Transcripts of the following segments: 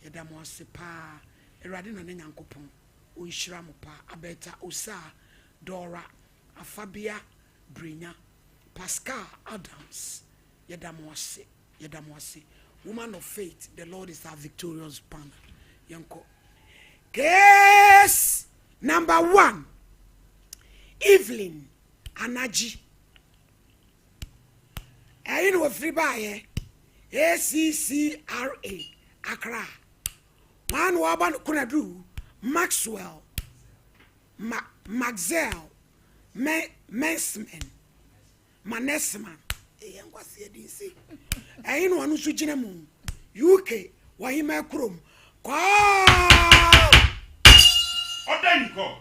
Yɛda mo ase paa. Awurade na ne Nyankopɔn ɔnhyira mo paa. Abɛta Osaa, Dora Afabia Brenya, Pascal Adams, yɛda mo ase, yɛda mo ase. Woman of faith, the Lord is our victorious banner. Yɛnkɔ. Case number 1, Evelyn Anaji. Ɛyi na wɔfiri baayɛ ACCRA, Accra. Wɔn na wɔaba no Konadu Maxwell Ma Maxwell Mensman Manesman. Ɛyɛ nkwasi ɛdi nse. Ɛyi na wɔn nso gyina mu UK wɔhema kurom kɔɔ. Order in court.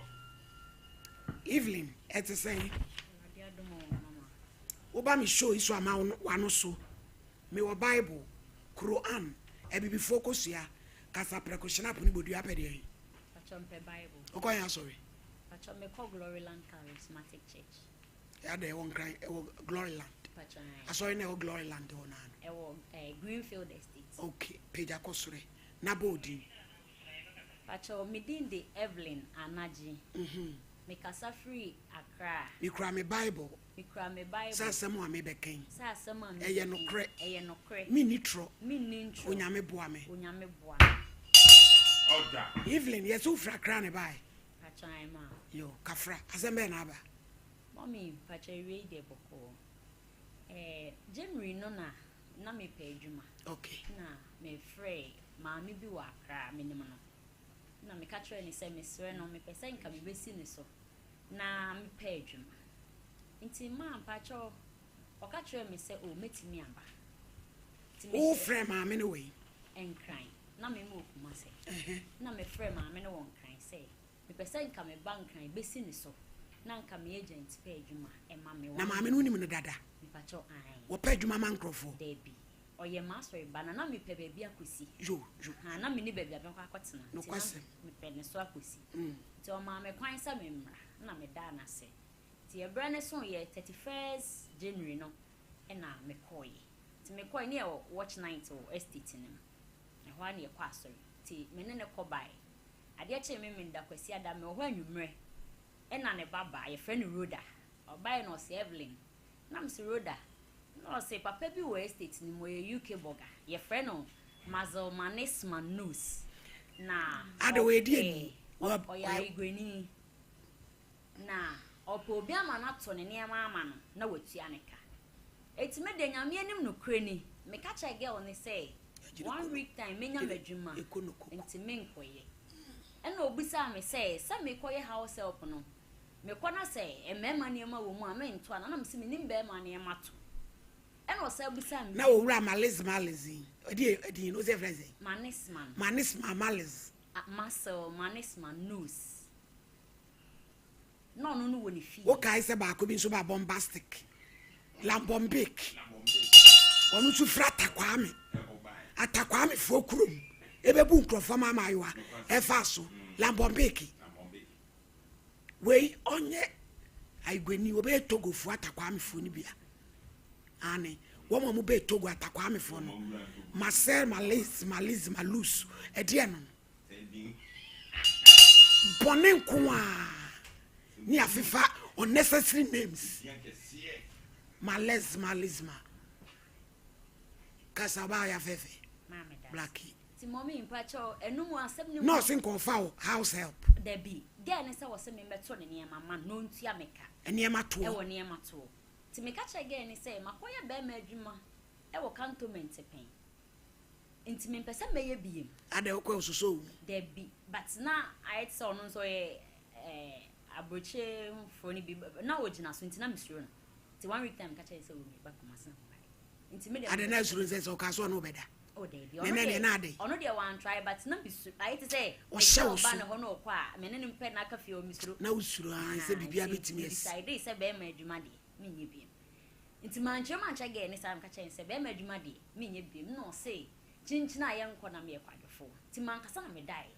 Evelyn, ɛte sɛn? Woba me show yi so ama wano so. Mewɔ Bible, Quran, abibifoɔ kosua, kasa prɛko, hyɛnap ne bodua apɛ deɛ. Pacho, mpɛ Bible. Wokɔ yɛn asɔre? Pacho, mekɔ Gloryland Charismatic Church. Ɛada ɛwɔ Nkran, ɛwɔ Gloryland? Pacho, ae. Asɔre na ɛwɔ Gloryland hɔ naano? Ɛwɔ Greenfield Estate. Ok, pagya kɔ soro na bɔ odin. Pacho, me din de Evelyn Anagye. Mekasa firi Accra. Mekura me Bible. Mekura me Bible. Sɛ asɛm a mebɛkɛn Sɛ asɛm a ɛyɛ mebɛka nokorɛ. Ɛyɛ nokorɛ. Menni torɔ. Menni ntorɔ. Onyame boa me. Onyame boa me. Order. Evelyn, yɛsɛ wofiri Accra ne bae? Pacho, ae ma. Yo, kafra, asɛm bɛɛ na aba? Mɔmi, pacho, ewie deɛ bɔkɔɔ. January no na mepɛ adwuma. Na mefrɛ maame bi wɔ Accra, menim no. Na meka kyerɛ ne sɛ mesrɛ no, mepɛ sɛ nka mebɛsi ne so na mepɛ adwuma. Nti maa mpakyɛw, ɔka kyerɛ me sɛ o mɛtumi aba. Nti Wofrɛ maame no wei? Nkran na mema wɔ Kumase. Na mefrɛ maame no wɔ Nkran sɛ mepɛ sɛ nka meba Nkran bɛsi ne so na nka me agent pɛ adwuma ɛma me. Na maame no, wonim no dada? Mepakyɛw, ae. Wɔpɛ adwuma ma nkurɔfoɔ? Daabi, ɔyɛ m'asɔre ba na mepɛ baabi akɔsi. Yo yo. Ha, na mene baabi a mɛkɔ akɔtena. Nti na Nokwasɛm. mepɛ ne so akɔsi. Nti ɔmaa me kwan sɛ memmra na medaa n'ase. Nti ɛberɛ ne so yɛ 31st January no ɛna mekɔɔyɛ. Nti mekɔɔyɛ ne yɛwɔ watch night wɔ estate no mu ɛhɔ a, ne yɛkɔ asɔre. Nti me ne ne kɔ baeɛ. Adeɛ kyee me menda Kwasi ada, mewɔ hɔ anwummerɛ ɛna ne ba baa, yɛfrɛ no Roda. Ɔbaeɛ na ɔsɛ Evelyn, na mese Roda, na ɔsɛ papa bi wɔ estate no mu, ɔyɛ UK bɔga, yɛfrɛ no Mazel Manisman Nus na Ada wɔyɛ di ani? Ɔyɛ ayiguani na ɔpɛ obi ama no ato ne nneɛma ama no na watua ne ka. Eti me de, Nyame anim nokorɛ ni, meka kyerɛ girl ne sɛ one week time menya m'adwuma nti menkɔyɛ. Ɛna obisaa me sɛ mekɔyɛ house help no, mekɔ na sɛ mmarima nneɛma wɔ mu a mento ana, na mese menim barima nneɛma to. Ɛna ɔsan bisaa me Na owura Maliz Maliz yi, ɔde ɛdin no sɛ frɛ sɛ Manisman. Manisma Maliz. Marcel Manisman News na ɔno no wɔ ne fie. Wokae sɛ baako bi nso ba, bombastic Lambombic, ɔno nso firi Atakwame, Atakwamefoɔ kurom, ɛbɛbu nkurɔfoɔ ma amaayewa ɛfa so. Lambombic wei ɔnyɛ ayiguani, wɔbɛyɛ Togofoɔ, Atakwamefoɔ no bia ane wɔn a wɔbɛyɛ Togo Atakwamefoɔ no. Marcel Maliz Maliz Malus, ɛdeɛ no bɔne nko a ne afefa unnecessary names. Maliz Malizma kasa ɔbaa yɛ afɛfɛ. Maame da. Blackie. Nti mɔmi, mpakyɛw, ɛnum asɛm ne mu. Nɔɔse nkɔɔfa wo house help? Dabi, girl ne sɛ wɔsɛ me mɛto ne nneɛma ma no, ɔntua me ka. Nneɛma toɔ? Ɛwɔ nneɛma toɔ. Nti meka kyerɛ girl ne sɛ makɔyɛ bɛrima adwuma ɛwɔ Cantonment pɛn, nti mempɛ sɛ mɛyɛ biem. Ada wokɔ ososɔ wo mu? Dabi, but na ayɛ te sɛ ɔno nso ɔyɛ aburokyefoɔ no bi na ɔgyina so, nti na mesuro no. Nti one week time ka kyerɛ sɛ ɔmeba Kumase na mbaeɛ. Nti me deɛ Ade na asuro sɛ ɔka so ɔne wobɛda? Oh dabi. Ne nɛ ne na ade. Ɔno deɛ wantry, but na mesuro, ayɛ te sɛ Ɔhyɛ wo ɔba so. ne hɔ na ɔkɔ a, me ne ne mpɛ na aka fie hɔ, mesuro. Na wosuro a sɛ biribia bɛtumi asi. Decide sɛ bɛrima adwuma deɛ, menyɛ biem. Nti mankyerɛ girl ne saa, meka kyerɛ ne sɛ bɛrima adwuma deɛ, menyɛ biem. Na ɔse kyinkyini a yɛnkɔ na meyɛ kwadwofoɔ. Nti mankasa na medaeɛ.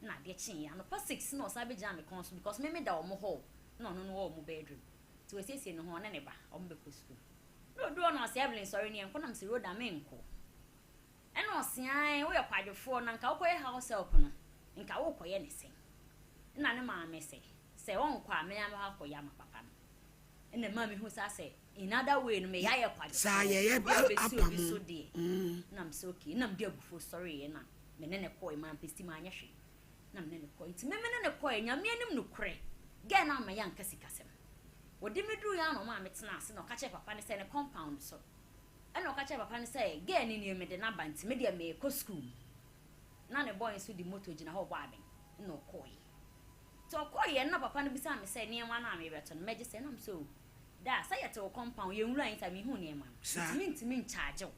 Na adeɛ kyeeɛ anɔpa 6 na ɔsan bɛgyina me kɔn so, because me meda ɔmo hall na ɔno no wɔ ɔmo bedroom. Nti wɔasiesie ne ho, ɔne ne ba ɔmo bɛkɔ sukuu. Na odu hɔ na ɔsɛ Evelyn, sɔre ne yɛnkɔ. Na mesɛ Roda, menkɔ. Ɛna ɔse ae woyɛ kwadwofoɔ na nka wokɔyɛ house help no nka wokɔyɛ ne sɛn? Ɛna ne maame se sɛ ɔnkɔ a me ara mɛkɔ akɔyɛ ama papa no. Ɛna ɛmaa mehu saa sɛ in other way no meyɛ ayɛ Saa kwadwofoɔ yɛyɛ obi abɛsi obi apamo. so deɛ. Na mesɛ okay na mede abufuo sɔreeɛ na me ne no kɔe mampesti manyɛ hwee na me ne no kɔe. Nti me me ne no kɔe Nyame anim nokorɛ girl no amma yɛanka sikasɛm. Wɔde me duruiɛ ara na ɔmaa metenaa ase na ɔka kyerɛɛ papa no sɛ ne compound so Ɛna ɔka kyerɛɛ papa no sɛ, Girl no nie, mede no aba nti me deɛ merekɔ sukuu mu. Na ne boy nso de moto gyina hɔ rebɔ abɛn, ɛna ɔkɔeɛ. Nti ɔkɔeɛ no na papa no bisaa me sɛ nneɛma no a merebɛtɔ no mɛgye sɛn? Na me sɛ oh, daa sɛ yɛte wo compound, yɛn wura nti a menhuu nneɛma no, Saa. nti mentumi nkyagye wo.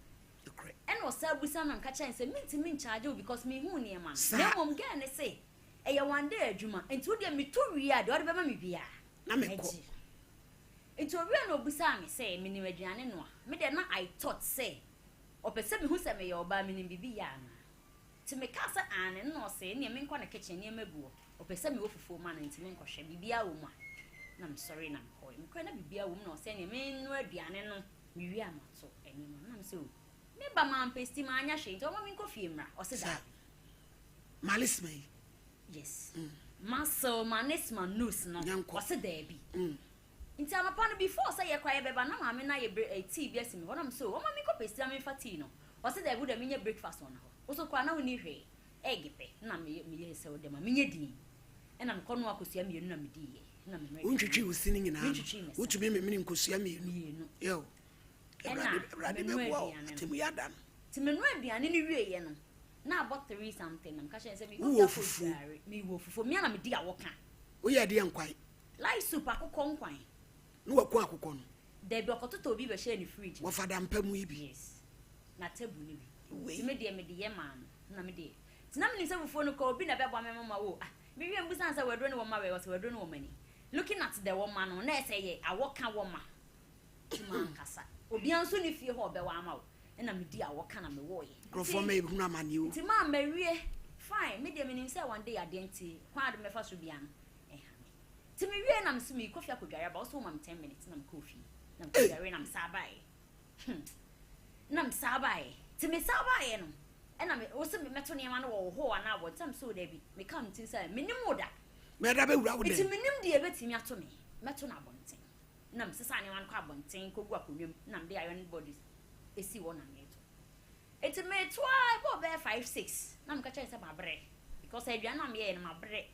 Nokorɛ. Ɛna ɔsan bisa me na meka kyerɛɛ no sɛ mentumi nkyagye wo because menhuu nneɛma no. Na Saa. mmom girl no se ɛyɛ one day adwuma nti wo deɛ meto wie a deɛ ɔde bɛma me biara Na mekɔ. mɛgye. Nti owiee no obisaa me sɛ menim aduane noa. Me deɛ na I thought sɛ ɔpɛ sɛ mehu sɛ meyɛ ɔbaa menim biribi yɛ anaa. Nti mekaa sɛ aane nna ɔse nneɛ menkɔ ne kitchen nneɛma gu hɔ ɔpɛ sɛ mewɔ fufuo ma no nti menkɔhwɛ biribiara wɔ mu a. Na mesɔree na mekɔɔe. Mekɔɔe na biribiara wɔ mu na ɔse ɛneɛ mennoa aduane no mewie a mato nneɛma no. Na mese oh meba mampesti manyɛ hwee nti ɔma menkɔ fie mmra. Ɔse Saa. daabi. Malisma yi. Yes. Muscle manisma nus no. Nyankɔ. Ɔse daabi. Nti anɔpa no before sɛ yɛ koraa yɛbɛba na maame no ayɛ bre eh, tea bi asi me hɔ na me sɛ oh ɔma menkɔ pɛ sika memfa tea no. Ɔse daabi wo deɛ menyɛ breakfast wɔ no hɔ. Wo so koraa na wonni hwee. Egg pɛ na meyɛ meyɛɛ sɛ wo deɛ ma menyɛ din. Ɛna mekɔ noa kosua mmienu na mediiɛ. Na menoa aduane. Wontwitwi wo se no nyinaa no. Mentwitwi me se. Wotumi memene nkosua mmienu. Mmienu. Yo. Ɛna Awurade Awurade menoa bɛboa wo. aduane no. Atemmu yɛ ada no. Nti menoa aduane no wieɛ no na abɔ three something na meka kyerɛ no sɛ mekɔ Wowɔ fie akɔ fufuo? dware. Mewɔ fufuo. Me ara na medi awɔka. Woyɛ deɛ nkwan? Light soup, akokɔ nkwan. Ne waku akokɔ no? Dabi, ɔkɔtotɔɔ bi bɛhyɛɛ ne fridge mu. Wɔfa dampa mu yi bi? Yes, n'atabu no bi. Wei. Nti me deɛ mede yɛ maa no, na me deɛ. Nti na menim sɛ fufuo no koraa obi na ɛbɛboa me ama mawo. Ah, me wie mebisa no sɛ waduro ne wɔma wei, ɔse waduro ne wɔma ni. Looking at the wɔma no, na ɛsɛ yɛ awɔka wɔma. Nti mankasa. Obiara nso nni fie hɔ a ɔbɛwɔ ama wo. Ɛna medi awɔka na mewɔeɛ. Nkurɔfoɔ mma yɛbɛhunu amaneɛ o. Nti maa mawie, fine, me deɛ menim sɛ one day adeɛ nti kwan a ɔde me bɛfa so biara no, ɛha me. Nti me wiee na mese meekɔ fie akɔdware aba, ɔse woma me ten minutes na mekɔɔ fie na mekɔdware na mesan baeɛ. Hmm. Na mesan baeɛ. Nti mesan baeɛ no, ɛna me, wose mɛto nneɛma no wɔ wo hɔ anaa abɔnten, na mese o daabi, mekaa me tirim sɛ menim wo da. Mɛda bɛwura wo Nti dɛn? menim deɛ ɛbɛtumi ato me, mɛto no abɔnten. Na mesesaa nneɛma no kɔ abɔnten kɔgu akonnwa mu na mede iron board si hɔ na mereto. Nti mereto ara ɛbɔɔ bɛyɛ five six na meka kyerɛ no sɛ mabrɛ because aduane no a meyɛeɛ no mabrɛ.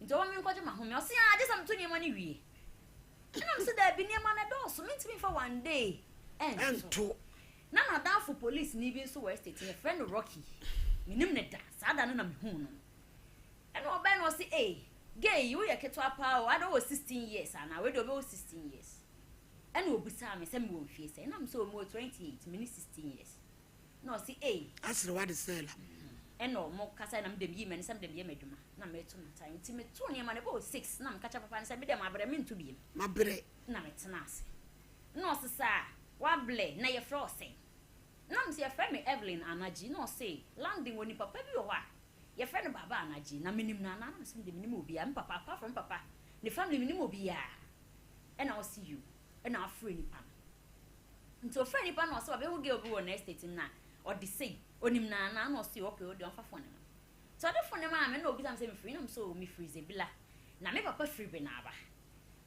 Nti ɔma menkɔgye m'ahome. Ɔse ah gye sɛ meto nneɛma no wie. Ɛna mese daabi nneɛma no ɛdɔɔso mentumi mfa one day ɛnto. Ɛnto. Na n'adamfo polisini bi nso wɔ estate no yɛfrɛ no Rocky. Menim no da saa da no na mehuu no. Ɛna ɔbɛn no ɔse ei gay yi woyɛ ketewa paa o adɛn wowɔ 16 years anaa wei deɛ ɔbɛwɔ 16 years. Ɛna ɔbisaa me sɛ mewɔ mfie sɛn na mese o mewɔ 28 mene 16 years. Na ɔse ei. Asere wade sɛ la. Ɛna ɔmo kasae na mede meyii m'ani sɛ mede meyɛ m'adwuma na meto m'atae nti metoo nneɛma no ɛbɔɔ six na meka kyerɛ papa no sɛ medeɛ mabrɛ mento biom. Mabrɛ. Na metena ase na ɔse saa wablɛ na yɛfrɛ wo sɛn na mese yɛfrɛ me Evelyn Anagye na ɔse London wɔ nipa pa bi wɔ hɔ a yɛfrɛ no Baba Anagye na menim no anaa na mese medeɛ menim obiara me papa apart from me papa ne family menim obiara ɛna ɔse yoo ɛna afrɛ nipa no. Nti ɔfrɛɛ nipa no na ɔse wabehu girl bi wɔ n'estate mu na ɔde sei, onim no anaa? Na ɔse okay wodeɛ ɔmfa phone no ma me. Nti ɔde phone no maa me na ɔbisa me sɛ mefiri he? Na mese oh mefiri Zebilla na me papa firi Benaba.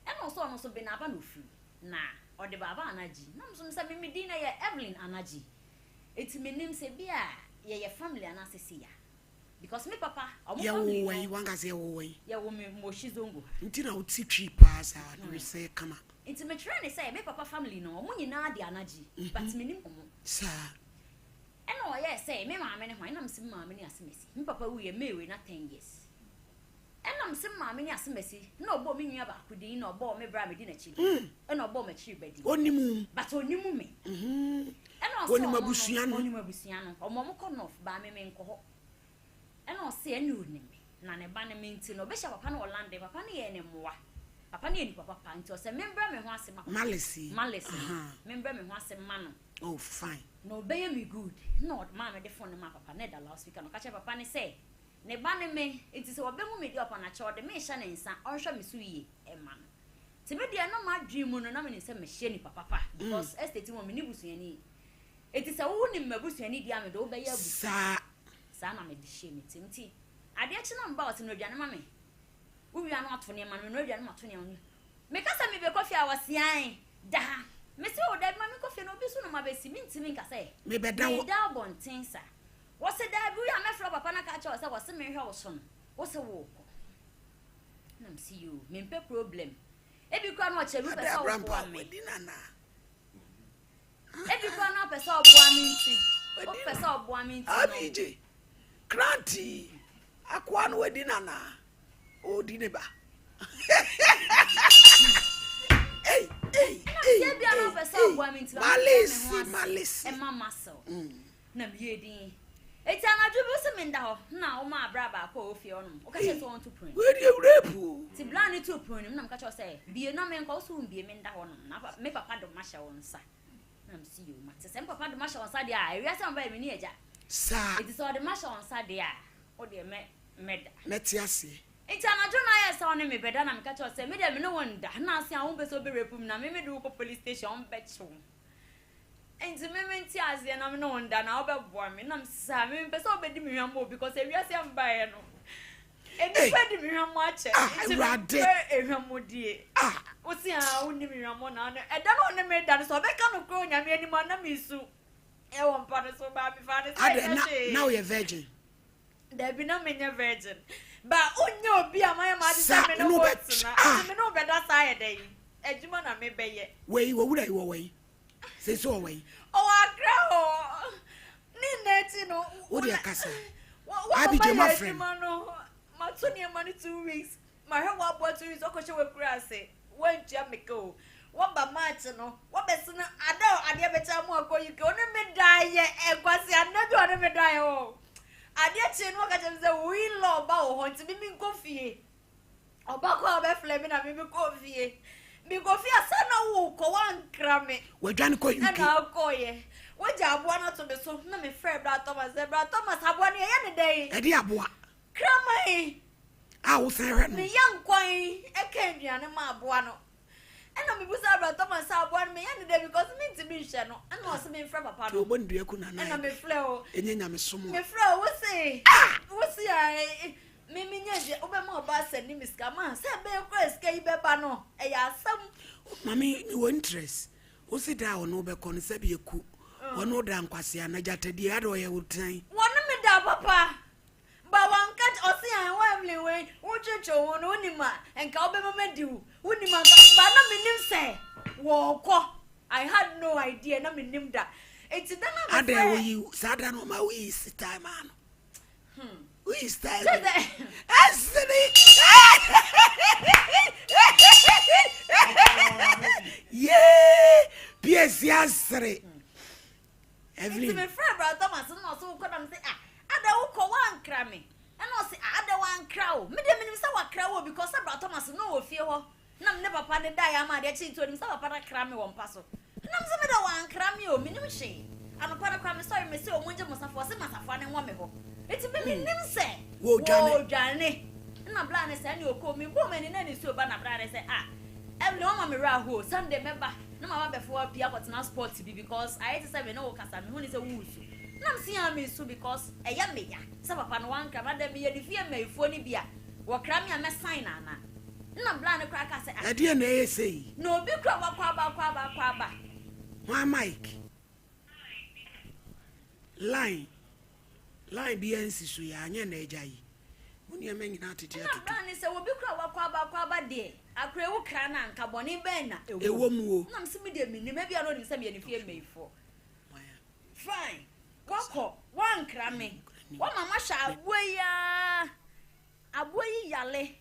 Ɛna ɔse ɔno nso Benaba na ɔfiri na ɔde Baaba Anagye. Na mese sɛ me me din no ɛyɛ Evelyn Anagye nti mennim sɛ bi a yɛyɛ family anaasɛ sei a. Because me papa, ɔmo family Yɛwoo wɛn? no. Wankasa yɛwoo wɛn? Yɛwoo me Moshi Zongo ha. Nti na wote Twi paa saa no resɛɛ kama. Nti mekyerɛɛ no sɛ me papa family no ɔmo nyinaa de Anagye but mennim ɔmo. Saa. Ɛna ɔyɛɛ sɛ me maame ne hwan? Ɛna mese me maame ne Asemasi. Me papa wuiɛ May wei na ten years. Ɛna mese me maame ne Asemasi na ɔbɔɔ me nua baako din na ɔbɔɔ me bra a medi n'akyi din. Ɛna ɔbɔɔ m'akyiri ba din. Ɔnim wo. But ɔnim me. Ɛna ɔse Ɔnim ɔno no, abusua no. ɔnim abusua no. Ɔmo ɔmo kɔ north baa me menkɔ hɔ. Ɛna ɔse ɛne ɔnim me na ne ba ne me nti no ɔbɛhyia papa no wɔ London. Papa no yɛɛ no mmoa. Papa no yɛ nipa papa nti ɔsɛ membrɛ me ho ase ma papa. Malice yi. Malice no. Ahaa. Membrɛ me ho ase ma no. Oh fine. Na ɔbɛyɛ me good. Ɛna ɔmaa me de phone no maa papa no na ɛda loudspeaker na ɔka kyerɛɛ papa no sɛ ne ba ne me nti sɛ ɔbɛhu me deɛ ɔpa no akyɛ ɔde me rehyɛ ne nsa ɔnhwɛ me so yie mma no. Nti me deɛ na m'adwene mu no na menim sɛ mehyɛ nipa papa because estate mu hɔ menni busuani. Enti sɛ wo wonim m'abusuani deɛ a mede wo bɛyɛ abusua. Saa. Saa na mede hyɛɛ me tirim. Nti adeɛ kye na meba a ɔse noa aduane ma me. Wo wie a na wato nneɛma no, menoa aduane mato nneɛma no. Meka sɛ mebɛkɔ fie a ɔse ae, da ha. Mese oo daabi ma menkɔ fie na obi so na mabɛsi, mentumi nka sɛ Mebɛda wo. meda abɔnten saa. Ɔse daabi woyɛ a mɛfrɛ wo papa no aka akyerɛ wo sɛ wɔse menhwɛ wo so no, wose worekɔ. Na mese yoo, mempɛ problem. Ebi koraa na ɔkyerɛ bi wopɛ Ada sɛ Abrampa, woboa me. wadi no anaa? Ebi koraa na ɔpɛ sɛ ɔboa me nti. Wopɛ sɛ ɔboa me nti no. Abigye, Kranti, akoa no wadi no anaa? Ɔredi ne ba. Ei, ei, ei, Ɛna bia na ɔpɛ sɛ ɔboa me nti. Malesi, malesi. Ɛma muscle. Na meyɛ din. Eti anadwo bi wosɛ menda hɔ na woma abra baako a ɔwɔ fie hɔnom. Woka kyerɛ sɛ ɔnto pono. Wei deɛ rape o. Ti bla ne to pono no mu na meka kyerɛ sɛ bie na menkɔ wo so wombie menda hɔnom na me papa dom ahyɛ wo nsa. Na mesi yoo mate sɛ me papa de mahyɛ wo nsa deɛ a ewiase a meba yɛ menni agya. Saa. Enti sɛ ɔde mahyɛ wo nsa deɛ a wo deɛ mɛ mɛda. Mɛte aseɛ. Enti anadwo no ayɛ sɛ wo ne me bɛda na meka kyerɛ wo sɛ me deɛ me ne wo nda na ase a wompɛ sɛ wobɛ rape me na me mede wo kɔ police station wɔbɛkye wo. Enti me mente aseɛ na me ne wo nda na wobɛboa me na mese saa me mempɛ sɛ wobɛdi me hwammɔ o because ewiase a mebaeɛ no nnipa di me hwammɔ akyɛ Ah, nti Awurade. mempɛ ehwammɔdie. Ah. Wosi a wonni me hwammɔ na ano ɛda no ɔne me da no sɛ ɔbɛka no korɔ Onyame anim a na mesu ɛwɔ mpa no so baa mefaa no sɛ Adɛ ɛnyɛ na hwee. na woyɛ virgin. Dabi na menyɛ virgin. Ba wonyɛ obi a mayɛ m'ade Sa sɛ me ne ne wo wo bɛ tena ah. nti me ne wo bɛda saa yɛ dɛn? Adwuma na mebɛyɛ. Wei wɔ wura yi wɔ wɛn? Sese wɔ wɛn? Ɔwɔ Accra hɔ. Ne nna akyi no. Wo deɛ kasa. Wo wo Abigye papa ma yɛ frɛ no. adwuma no. Mato nneɛma no 2 weeks. Mahwɛ w'aboa 2 weeks ɔkɔhyɛ w'akura ase. Woantua me ka o. Wɔba March no, wɔbɛsene ada o adeɛ bɛkyɛ ama wakɔ UK. Ɔne me daeɛ nkwasi anna bi ɔne me daeɛ o. Adeɛ kyee no wɔka kyerɛ me sɛ wo in-law ba wɔ hɔ nti me menkɔ fie. Ɔba kɔ a ɔbɛfrɛ me na me mekɔ fie. Mekɔ fie a sɛ na wokɔ woankra me. Wadwane kɔ UK. Ɛna akɔyɛ. Wogya aboa no ato me so na mefrɛ Bra Thomas sɛ Bra Thomas aboa no yɛyɛ ne dɛn? Ɛde aboa. Kraman. A wosan hwɛ no. Meyɛ nkwan ɛka aduane ma aboa no. Ɛna mebusa Bra Thomas sɛ aboa no meyɛ ne dɛn because mentumi nhwɛ no. Ɛna ɔse memfrɛ papa no. Nti ɔbɔ ne dua ku nana. Ɛna mefrɛ o. Ɛnyɛ nyamesom a. Mefrɛ o wose. Wose a me menya dua wobɛma ɔba asɛ ne me sika ma sɛ ɛbɛyɛ kora sika yi bɛba no ɛyɛ asɛm. Mame mewɔ interest. Wose da a ɔne wobɛkɔ no sɛbi eku. Ɔne wo da nkwasea na gyatadie ada ɔyɛ wo tan. Wɔne me da papa. Ba wanka ɔse an wo Evelyn wei wotwetwe wo ho no wonim a nka wobɛma madi wo wonim anka ba na menim sɛ wɔɔkɔ I had no idea na menim da enti da na Ada mefrɛ woyi saa da no ɔma woyi style maa no. Woyi style. Kyɛ sɛ Ɛsene. Yee! Piesi asere. Nti Evelyn. mefrɛ Bra Thomas na ɔse wokɔ na mese ah ada wokɔ woankra me ɛna ɔse ah ada wankra wo me deɛ menim sɛ wakra wo because sɛ Bra Thomas na ɔwɔ fie hɔ na me ne papa ne daeɛ ama adeɛ kye nti onim sɛ papa no akra me wɔ mpa so na mese me deɛ wankra me o menim hwee anɔpa no koraa mesɔre mese ɔmo ngye mo safoa ɔse masafoa ne nwɔ me hɔ nti me menim sɛ Wɔredwane. wɔredwane na bra ne sɛ ɛne ɔkɔ mebɔɔ m'ani na ne nsuo ba na bra ne sɛ ah Evelyn wama me werɛ aho Sunday mɛba na maba bɛfo apia akɔtena spot bi because ayɛ te sɛ me ne wo kasa mehu ne sɛ woresu na mese a mesu because ɛyɛ me ya sɛ papa no wankra me adɛ meyɛ ne fie mmayifoɔ no bi a wɔkra me a mɛsan no ana na bra ne koraa ka sɛ ah Ɛdeɛ na ɛyɛ sɛ yi. na obi kora wakɔ aba akɔ aba akɔ aba Hwan mic? Line. Line bi ansi so yɛ anyɛ na agya yi. Mo nneɛma nyinaa tete na atoto. bra ne sɛ obi kora wakɔ aba akɔ aba deɛ akora ewu kra na anka bɔne bɛn na Ɛwɔ mu o. na mese me deɛ menim ebia na onim sɛ meyɛ ne fie mmayifoɔ fine wakɔ wankra me wama mahyɛ aboa yi aa aboa yi yale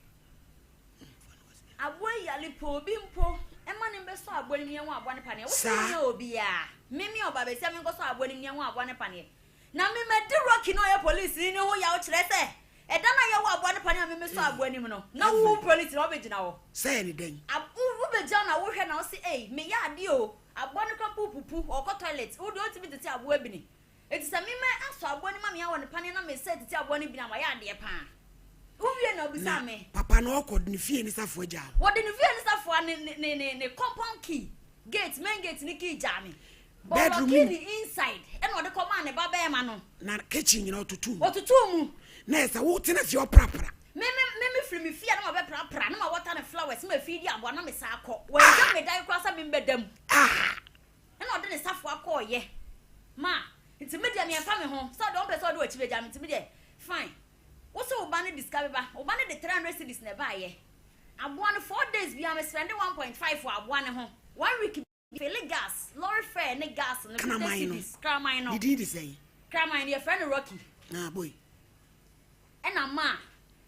aboa yi yale pɛ obi mpo ɛma ne mbɛsɔ aboa no mu yɛn ho aboa ne paneɛ wosi Saa. nyɛ obiara mimi ɔba bɛsia mi nkɔsɔ aboa no mu yɛn ho aboa ne paneɛ na mema di rocky na ɔyɛ polisi ne ho yaw kyerɛ sɛ ɛda na yɛwɔ aboa ne paneɛ a mimi sɔ aboa no mu no na wo polisi na ɔbɛgyina hɔ Sɛ yɛ ne dɛn? Wobɛgyina na wohwɛ na wose ei meyɛ adeɛ o aboa no kora mpo pupu ɔkɔ toilet wode ɔtumi tete aboa bini enti sɛ mema asɔ aboa no ma meyɛ wɔ ne paneɛ na mesɛ tete aboa no bini a wayɛ adeɛ paa wowie na obisa Na me papa no ɔkɔ ne fie ne safoa gyaa wo. Wɔde ne fie ne safoa ne ne ne ne compound key gate main gate ne key gyaa me. Bedroom Ɔlɔkii ne inside ɛna ɔde kɔmaa ne ba bɛɛma no. Na kitchen nyina ɔtutuu mu. Ɔtutuu mu. Na ɛsɛ wotena fie ɔprapra. Me me me me firi me fie a na mabɛprapra na ma wɔta ne flowers ma feedi aboa na me san akɔ. Wangya me dan koraa sɛ me mbɛda mu. Ah! Ɛna ɔde ne safoa kɔɔyɛ. Ma nti me deɛ meɛmfa me ho sɛ ɔde ɔmpɛ sɛ ɔde wakyi bɛgya me nti me deɛ fine. Wo se wo ba no de sika bɛba, wo ba no de 300 cedis na ɛbaayɛ. Aboa no 4 days biara me spɛnde 1.5 wɔ aboa no ho. One week Fili gas, lorry fare ne gas no 50 Kraman no, cedis. Kraman no. Ne din de sɛn? Kraman no yɛfrɛ no Rocky. Ah, boy. Ɛna maa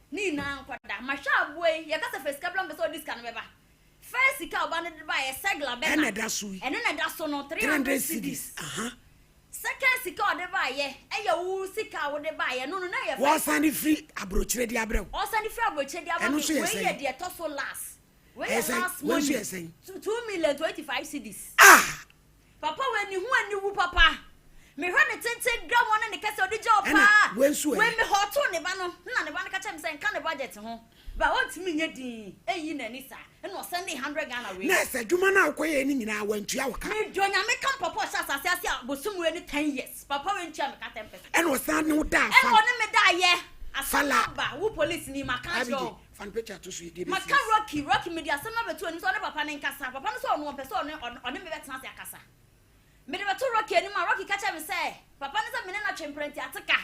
ne nyinaa nkɔda. Mahwɛ aboa yi, yɛka sɛ fa sika bra mpɛ sɛ ɔde sika no bɛba. First sika a ɔba no de baeɛ, Segla bɛna. Ɛna ɛda so yi. Ɛno na ɛda so no, 300 300 cedis. cedis. Aha. Second sika a ɔde baeɛ, ɛyɛ wo sika a wode baeɛ no no, na yɛ five. Wɔsan de firi aburokyire de abrɛ wo. Ɔsan de firi aburokyire de aba Ɛno me. nso yɛ Wei sɛn? yɛ deɛ ɛtɔ so last. Wei Ɛyɛ yɛ sɛn? last Wei nso money. yɛ sɛn? 2,000,025 cedis. Ah! Papa wei ne ho aniwu papa. Mehwɛ ne tenten gra wɔn ne ne kɛse ɔde gya Ɛna ɔpaa. wei nso ɛ? Wei mehɔtoo ne ba no na ne ba no ka kyerɛ me sɛ nka ne budget ho. Ba ɔntumi nyɛ din ɛyi n'ani saa. Ɛna ɔsɛnde 100 Ghana wei. Na ɛsɛ adwuma no a wokɔyɛɛ no nyinaa wantua wo ka. Medɔ Nyame ka papa ɔhyɛ asase ase a bosom wei ne 10 years. Papa wei ntua me ka 10%. Ɛna ɔsan ne wo daa Ɛna fa. ɔne me daa yɛ. Asɛm Fala. aba wo police ni maka akyerɛ Abigail, wo. fa no picture to so yi deɛ Maka bɛsi ase. Rocky, Rocky mede asɛm no abɛto anim sɛ ɔne papa no nkasa. Papa no sɛ ɔno ɔmpɛ sɛ ɔne ɔne me bɛtena ase akasa. Mede bɛto Rocky anim a Rocky ka kyerɛ me sɛ papa no sɛ me ne no atwe mpena nti ate ka.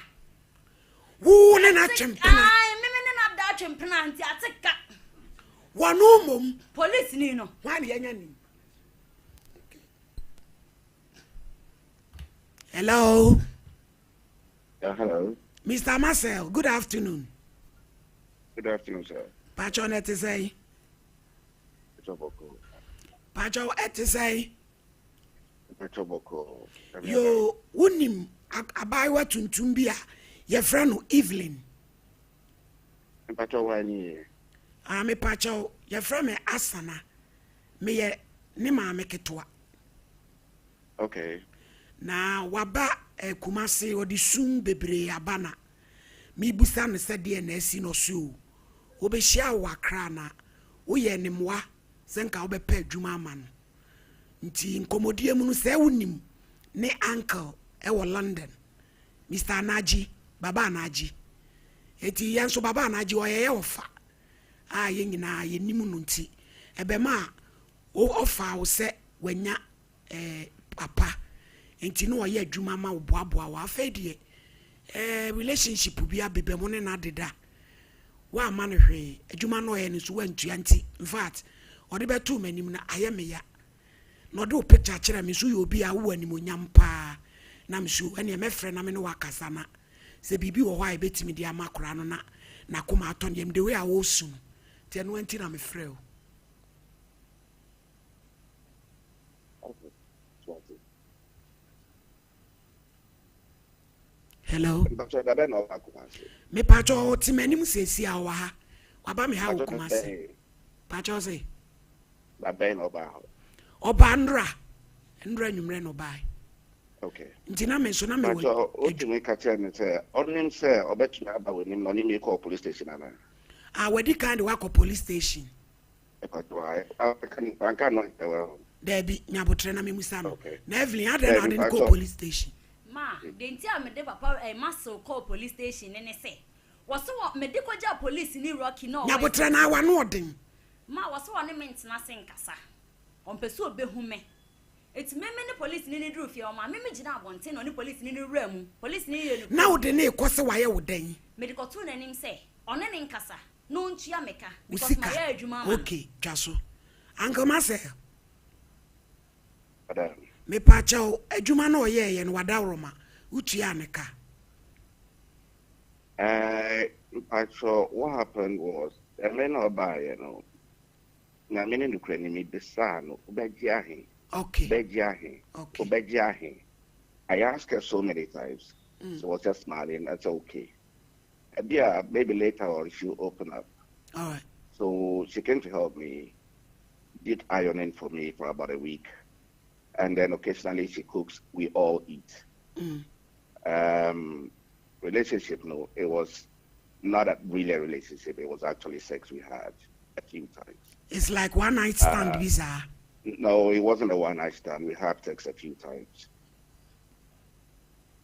Wo ne no atwe mpena? Ae, me me ne no ada atwe mpena nti ate ka. Wɔno mmom. Police ni no. Hwan na yɛanya nim? Hello. Yeah, hello. Mr. Marcel, good afternoon. Good afternoon, sir. Pacho na ɛte sɛn? Pacho Pacho ɛte sɛn? Pacho Boko. Yo, wonim abaayewa tuntum bi a yɛfrɛ no Evelyn? Pacho wani. Ah, me pacho, yɛfrɛ me Asana. Meyɛ ne maame ketewa. Na waba Kumase, ɔde sum bebree aba na mebusa no sɛ deɛ na asi no so o. Wobɛhyia wo Accra na woyɛ ne mmoa sɛ nka wobɛpɛ adwuma ama no. Nti nkɔmmɔdie mu no sɛ wonim ne uncle ɛwɔ London, Mr. Anaji, Baba Anaji. Eti yɛn nso Baba Anaji ɔyɛ yɛ ɔfa a yɛn nyinaa yɛnim no nti ɛbɛma a ɔfa wo sɛ wanya papa nti na ɔyɛ adwuma ma wo boaboa wo. Afei deɛ relationship bi abeba mu ne na deda woamma no hwee, adwuma no ɔyɛ no nso woantua. Nti infact ɔde bɛtoo m'anim no ayɛ me ya na ɔde wo picture kyerɛ me nso yɛ obi a wowɔ animonyam paa na me so ɛneɛ mɛfrɛ na me ne wakasa na sɛ biribi wɔ hɔ a yɛbɛtumi de ama koraa no na nakoma atɔ no yam the way a wɔresu no. Nti ɛno nti na mefrɛ o. Okay. Hello. Mpacho dabe na ɔba Kumasi? Mepakyɛ ɔte m'anim seesi a ɔwɔ ha, waba me ha wɔ Kumase. Pakyɛ sɛ Dabɛn na ɔba hɔ? Ɔbaa nnora, nnora nwummerɛ na ɔbaa. Nti na me nso na mewɔ Mpacho otumi ka kyerɛ me sɛ ɔnim sɛ ɔbɛtumi aba w'anim na ɔne mi kɔɔ police station ana? A wadi kan de wakɔ police station. Mpacho anka no ɛwɔ. Daabi, nyabotrɛ na memusa no. Na Evelyn, adɛn na Daabi, ɔde no kɔɔ mpacho. police station? Ma deɛ nti a mede papa Marcel kɔɔ police station ne sɛ wɔso wɔ mede kɔgya police ni Rocky na ɔwɔ Nyabotrɛ na awa no ɔden. Ma wɔso wɔ ne me ntena ase nkasa, ɔmpɛ sɛ ɔbɛhu me. Eti meme ne police ni ne duru fie, ɔma meme gyina abɔnten na ɔne police ni ne wura mu. Police ni yɛ no Na wode ne kɔ sɛ wayɛ wo dɛn? Mede kɔtoo n'anim sɛ ɔne ne nkasa na ɔntua me ka Wo because sika. mayɛ adwuma ama no. Okay, twa so. Uncle Marcel. Madam. Mepakyɛw, adwuma no ɔyɛɛyɛ no wadaworoma wotuaa ne ka? Mpacho, what happened was, mmerɛ na ɔbaeɛ no, na me ne nokura ni mebisaa no, wobɛgye ahe? Wobɛgye ahe? Wobɛgye ahe? I asked her so many times. She was just smiling. I said, okay. Yeah, maybe later on she'll open up. All right. So she came to help me, did ironing for me for about a week. And then occasionally she cooks, we all eat. Relationship, no, it was not really a relationship. It was actually sex we had a few times. It's like one night stand bi saa. No, it wasn't a one night stand. We had sex a few times.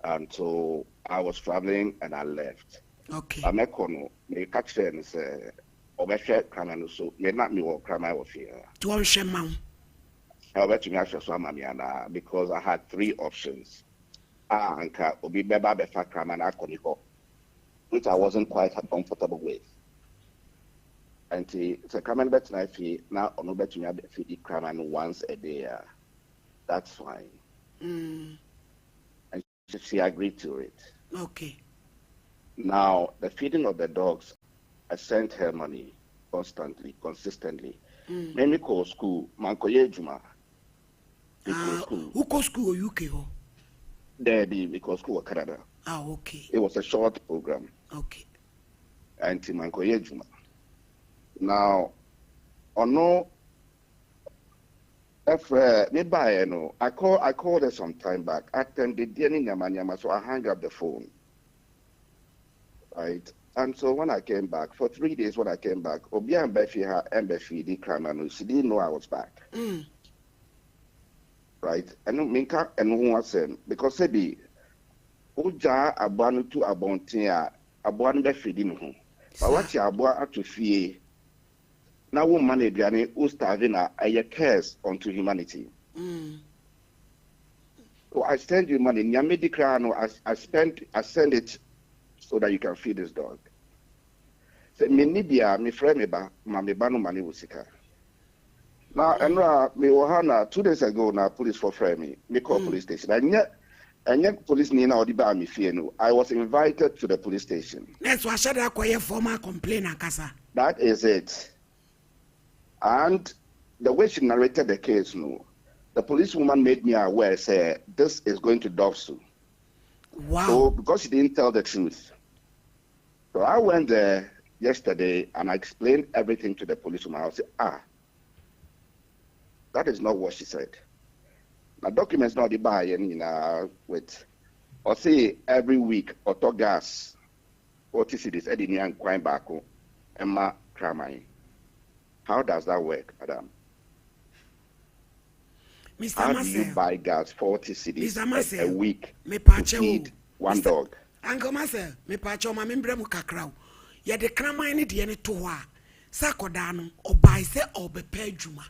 And so I was traveling and I left. Amɛkɔ no, meka kyerɛɛ no sɛ ɔbɛhwɛ kraman no so. Me na mewɔ kraman wɔ fie ha. Nti ɔnhwɛ ma wo. Na ɔbɛtumi ahwɛ so ama me anaa? Because I had three options. A anka obi bɛba abɛfa kraman no akɔ ne hɔ, which I wasn't quite comfortable with. Nti sɛ kraman no bɛtena fie na ɔno bɛtumi abɛfidi kraman no once a day a, that's fine. And she agreed to it. Now, the feeding of the dogs, I sent her money constantly, consistently. Me me kɔ school, mankɔyɛ adwuma. Me kɔ Ah, school. wokɔ school wɔ UK hɔ? Daabi, me kɔ school wɔ Canada. Ah, okay. It was a short program. Nti mankɔyɛ adwuma. Now, ɔno ɛfrɛ me baeɛ no, I called her some time back. Atɛndedeɛ ne nneɛma nneɛma, so I hung up the phone. Right? And so when I came back, for 3 days when I came back, obi ambɛfi ha ɛmbɛfeedi kraman no, she didn't know I was back. Right? Ɛno menka ɛno ho asɛm because sɛbi wogyaa aboa no to abɔnten a, aboa no bɛfeedi ne ho. But wakye aboa ato fie na womma no aduane, wo starve na ɛyɛ curse unto humanity. So I send you money. Nea medi koraa no, I send it so that you can feed this dog. Sɛ menni bi a, mefrɛ me ba ma me ba no ma ne wɔ sika. Na ɛno a mewɔ ha na 2 days ago na police fo frɛ me. Mekɔɔ police station. Ɛnyɛ police ni na ɔde baa me fie no. I was invited to the police station. Na ɛso ahyɛ de akɔyɛ formal complain ankasa. That is it. And the way she narrated the case, no, the policewoman made me aware, sɛ this is going to DOVVSU. So because she didn't tell the truth. So I went there yesterday and I explained everything to the policewoman. I said, "Ah, that is not what she said." Now documents not the buy with or say every week ɔtɔ gas 40 cedis ɛde ni nkwan baako ɛma kraman. How does that work, madam? Mr. How do you Marcel. buy gas 40 cedis Mr. a Marcel. week to Mepaakyɛ feed o. one Mr. dog? Uncle Marcel, mepaakyɛ o, ma membrɛ mu kakra o. Yɛde kraman ne deɛ ne to hɔ a, sɛ akɔdaa no, ɔbae sɛ ɔbɛpɛ adwuma.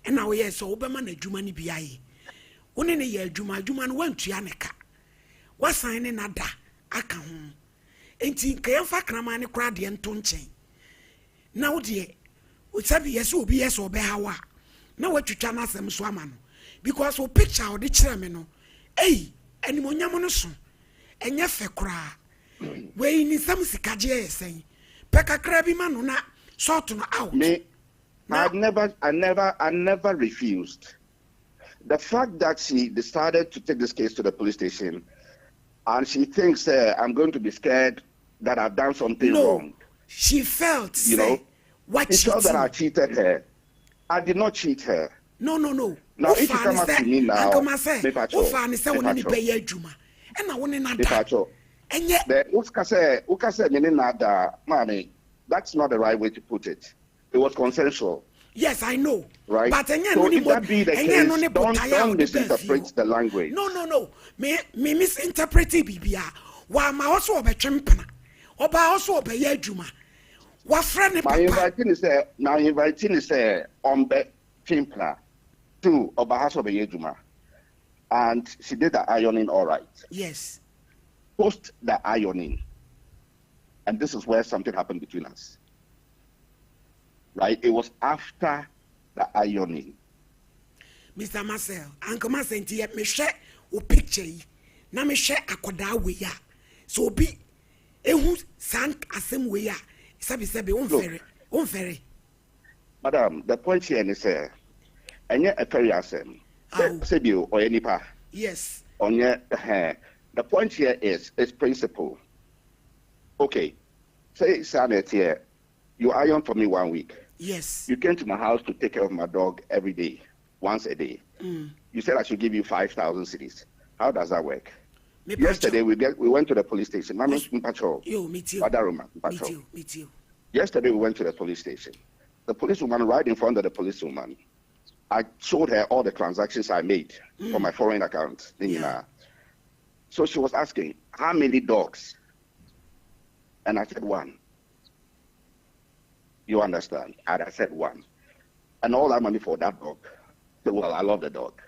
Ɛna woyɛɛ sɛ wobɛma no adwuma no bi ayɛ. Wo ne ne yɛ adwuma, adwuma no woantua ne ka. Woasan ne nada aka ho. Enti nka yɛmfa kraman ne koraa deɛ nto nkyɛn. Na wo deɛ, sɛbi yɛ sɛ obi yɛ sɛ ɔbɛha wo a, na woatwitwa n'asɛm so ama no. Because wo picture a ɔde kyerɛ me no, ei, animonyam no so, ɛnyɛ fɛ koraa. Wei ne nsɛm sikagyeɛ yɛ sɛn? Pɛ kakra bi ma no na sort no out. Me, Na I never refused. The fact that she decided to take this case to the police station, and she thinks I'm going to be scared that I've done something no, wrong. She felt You sɛ know, what she felt that I cheating. cheated her. I did not cheat her. No. Now, if you Wofaa come ne up to sɛ me now, Uncle Marcel, mepacho, wofaa ne sɛ wo ne ne mepacho, bɛyɛ adwuma. Ɛna wo ne nada. mepacho. Ɛnyɛ The woka sɛ me ne nada, mommy, that's not the right way to put it. It was consensual, Yes, I know. Right? But ɛnyɛ So no ne if mo that be the ɛnyɛ no case, ne don't botaeɛ a don't wode baa fie misinterpret hɔ. the language. No. Me misinterpret bibia. Wa ma hɔ so ɔbɛtwe mpena. Ɔbaa hɔ so ɔbɛyɛ adwuma. Wafrɛ ne My papa. inviting is sɛ ɔmbɛ pimpla to ɔba ha sɛ ɔbɛyɛ adwuma, and she did the ironing all right. Post the ironing, and this is where something happened between us. Right? It was after the ironing. Mr. Marcel, Uncle Marcel, nti yɛ mehwɛ o picture yi na mehwɛ akɔdaa wei a, sɛ obi ehu saa asɛm wei a, sɛbi sɛbi Look, womfɛre womfɛre. Madam, the point here is sɛ, ɛnyɛ ɛfɛre asɛm. Awo. Sɛbi ɔyɛ nipa. Ɔnyɛ ɛhɛn. The point here is principle. Okay, say Sanet here, you iron for me one week. You came to my house to take care of my dog every day, once a day. You said I should give you 5,000 cedis. How does that work? Mepacho. Yesterday we went to the police station. Mami mepacho, Yo, meet you. Adaroma, Meet mepacho. you. Meet you. Yesterday we went to the police station. The policewoman, right in front of the policewoman, I showed her all the transactions I made from my foreign account. Ne nyinaa. So she was asking, how many dogs? And I said one. You understand? And I said one. And all that money for that dog. So, well, I love the dog.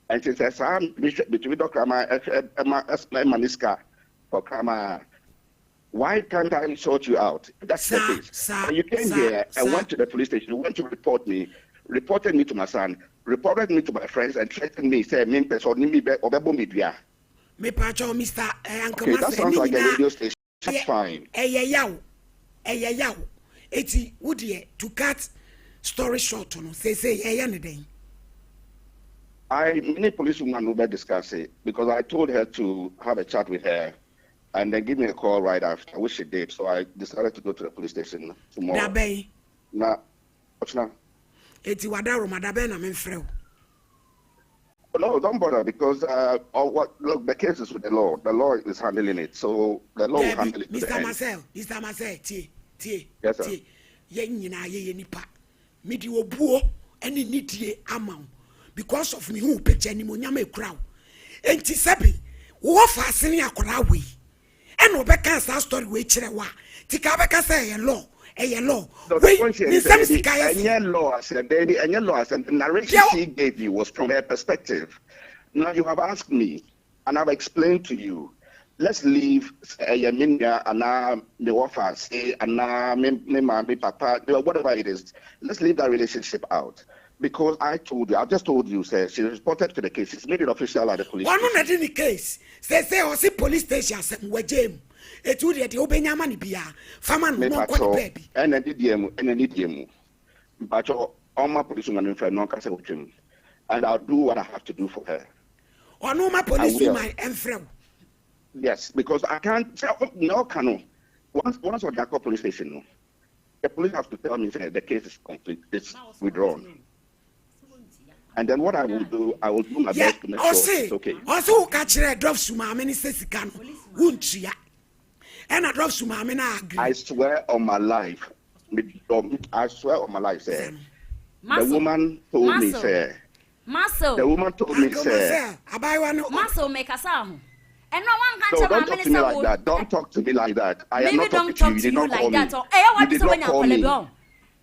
And she said, Sam, between dog ɛma ne sika for kraman, why can't I sort you out? That's the Sir, case. sir, And you came sir, here and sir. went to the police station, you went to report me, reported me to my son, reported me to my friends, and threatened me, say, me person, me be- obebo me dua. Mepatwɛ Mr. Uncle Okay, that Marcel sounds ne like a nyinaa radio station. That's ɛyɛ fine. ɛyɛ yaw, ɛyɛ yaw. Eti wo deɛ, to cut story short no, seesei ɛyɛ ne dɛn? I many policewoman will discuss it because I told her to have a chat with her and then give me a call right after, which she did. So I decided to go to the police station Da tomorrow. bɛn? Now, Ochina, Eti wadaroma, da bɛn na memfrɛ wo? No, don't bother because oh, what, look, the case is with the law. The law is handling it, so the law will Dabi, handle it to the Mr. end. Marcel, Mr. Marcel, tie, tie, Yes, sir. tie. Yɛn nyinaa yɛyɛ nipa. Mede obuo ne nidie ama wo because of me hu picture animonyam ekura wo. Enti sɛbi wowɔ faase ne akwadaa wei ɛna ɔbɛka saa story wei kyerɛ wo a, tika bɛka sɛ ɛyɛ law, ɛyɛ law. No, the Wei point here ne is nsɛm that sika yɛ sɛ. any law, I said, baby, any law, I said, the narration Deɛ she gave you was from her perspective. Now you have asked me, and I've explained to you. Let's leave Yaminia and me wafa say and me me ma, me papa, whatever it is. Let's leave that relationship out because I told you, I've just told you, sir. She reported to the case. She's made it official at the police Ɔno na station. de ne case sɛsɛ ɔse police station asɛm wagye mu. Eti wo deɛ wobɛnya ama ne biara fama no Me na ɔnkɔ ne pacho, baabi. and then DDM, and then DDM. Pacho, all my police woman friend, no can and I'll do what I have to do for her. Ɔno ma I police will. woman ɛmfrɛ wo. Yes, because I can't. No, can once on that police station, no, the police have to tell me say the case is complete, it's Ma wo so withdrawn. wɔntie o. Sɛ wɔntie a. And then what I will do, I will do my Yɛ best to make sure ɔse it's okay. ɔse woka kyerɛ Dɔfsu maame ne sɛ sika no wontua ɛna Dɔfsu maame no agree. I swear on my life, I swear on my life, sir. The Muscle. woman told me, Muscle. sir. Muscle. The woman told me, Uncle sir. Marcel, abayewa no Muscle mekasa ho. Ɛno wanka No, nkyɛ don't maame talk ne to me sɛ like wo that. Don't talk to me like that. I am Maybe not talking don't to talk you. You to did you not like call me. that. Ɛyɛ You wadwe did sɛ not woanya call akwadaa bi me. ɔho.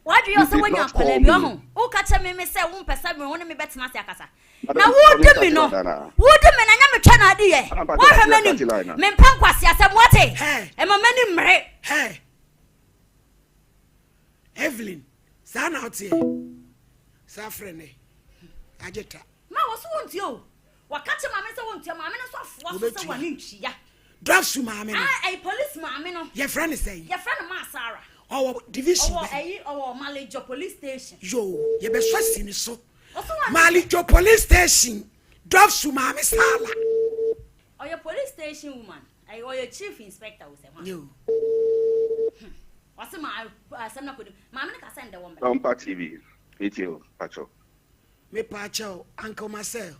Wadwe yɛ You sɛ did woanya not call akwadaa bi me. ɔho. Woka kyerɛ me me sɛ wompɛ sɛ me wo ne me bɛtena ase akasa. Madam, Na wodi sorry, me no. Tati Line, Wodi me na nyɛ metwa na ade yɛ. Madam, Woahwɛ Tati m'anim. Line. Mempɛ nkwasi asɛm wɔte. Hey. Ɛma m'anim mmere. Hey. Evelyn, saa na woteɛ saa frɛ ne agye ta. Ma wɔ so wontua o. Wɔka kyerɛ maame sɛ wontua, maame no nso afoa so sɛ Wobɛtua. wɔne ntua. Dɔfsu maame no. Ah, ɛyɛ police maame no. Yɛfrɛ ne sɛn? Yɛfrɛ no Maa Sara. Ɔwɔ division Ɔwɔ bɛn? ɛyi, ɔwɔ Malejo police station. Yo, yɛbɛsɔ si ne so. Ɔso wɔn Malijo police station, Dɔfsu maame Sala. Ɔyɛ police station woman. Ɛyɛ ɔyɛ chief inspector wɔ sɛ hɔn. Yo. Ɔsɛ ma asɛm na kɔdim. Maame no kasa ndɛ wɔn bɛ. Bumper TV. Me too, Pacho. Mepaakyɛw, Uncle Marcel,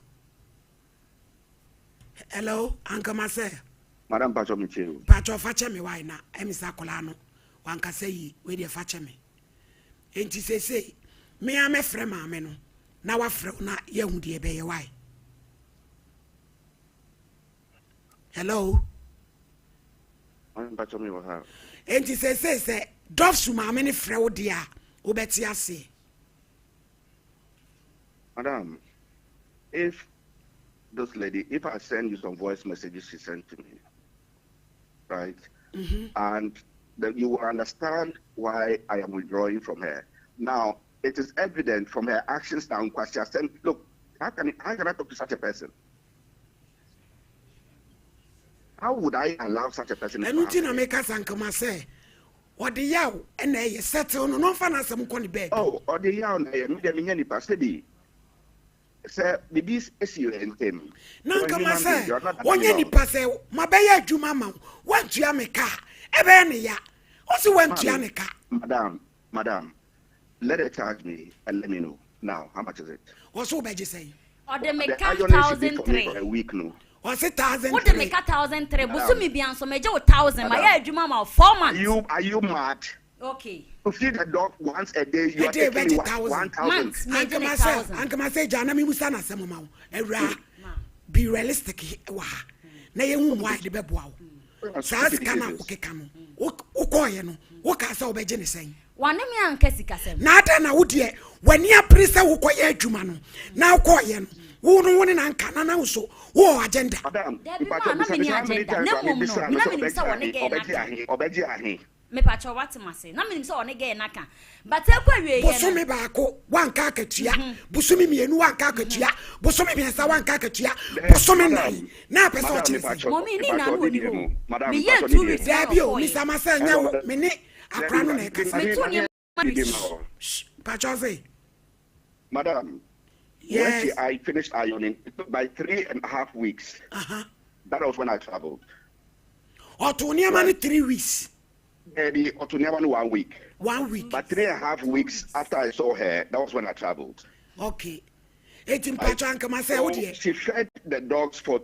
hello, Uncle Marcel. Madam Pacho, me too. Pakyɛw, fa kyɛ me wae na ɛmi sɛ akwadaa no wankasa yie. Wei deɛ, fa kyɛ me. Enti seesei mea mɛfrɛ maame no na wafrɛ wo na yɛahu deɛ ɛbɛyɛ wae. Hello? Madam Pacho, me wɔ ha. Enti seesei sɛ Dɔfsu maame no frɛ wo deɛ a, wobɛte aseɛ. Madam, if this lady, if I send you some voice messages she sent to me, right? And then you will understand why I am withdrawing from her. Now, it is evident from her actions now. She has sent, look, how can I talk to such a person? How would I allow such a person into Ɛno my nti na house? meka sa nkama sɛ ɔde yaw ɛna ɛyɛ settle no na ɔmfa n'asɛm nkɔ ne baabi. Oh, ɔde yaw na ɛyɛ me deɛ menyɛ nipa sɛbi sɛ biribi esi yɛn ntam. Na You're a nkama human sɛ being, you're not an wɔnyɛ animal. nipa sɛ mabɛyɛ adwuma ma wo, woantua me ka a, ɛbɛyɛ ne ya ɔse woantua Mami, ne ka. Madam, madam, let her charge me and let me know. Now, how much is it? Ɔse wobɛgye sɛn? Ɔde me The ka ironing should be thousand for me for three. a week, no. Ɔse thousand Wode me three. ka 1,300. Madam. Bosome bia nso megye wo 1,000. Ma Madam. yɛ adwuma ma wo 4 months. You are you mad? Okay. To feed the dog once a day, you A are day, taking me wobɛgye what? thousand. 1,000. Months, mɛgye ne Ankama sɛ thousand. ankama sɛ gya na memusa no asɛm ma wo awuraa. Be realistic wɔ ha na yɛhu mmoa a yɛde bɛboa wo. Saa sika no a wokeka no, wokɔɔyɛ no, wokaa sɛ wobɛgye ne sɛn? Wane me anka sikasɛm. Na adɛn na wo deɛ w'ani abere sɛ wokɔyɛ adwuma no na wokɔɔyɛ no, wo no wo ne no anka na na wo so wowɔ agenda? Madam, Dabi mepakyɛ maa na bisa menni bisa how many agenda times na a mmom no mebisa no na sɛ menim sɛ ɔbɛgye wɔne ahe, girl no ɔbɛgye aka. ahe, ɔbɛgye ahe. Mepakyɛw wate mase na menim sɛ ɔne girl no aka but ɛkɔ awieɛ no. Bosome baako wanka akatua, bosome mmienu wanka akatua, bosome mmiɛnsa wanka akatua, Then bosome madam, nnan na apɛ sɛ madam ɔkyerɛ sɛn? mepakyɛ Mummy ne nyinaa mepakyɛ na ɔne ɔni deɛ hɔ mu, o. madam Meyɛɛ mepakyɛ ɔne two deɛ weeks mu. na Daabi o, ɔkɔeɛ. Mister Masa ɛnyɛ Ɛna wo, ɔbɛ me ne akora dabi no na ma ɛkasa. me Meto ma nneɛma me weeks. ma o. Shh, mpakyɛ ɔse. Madam, when she Yes. I finished ironing, it took by 3.5 weeks. That was when I traveled. Ɔto nneɛma no Right. 3 weeks. Dabi, ɔto nneɛma no one week. One week. But 3.5 weeks after I saw her, that was when I traveled. Okay. Eti Right. mpakyɛ ankama sɛ wo So deɛ. she fed the dogs for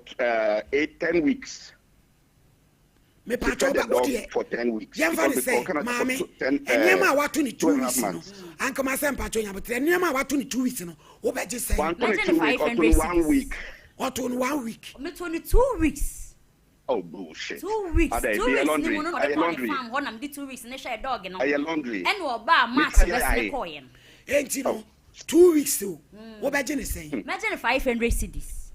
8, 10 weeks. She Mepakyɛ fed the wo dogs deɛ for 10 weeks yɛmfa because ne before sɛ Canada for maame two, 10 nneɛma a wato ne two two and a half weeks no months. ankama sɛ mpakyɛ nyabotrɛ nneɛma a wato ne 2 weeks no wobɛgye sɛn? One Mɛgye ne 2 weeks five or hundred one cedis. week. Ɔto no one week. Meto ne 2 weeks. Oh bullshit. 2 weeks. Ada Two be a weeks ne laundry. mu no na ɔde A kɔɔ ne laundry. farm hɔ na mede 2 weeks ne hwɛɛ dog no. A laundry. Ɛna ɔbaa Me March try bɛsene aye. kɔɔeɛ no. Enti no 2 weeks o wobɛgye ne sɛn? Mɛgye ne 500 cedis.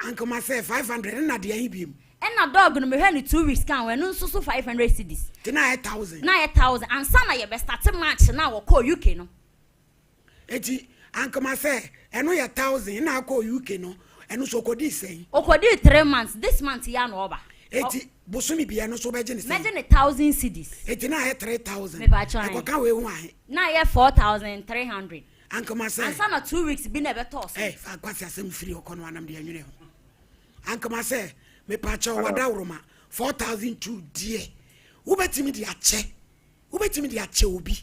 Ankama sɛ 500 ɛna deɛ ahi biem? Ɛna dog no mehwɛ ne 2 weeks kan wɔ ɛno nso so 500 cedis. Nti na ayɛ 1,000. Na ayɛ 1,000 ansa na yɛbɛ start March na wɔkɔɔ UK no. Eti ankama sɛ ɛno yɛ 1,000 na akɔ UK no ɛno so ɔkɔdii sɛn? Ɔkɔdii 3 months. This month yɛ ana ɔba. Eti bosome bia no so wobɛgye ne sɛn? Mɛgye ne 1,000 cedis. Eti na ayɛ 3,000. Mepakyɛ. Ɛkɔka wei ho ahe? Na ayɛ 4,300. Ankama sɛ ansa na 2 weeks bi na ɛbɛtɔɔ so. Ɛ fa kwasi asɛm firi ɔkɔ no anam deɛ nwene ho ankama sɛ mepakyɛw wadaworoma 4,002 deɛ wobɛtumi de akyɛ wobɛtumi de akyɛ obi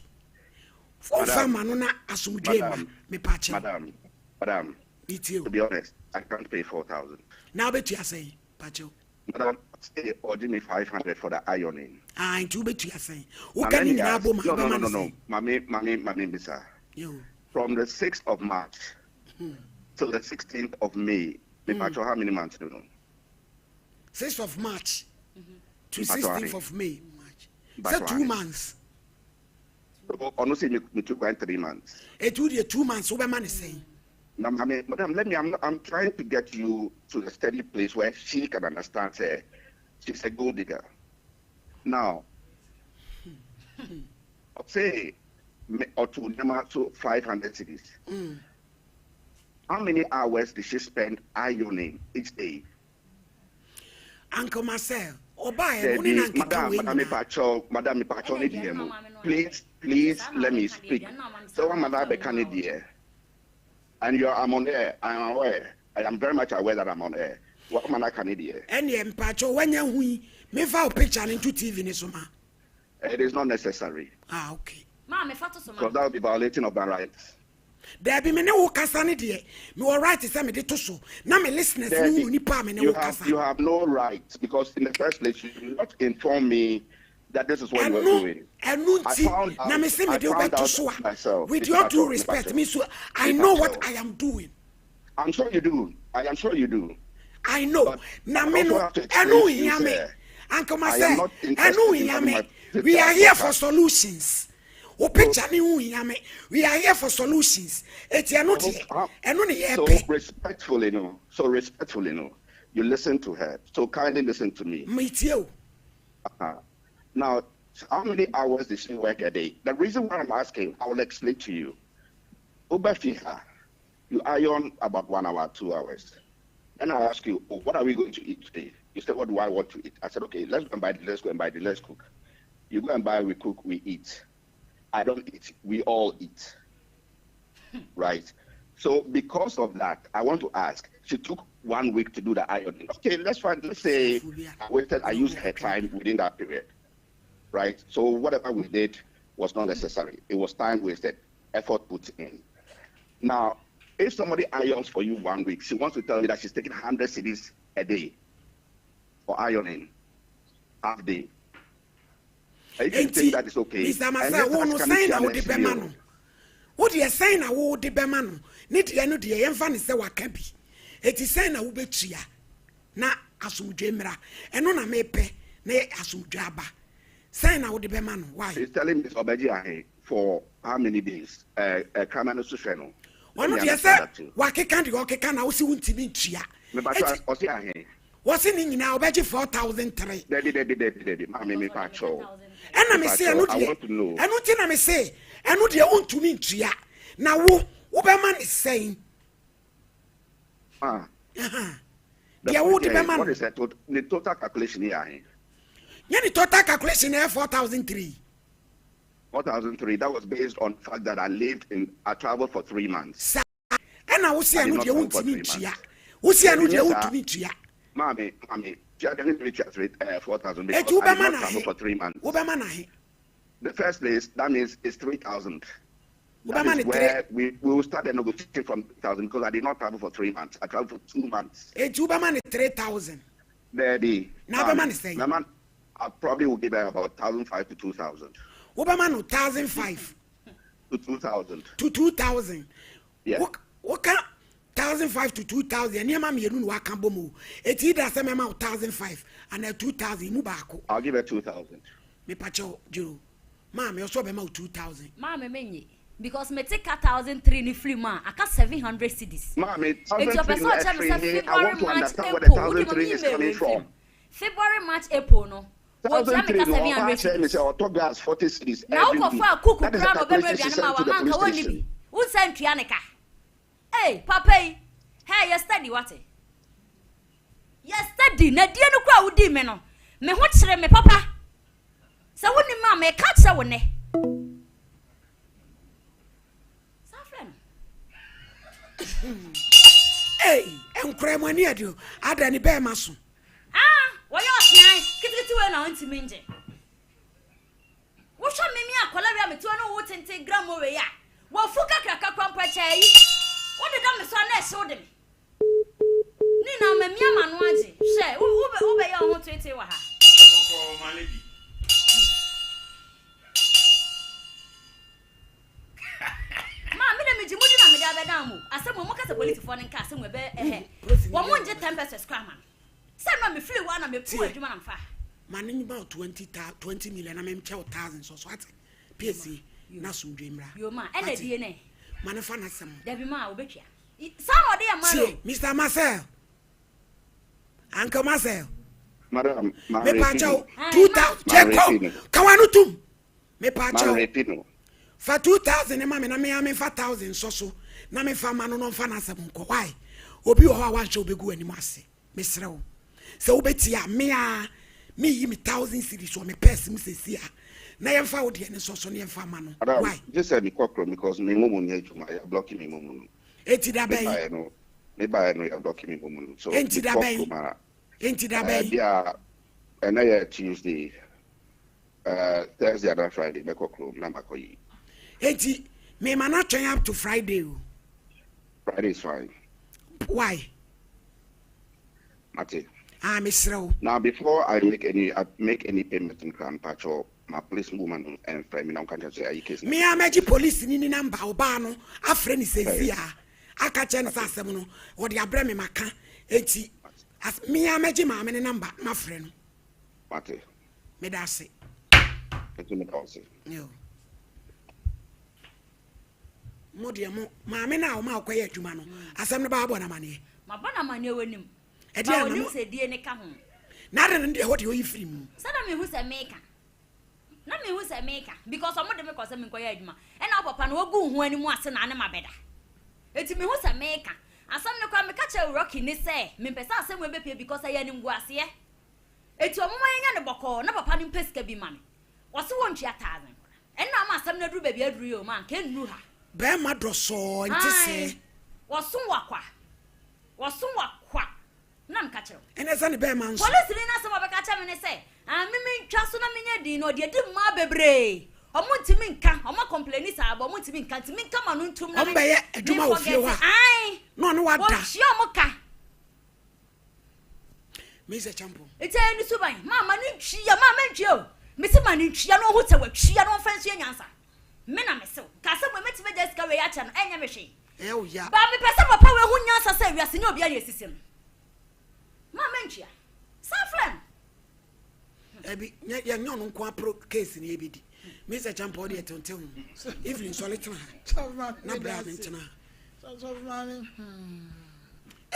ɔmfa Madam. ma no na asomdwe ma Madam. mepakyɛw. Madam, madam, metie o. To be honest, I can't pay 4,000. Na wobɛtua sɛn pakyɛw? Madam, say order me 500 for the ironing. Ah, nti wobɛtua sɛn Now, woka let ne me nyinaa ask. bɔ ma No, no, wobɛma no, no no, no. sɛn? Mami, mami, mami, Misa. Yo. From the 6th of March till the 16th of May, mm. how many months do you know? 6th of March to Mpakyɛw 16th ahe? of May, March Mpakyɛw sɛ two ahe? months. So, honestly, me took one 3 months. Ɛti wodeɛ 2 months wobɛma ne sɛn? Now, mami, madam, let me, I'm, I'm trying to get you to a steady place where she can understand, say, she's a gold digger. Now, say, me, or to number so 500 cedis. How many hours did she spend ironing each day? Uncle Marcel ɔbaeɛ no wo ne na Debbie, nkeka madam, wei madam nyinaa. Mepakyɛw, madam mepakyɛw ne deɛ mu. Please, please let me speak. So one madam bɛka ne deɛ. And you're, I'm on air. I am aware. I am very much aware that I'm on air. What man aka ne deɛ? Ɛneɛ mpakyɛw woanya hu yi memfa wo picture no nto TV ne so ma? It is not necessary Ah, okay. Maa mefa to so ma. Because that would be violating of my rights. Daabi me ne wo kasa ne deɛ mewɔ right sɛ mede to so na me listeners ne Debbie, hunu nipa a me ne you wo have kasa. you have no right because in the first place you did not inform me that this is what you were Ɛno doing. ɛno I nti found na out me se I mede wo found bɛto out so a myself. with your due Mepakyɛw, respect mepakyɛw, me so I know what mepakyɛw. I am doing. I'm sure you do. I am sure you do. I know. But Na I me also no have to explain ɛno to you, hia me. sir, Uncle I am Marcel not interested ɛno in hia having me. my We picture are here for broadcast. solutions. Wo So, picture ne ho hia me. We are here for solutions. Eti ɛno so, deɛ how, ɛno ne so yɛpɛ. respectfully, no. So respectfully, no. You listen to her. So kindly listen to me. Metie o. Now, how many hours did she work a day? The reason why I'm asking, I will explain to you. Wobɛfi ha, you iron about one hour, 2 hours. Then I ask you, oh, what are we going to eat today? You said, what do I want to eat? I said, okay, let's go and buy, let's go and buy, let's cook. You go and buy, we cook, we eat. I don't eat, we all eat. Right? So because of that, I want to ask, she took one week to do the ironing. Okay, let's find, let's say I waited, I used her time within that period. Right? So whatever we did was not necessary. It was time wasted, effort put in. Now, if somebody irons for you one week, she wants to tell you that she's taking 100 cedis a day for ironing, half day. If you Enti think that is okay, Mister Marcel, ɛnyɛ wo saa no sika no sɛn tua na na wode ɛsɛ bɛma o. no? Wo deɛ sɛn na wode bɛma no? Ne deɛ no deɛ yɛmfa no sɛ waka bi. Enti sɛn na wobɛtua na asomdwoe mmra? Ɛno na mepɛ na asomdwoe aba. Sɛn na wode bɛma no? Why? He's telling me sɛ ɔbɛgye ahe for how many days? Eh, eh, kraman no so hwɛ no. Let Ɔno me deɛ understand sɛ that too. wakeka deɛ ɔkeka na wose wontumi ntua. Mepakyɛ Enti ɔse ahe? Wɔse ne nyinaa ɔbɛgye 4,003. Dabi dabi dabi dabi maame me pa kyɛw. Ɛna me se ɛno deɛ ɛno nti na me se ɛno deɛ wontumi ntua na wo wobɛma ne sɛn. Ah. Deɛ wo de bɛma no. What is that? Ne total calculation yɛ ahe? Nyɛ ne total calculation ɛyɛ 4,003. 4,003 that was based on the fact that I lived in I traveled for three months. Sa Ɛna wo se ɛno deɛ wontumi ntua. Wo se ɛno deɛ wontumi ntua. Maame, maame, tua deɛ mentumi tua three, eh, 4,000 Eti because I did wobɛma not no travel ahe? for 3 months. Wobɛma no ahe? The first place, that means it's 3,000. That Wobɛma is no three. where we will start the negotiation from 3,000 because I did not travel for 3 months. I traveled for 2 months. Eti wobɛma no 3,000. Daddy, Na wobɛma maame, no sɛn? mama, I probably will give her about 1,500 to 2,000. Wobɛma no 1,500. To 2,000. To 2,000. Yeah. Wo woka 1,500 to 2,000 nneɛma mmienu na waka bɔ mu o. Eti either sɛ mɛma wo 1,500 anaa 2,000 emu baako. I'll give her 2,000. Mepakyɛw Jero. Maame ɔsɛ ɔbɛma wo 2,000. Maame menye because mete ka 1,300 ne firi mu a aka 700 cedis. Maame Eti 1,300 ɔpɛ sɛ no ɔkyerɛ me ɛfiri sɛ he? I February want to March understand where the April wode thousand ma three me is email coming wei mfiri from. mu. February March April no Thousand wɔtua me three ka no seven ɔba hundred akyerɛ me cedis. sɛ ɔtɔ gas 40 cedis Na every week. wokɔfaa kuku That is the koraa na ɔbɛnoa calculation she aduane ma sent wo to the a na anka police wonni bi. station. Wonsan ntua ne ka. Ei papa yi hɛɛ yɛ steady wate. Yɛ steady na die no koraa a wodii me no me ho kyere me papa. Sɛ wonim a meka akyerɛ wo nnɛ. San frɛ no. Ei nkora mu ani ɛde o ada ne bɛɛma so. Ah wɔyɛ ɔtean ketekete wei na ɔntumi ngye. Wohwɛ me me akwadaa wei a mete hɔ ne wo tenten grammɔ wei a wafu kakraka koraa mpo ɛkyɛ ayi. Wodeda me so a na ɛhyew de me. Ne nyinaa mamia m'ano agye. Hwɛ wo wobɛyɛ wo ho toetoe wɔ ha. Kɔkɔɔ my lady. Maa me de megye mudi na mede abɛdan mo. Asɛm wɔ mo kasa polisifoɔ no nka asɛm wɔ ɛbɛ ɛhɛ. Wɔn mo ngye 10 pesewas koraa ma me. Sɛ no a mefiri hɔ a na mepuu Tie. adwuma na mfa. Ma ne nyima wo 20 ta 20 million na memkyɛ wo thousand so so ate. Piesie na asomdwe mmra. Yo ma ɛna Ate. die nɛ. Ma ne fa n'asɛm. Dabi ma wobɛtwa. Saa na ɔde yɛ mma no Tie o. Mister Marcel. Uncle Marcel. Madam, ma Mepa repi kyɛw no. Ae, two ma. thousand. Ma Tie repi kɔ. no. Ka w'ano tum. Mepa Ma kyɛw. repi no. Fa 2,000 ma me na me ara memfa 1,000 nsɔ so na memfa mma no na ɔmfa n'asɛm nkɔ. Why? Obi wɔ hɔ a wanhwɛ obɛgu w'anim ase. Mesrɛ wo. Sɛ wobɛtie a, me ara meyi me 1,000 cedis wɔ me purse mu seesei a na yɛmfa wo deɛ no nsɔ so na yɛmfa mma no. Madam, Why? gye sɛ mekɔ kurom because me momo nyɛ adwuma, yɛ block me momo no. Enti da Me bɛn? baeɛ no, me baeɛ no yɛ block me momo no. So Enti da mekɔ bɛn? kurom a, Enti da eh, bɛn? bi a ɛnɛ yɛ Tuesday, eh, Thursday anaa Friday mɛkɔ kurom na makɔ yi. Enti mema no atwɛn up to Friday o. Friday is fine. Why? Mate. Ah, mesrɛ wo. Now before I make any I make any payment nkra mpakyɛw ma police woman no ɛmfrɛ me na ɔnka nkyerɛ sɛ ayi case no Me ara mɛgye polisini ne number ɔbaa no afrɛ no seesei Pɛyɛ. ara aka kyerɛ no sɛ Mate. asɛm no ɔde abrɛ me maka enti Mate. as me ara mɛgye maame ne number na mafrɛ no. Mate. Meda ase. Nso meda wo ase. Yo. Mo deɛ mo maame no a ɔma ɔkɔyɛ adwuma no asɛm no baa bɔ no amaneɛ. Mabɔ no amaneɛ w'anim. Ɛdeɛ Ba a na onim mo sɛ die ne ka ho. Na ade no deɛ hɔ deɛ ɔyi firi mu. Sɛ na mehu sɛ meka. Na mehu sɛ meka because ɔmo de me kɔ sɛ menkɔyɛ adwuma. Ɛna wo papa no wagu wo ho anim ase na ne ma bɛda. Eti mehu sɛ meka. Asɛm no koraa meka kyerɛ Rocky ne sɛ mempɛ sɛ asɛm wei bɛpie because ɛyɛ animguaseɛ. Eti ɔmo ma yɛnya no bɔkɔɔ na papa no mpɛ sika bi ma me. Ɔse wɔntua 1,000 koraa. Ɛnna ama asɛm no aduru baabi aduru yi o ma anka ɛnnuru ha. Bɛɛma dɔ sɔɔ nte sɛɛ. Ae, wɔso wakwa. Wɔso wakwa. Na meka kyerɛ wo. Ɛnɛ sɛ ne bɛɛma nso. Polisini no asɛm a ɔbɛka kyerɛ me ne sɛ, ah, me mentwa so na menyɛ din no, ɔde adi mmaa bebree. Ɔmo ntumi nka, ɔmo akɔmpleni saa, but ɔmo ntumi nka, nti menka m'ano ntom na Ɔmo bɛyɛ adwuma wɔ fie hɔ a, Ae, na ɔne wada. wɔtua ɔmo ka. Mese Champon. Nti ɛyɛ ne suban. Maa ma ne ntwia, maa mentwia o. Mese ma no ntua na ɔhu sɛ watua na ɔmfa nsua nyansa. Me na mese wo. Nka asɛm wei mɛtumi agya sika wei akyɛ no ɛnyɛ me hwee. Ɛyɛ wo ya. But mepɛ sɛ papa wei hu nyansa sɛ wiase nyɛ obiara na esisi no. Ma mentua. San frɛ no. Dabi, nyɛ yɛnyɛ ɔno nko apro case ni ebedi. Me sɛ champa ɔde ɛte ho. Evelyn sɔle tena ha. Na bra me ntena ha. Sɔfo maame. Hmm.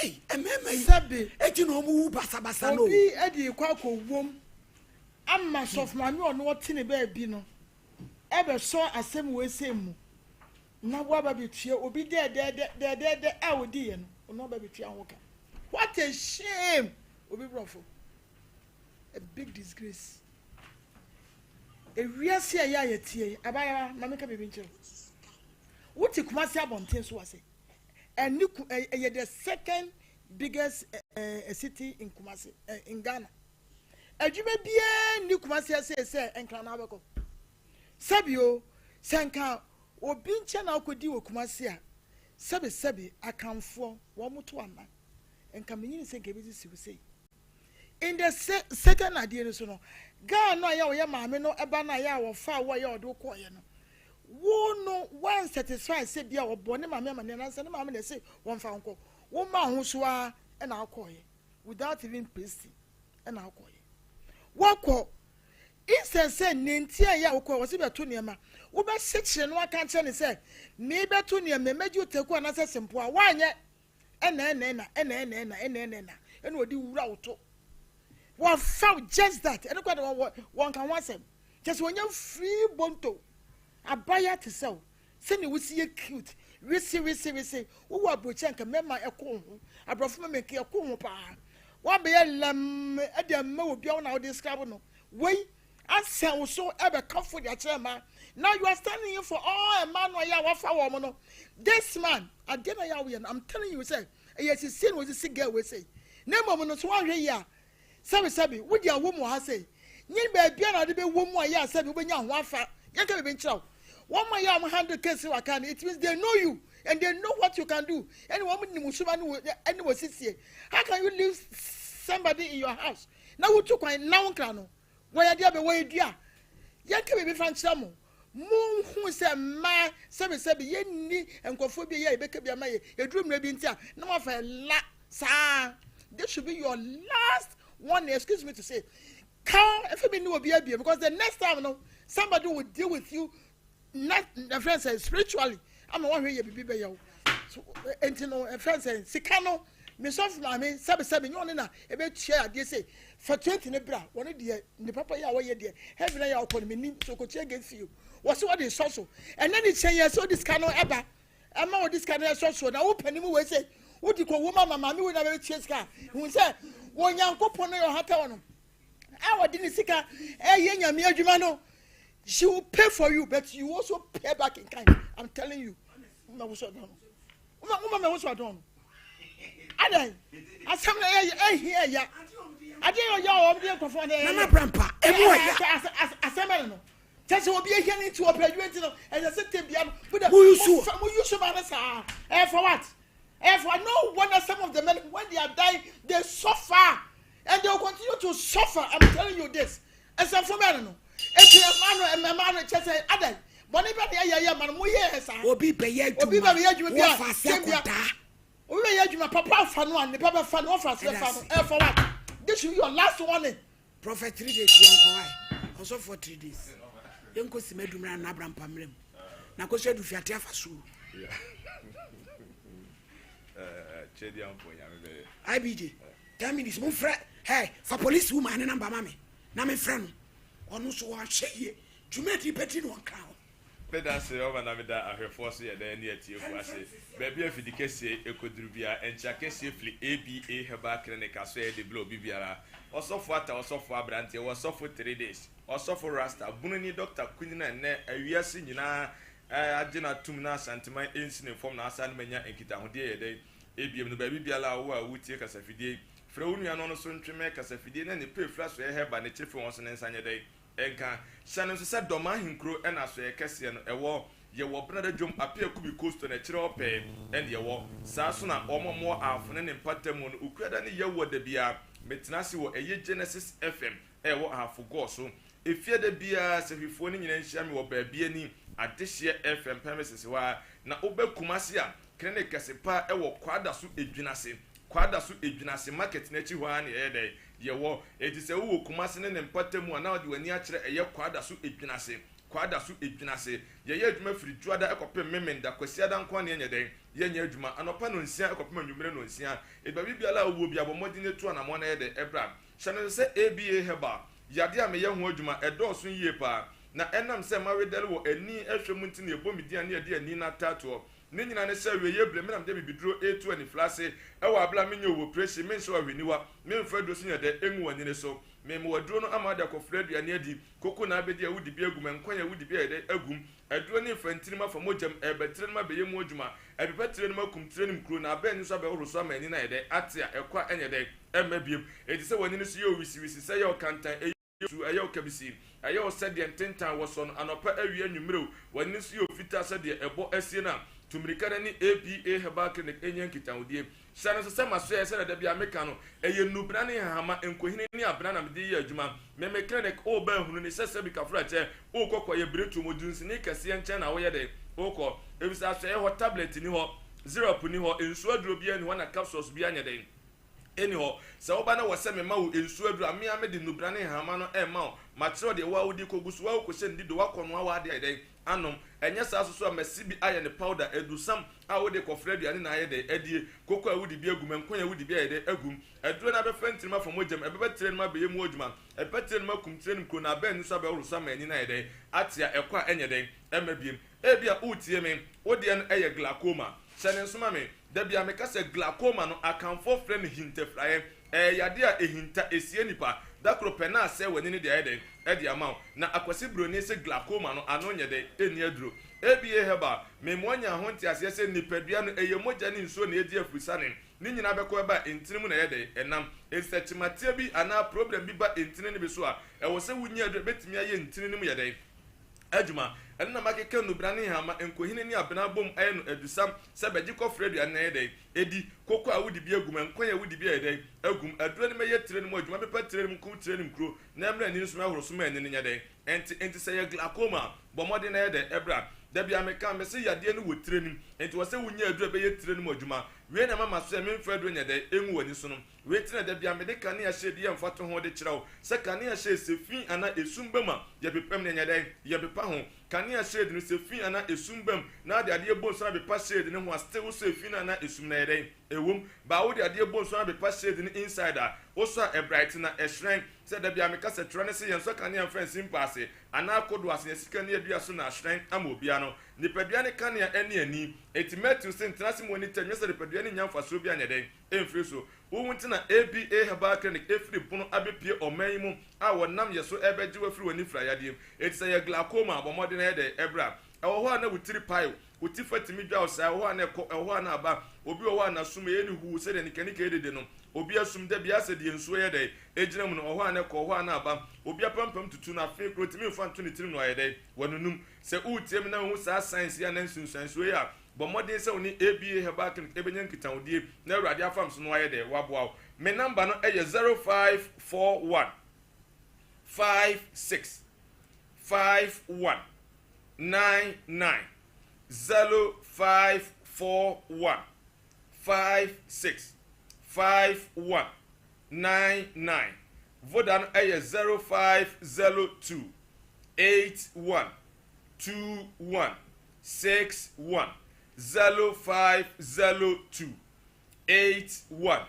Ei, mmarima yi. Sɛbe. Eti na wɔn wu basabasa no. Obi de kɔ akɔwom ama sɔfo maame ɔno ɔte ne baabi no ɛbɛsɔ asɛm wei sɛ mu na waba bɛtua obi dɛɛdɛɛdɛ dɛɛdɛɛdɛ a ɔdiiɛ no ɔno aba bɛtua ho ka. What a shame! Obi borɔfo. A big disgrace. Ewiase a ɛyɛ a yɛteɛ yi, abaayewa, ma menka biribi nkyerɛ wo. Wote Kumasi abɔnten so ase. Ɛne ku ɛyɛ the second biggest uh, city in Kumasi, uh, in Ghana. Adwuma biara nni Kumasi ase sɛ nkran na abɛkɔ. Sɛbi o, sɛ nka obi nkyɛn na akɔdi wɔ Kumasi a, sɛbi sɛbi akanfoɔ wɔn to ana. Nka menyini sɛ nka ebesisi wo sei. In the second adeɛ no so no, girl no a yɛ a ɔyɛ maame no ba no a yɛ a wɔfaa wo a yɛ a ɔde wo kɔɔeɛ no, wo no wan satisfy sɛ bi a ɔbɔ ne maame amaneɛ anaasɛ ne maame na ɛse wɔmfa wo nkɔ, wo maa ho so ara ɛna akɔɔeɛ without even pasting ɛna akɔɔeɛ. Wakɔ instead sɛ ne nti a yɛ a wokɔɛ wɔse bɛto nneɛma, wobɛsekyere no aka akyerɛ ne sɛ meebɛto nneɛma mɛgye wo taku anaasɛ sempoa, woanyɛ. Ɛna ɛna ɛna ɛna ɛna ɛna ɛna ɛna ɛna ɛna ɔde wura wo to. Wɔfa wo just that. Ɛno kora de wɔn wɔn ka ho asɛm. Kyɛ sɛ wɔnya free bonto. Abaya te sɛ wo. Sɛnea wosi yɛ cute. Wese wese wese. Wowɔ aburokyi anka mmarima ɛko wo ho. Aborɔfo mmarima nka ɛko wo ho paa. Woabɛyɛ lɛmm ɛde ama obi a wo na wode scrub no. Wei asɛn wo so ɛbɛkafo de akyerɛ mmaa. Now you are standing in for all mmaa no a yɛ a wafa wɔn no. This man, adeɛ na yɛ a woyɛ no, I'm telling you sɛ ɛyɛ sisi na wɔsisi girl wei sei. Na mmom no so woanhwɛ yie a, sɛbi sɛbi wode awɔ mu wɔ ha sei. Nye baabi a na wode bɛwɔ mu a yɛ a sɛbi wobɛnya ho afa. Yɛnka biribi nkyerɛ wo. Wɔn a yɛ a wɔn handle case wɔ aka no, it means they know you and they know what you can do. Ɛne wɔn nim wo suba ne wɔ sisie. How can you leave somebody in your house na wotu kwan na wo nkra no wɔyɛ deɛ bɛ wɔyɛ dua yɛnka biribi fa nkyerɛ mo monhu sɛ mmaa sɛbesɛbe yɛnni nkurɔfoɔ bi a yɛbɛka bi ama yɛ ɛduru mmerɛ bi nti a na moafa ɛla saa. This should be your last one, excuse me to say, ka ɛfɛ mi ni obi abie, because the next time no somebody will deal with you na ɛfɛn sɛ spiritually ama wɔhwɛ yɛ bibi bɛyɛ wo so. Nti no ɛfɛn sɛ sika no mesɔfo maame sɛbesɛbe nyɛ ɔne na ɛbɛtua adeɛ sɛ fa 20 ne bra. Wɔne deɛ ne papa yɛ a wɔyɛ deɛ heaven yɛ a ɔkɔ no menim so ɔkɔtua gate fee wɔ so wɔde sɔ so. Ɛnɛ ne kyɛn yɛ sɛ ɔde sika no ɛba ɛma wɔde sika no ɛsɔ soɔ na wo panim wei sɛ wode kɔ wom ama maame wei na bɛbɛtua sika hu sɛ wɔ Nyankopɔn no yɛ ɔhata wɔ no a wɔde ne sika ɛyɛ Nyame adwuma no. She will pay for you, but you also pay back in kind. I'm telling you. Woma wo so adɔn no, woma ma wo so adɔn no adan asɛm na ɛyɛ ɛhia ɛya adeɛ yɛ ɔyɛ a wɔn de nkɔfɔ no ɛyɛ Nana Brampa emu ɔya. Asɛm bɛn no kyɛ sɛ obi ehia ne nti ɔpɛ adwuma nti no ɛsɛ sɛ tem bia no mo de Mo use mo use ma no saa. Ɛyɛ for what? Ɛyɛ for what? No wonder some of the men, when they are dying, they suffer and they will continue to suffer. I'm telling you this. Ɛsɛmfo bɛn no eti ɛma no ɛma no kyɛ sɛ adan bɔne bɛ ne ɛyɛ yɛ ma no mo yɛ saa. Obi bɛyɛ obi adwuma bɛyɛ adwuma bi a wɔfa ase tem bia akɔdaa. Obi bɛyɛ adwuma papa afa no a nipa bɛfa no ɔfa ase bɛfa no. Ɛyɛ for what? This should be your last warning. Prophet 3 days yɛnkɔ wae. Ɔsɔfoɔ 3 days yɛnkɔ sima dumra na Abrampa mmerɛ mu na kɔsɛ adu fiate afa so. Kyɛdiampo Nyame bɛyɛ. IBJ 10 minutes momfrɛ hey, fa police woman ne number ma me na mefrɛ no. Ɔno nso wɔahwɛ yie dwumadi bɛdi no ɔnkra hɔ. Meda ase ɔma na meda ahwɛfoɔ so yɛ dɛn ne atiefoɔ ase. Baabi a afidi kɛseɛ ɛkɔduru biara, nkyea kɛseɛ firi ABA Herbal Clinic asoɛeɛ de brɛ obi biara. Ɔsɔfo Atta, Ɔsɔfo Aberanteɛ, Ɔsɔfo 3 Days, Ɔsɔfo Rasta, Bunani Dɔkta Kunyin a nnɛ wiase nyinaa agye no atom na Asanteman nsi ne fam na asa no manya nkitahodeɛ yɛ dɛn ebiem no. Baabi biara a wowɔ a wotie kasafidie yi, frɛ wo nua no ɔno nso ntwe mmɛn kasafidie na ne pɛ firi asoɛeɛ herbal ne kyefe wɔn so ne nsa nyɛ dɛn nka. Hyɛ no nso sɛ Dɔm ahenkuro na asoɛeɛ kɛseɛ no ɛwɔ. Yɛwɔ Benada dwom Apia Kubi Coastal no akyire hɔ pɛɛ ɛne yɛwɔ. Saa nso na wɔn a wɔwɔ Ahafo ne ne mpatamu no Okuada ne Yawuo da biara metena ase wɔ ɛyɛ Genesis FM a ɛwɔ Ahafo Gɔɔ so. Efiada biara Sahwifoɔ no nyinaa nhyia me wɔ baabi ani Adehyeɛ FM premises hɔ ara. Na woba Kumasi a, clinic kɛse paa ɛwɔ Kwadaso Edwinase, Kwadaso Edwinase market no akyi hɔ ara na yɛyɛ dɛn? Yɛwɔ. Enti sɛ wowɔ Kumasi ne ne mpɔtam a na wode w'ani akyerɛ ɛyɛ Kwadaso Edwinase, Kwadaso Edwinase. Yɛyɛ adwuma firi Dwoada kɔpem Memenda, Kwasiada nko ara na yɛnyɛ dɛn? Yɛnyɛ adwuma. Anɔpa nonsia kɔpem anwummere nonsia. Enti baabi biara a wowɔ biara bɔ mmɔden na tu anamɔn na yɛ dɛn? Bra. Hyɛ no nso sɛ ABA Herbal, yadeɛ a meyɛ ho adwuma, ɛdɔɔso yie paa. Na ɛnam sɛ mawedɛre wɔ ani hwɛ mu nti na yɛbɔ me din a na yɛde ani no ataatoɔ. Ne nyinaa ne sɛ awieeɛ berɛ me na mede abibiduro retu anifira ase wɔ aberɛ a menyɛ owoprehyie, menhyɛ wo ahweniwa, memfa aduro so nyɛ dɛ ngu w'ani no so. Mema wo aduro no ama wode akɔfra aduane adi, koko na abɛdi a wodi bi agu mu, nkwan a wodi bi ayɛ dɛ agu mu. Aduro no refa ntini mu afa mogya mu, ɛreba tire no mu abɛyɛ mu adwuma, ɛrepepa tire no mu akum tire no mu kuro, na aba ani nso abɛhohoro so ama ani no ayɛ dɛ, ate a ɛkɔ a ɛnyɛ dɛ ɛmma bio. Enti sɛ w'ani no so yɛ wo wisiwisi, sɛ ɛyɛ wo kantan, ɛyɛ wo su, ɛyɛ wo kabisi, ɛyɛ wo sɛdeɛ ntentan wɔ soɔ no, anɔpa, awia, anwummere o, w'ani no so yɛ wo fitaa sɛdeɛ ɛbɔ asie no a, tu mmirika na ne APA Herbal Clinic nyɛ nkitahodie. Hyɛ no nso sɛ m'asoɛeɛ, sɛdeɛ da biara meka no, ɛyɛ nnubena ne nhahama, nkohini ne abena na mede yɛ adwuma. Me me clinic, woreba ahunu ne sɛ sɛbi kafrakyɛ, worekɔ kɔyɛ biretuo mu, dunsini kɛseɛ nkyɛn na woyɛ dɛn? Wokɔ. Efisɛ asoɛeɛ hɔ, tablet nni hɔ, syrup nni hɔ, nsuo aduro biara nni hɔ na capsules biara nyɛ dɛn? Nni hɔ. Sɛ woba na wɔsɛ mema wo nsuo aduro a, me ara mede nnubena ne nhahama no rema wo. Makyerɛ wo deɛ wo ara wode rekɔgu so, wo ara wokɔhyɛ no dido, woakɔnoa w'adeɛ ayɛ dɛn? Anom. Ɛnyɛ saa nso so a, masi bi ayɛ no powder, adusam a wode kɔfra aduane na ayɛ dɛ adie, koko a wode bi agu mu, nkwan a wode bi ayɛ dɛ agu mu. Aduro no abɛfa ntini mu afa mogya mu, ɛbɛba tire no mu abɛyɛ mu adwuma, ɛbɛpa tire no mu akum tire no mu kuro na abɛn no nso abɛhoro so ama ani no ayɛ dɛn ate a ɛkɔ a ɛnyɛ dɛn ɛmma biem. Ebia woretie me, wo deɛ no yɛ glaucoma. Hyɛ no nso ma me, da biara meka sɛ glaucoma no Akanfoɔ frɛ no hintafiraeɛ. Ɛyɛ yadeɛ a ɛhinta, ɛsie nipa. Da koro pɛ na asɛe w'ani no de ayɛ dɛn? De ama wo. Na Akwasi Broni se glaucoma no ano nyɛ dɛn? Ɛnni aduro. ABA Herbal, Mema woanya ho nteaseɛ sɛ nipadua no ɛyɛ mogya ne nsuo na ɛdi afurusane. Ne nyinaa bɛkɔ ɛba a ntini mu na ɛyɛ dɛn? Ɛnam. Enti sɛ kyemateɛ bi anaa problem bi ba ntini no bi so a, ɛwɔ sɛ wonya aduro a ɛbɛtumi ayɛ ntini no mu yɛ dɛn? Adwuma. Ɛno na makeka nnubena ne nhama, nkohini ne abena abom ayɛ no adusam sɛ bɛgye kɔfrɛ aduane na ɛyɛ dɛn? Edi. Koko a wode bi agu mu, nkwan a wode bi ayɛ dɛn? Agu mu. Aduro no mɛyɛ tire no mu adwuma, mɛpepa tire no mu, nkum tire no mu kuro, na ɛmmra ani no so mɛhoro so ma ani no nyɛ dɛn? Ɛnte. Enti sɛ ɛyɛ glaucoma a, bɔ mmɔden na yɛ dɛn? Ɛbra. Da biara meka, mese yadeɛ no wɔ tire no mu, enti wɔ sɛ wonya aduro a ɛbɛyɛ tire no mu adwuma. Wei na ɛma maso ɛ, memfa aduro nyɛ dɛn? Ɛngu w'ani so no. Wei nti na da biara mede kanea hyɛ di yɛ mfatoho de kyerɛ wo sɛ kanea hyɛ sɛ fi anaa esum ba mu a, yɛpepam na ɛnyɛ dɛn? Yɛmpepa ho. Kanea shade no sɛ fi anaa esum ba mu na ade adeɛ bɔ nsu na bepa shade no ho a still wosɔ efi no anaa esum no ɛyɛ dɛn? Ɛwom. But wode adeɛ bɔ nsu na bepa shade no inside a, wosɔ a ɛbright na ɛhyerɛn. Sɛ da biara meka sɛ twerɛ ne se yɛnsɔ kanea mfa nsi mpa ase anaa kodoɔ ase, yɛsi kanea dua so na ahyerɛn ama obiara no. Nipadua ne kanea ɛne ani. Enti Matthew se ntena ase ma w'ani tɛ nyɛ sɛ nipadua no nnya mfasoɔ biara nyɛ dɛn? Mfiri so. Wo nti na ABA Herbal Clinic firi pono abɛpue ɔman yi mu a wɔnam yɛ so rebɛgye wo afiri w'anifira yadeɛ mu. Enti sɛ ɛyɛ glaucoma a, bɔ mmɔden na yɛ dɛn? Ɛbra. Ɛwɔ hɔ a na wo tiri pae wo, wo ti fa tumi dwa wo saa, ɛwɔ hɔ a na ɛkɔ, ɛwɔ hɔ a na aba. Obi wɔ hɔ a n'asom ɛyɛ no huu sɛdeɛ nikanika yɛ dede no. Obi asom da biara sɛ deɛ nsuo yɛ dɛn? Ɛgyina mu no, ɛwɔ hɔ a na ɛkɔ, ɛwɔ hɔ a na aba. Obi apampam tutu no, afei koraa ɔtumi mfa nto ne tirim na wayɛ dɛn? Wanunum. Sɛ woretie me na wohu saa signs yi anaa nsunsuansoɔ yi a, Bɔ mmɔden sɛ wo ne ABA Herbal Clinic bɛnya nkitahodie na Awurade afam so na wayɛ dɛ? Waboa wo. Me number no yɛ 0541 56 51 99 0541 56 51 99 Voda no yɛ 0502 81 21 61 05 02 81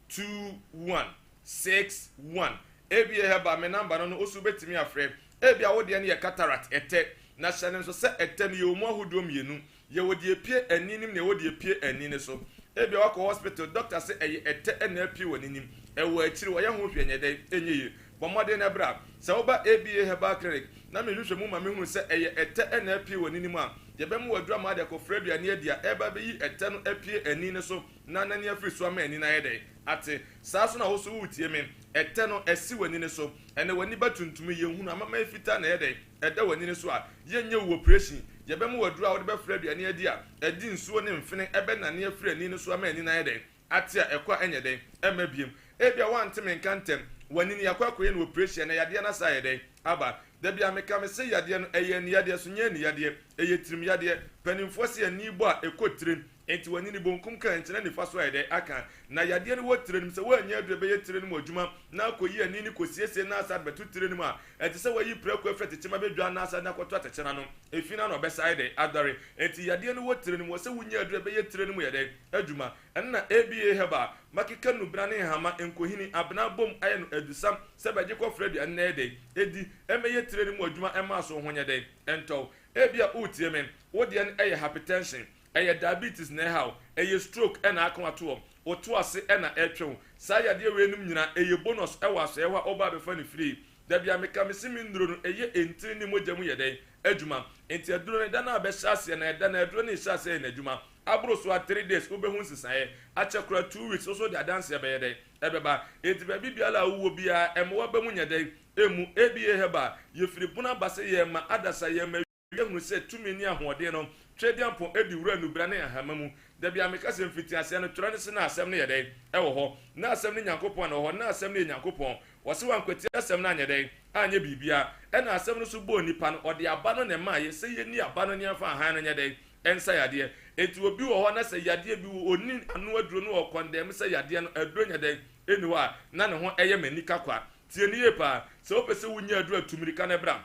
21 61 Ebia hɛba me number no no wo so wobɛtumi afrɛ. Ebia wo deɛ no yɛ cataract, ɛtɛ. Na hyɛ no nso sɛ ɛtɛ no yɛwɔ mu ahodoɔ mmienu. Yɛwɔ deɛ ɛpue ani no mu na yɛwɔ deɛ ɛpue ani no so. Ebia woakɔ hospital, doctor se ɛyɛ ɛtɛ na apue w'ani no mu. Ɛwɔ akyiri, wɔyɛ ho hwee nyɛ dɛn? Ɛnyɛ yie. Bɔ mmɔden na bra. Sɛ woba ABA Herbal Clinic na mehwehwɛ mu ma mehunu sɛ ɛyɛ ɛtɛ na apue w'ani no mu a, yɛbɛma wo aduru ama wode akɔfra aduane adi a ɛreba abɛyi ɛtɛ no apue ani no so na anane afiri so ama ani no ayɛ dɛn? Ate. Saa nso na wo nso woretie me, ɛtɛ no, asi w'ani no so. Ɛnnɛ w'ani ba tuntum yi, yɛnhunu, amamman fitaa na ɛyɛ dɛn? Ɛda w'ani no so a, yɛnyɛ wo oprehyɛn. Yɛbɛma wo aduru a wode bɛfra aduane adi a ɛde nsuo ne mfene bɛnane afiri ani no so ama ani no ayɛ dɛn? Ate a ɛkɔ a ɛnyɛ dɛn? Ɛmma biom. Ebia woante me nka ntɛm. W'ani no yɛakɔ akɔyɛ no oprehyɛn na yadeɛ no asan ayɛ dɛn? Aba. Da biara meka mese yadeɛ no ɛyɛ aniyadeɛ so nyɛ aniyadeɛ, ɛyɛ tirim yadeɛ. Panimfoɔ se ani bɔ a ɛkɔ tirim, enti w'ani no bonkum ka nkyene nifa so ayɛ dɛn? Aka. Na yadeɛ no wɔ tire no mu, sɛ woannya aduru a ɛbɛyɛ tire no mu adwuma na akɔyi ani no kɔsiesie na asan de bɛto tire no mu a, ɛte sɛ woayi prako afiri atɛkyɛ mu abɛdwa na asan de akɔto atɛkyɛ no ano. Efi no ano ɔbɛsan ayɛ dɛn? Adɔre. Enti yadeɛ no wɔ tire no mu, wɔ sɛ wonya aduru a ɛbɛyɛ tire no mu yɛ dɛn? Adwuma. Ɛno na ABA Herbal, makeka nnubena ne nhama, nkohini, abena abom ayɛ no adusam sɛ bɛgye kɔfrɛ aduane na ɛyɛ dɛn? Edi. Ɛmmɛyɛ tire no mu adwuma ɛmma so ho nyɛ dɛn? Ɛntɔ wo. Ebia woretie me, wo deɛ no ɛyɛ hypertension, ɛyɛ diabetes na ɛha wo, ɛyɛ stroke na aka wo ato hɔ, wo to ase na ɛretwe wo. Saa yadeɛ weinom nyinaa ɛyɛ bonus wɔ asɔeɛ hɔ a woba abɛfa no free. Da bi a meka mese me nnuro no ɛyɛ ntini ne mogya mu yɛ dɛn? Adwuma. Nti aduro no ɛda no a bɛhyɛ aseɛ na ɛda no aduro no rehyɛ aseɛ yɛ n'adwuma. Aboro so a 3 days wobɛhu nsesaeɛ. Akyɛ koraa 2 weeks wo nso wode adanseɛ bɛyɛ dɛn? Ɛbɛba. Enti baabi biara a wowɔ biara ɛmma w'aba mu nyɛ dɛn? Ɛmmu. ABA Herbal, yɛfiri bono aba sɛ yɛrema adasa, yɛrema yɛahunu sɛ tumi ne ahoɔden no Tweaduampɔn di wura nnubra ne nhahama mu. Da biara meka sɛ mfitiaseɛ no twerɛ no se na asɛm no yɛ dɛn? Ɛwɔ hɔ. Na asɛm no Nyankopɔn na ɛwɔ hɔ. Na asɛm no yɛ Nyankopɔn. Wɔse wankwati asɛm no anyɛ dɛn? Anyɛ biribiara. Ɛna asɛm no nso bɔɔ nipa no, ɔde aba no na ɛmaeɛ sɛ yɛnni aba no ne yɛmfa ahan no nyɛ dɛn? Ɛnsa yadeɛ. Enti obi wɔ hɔ na sɛ yadeɛ bi wɔ ɔnni ano aduro no ɔkɔndɛm sɛ yadeɛ no aduro nyɛ dɛn? Ɛnni hɔ a, na ne ho ɛyɛ m'anika kwa. Tie no yie paa. Sɛ wopɛ sɛ wonya aduro a tu mmirika na bra.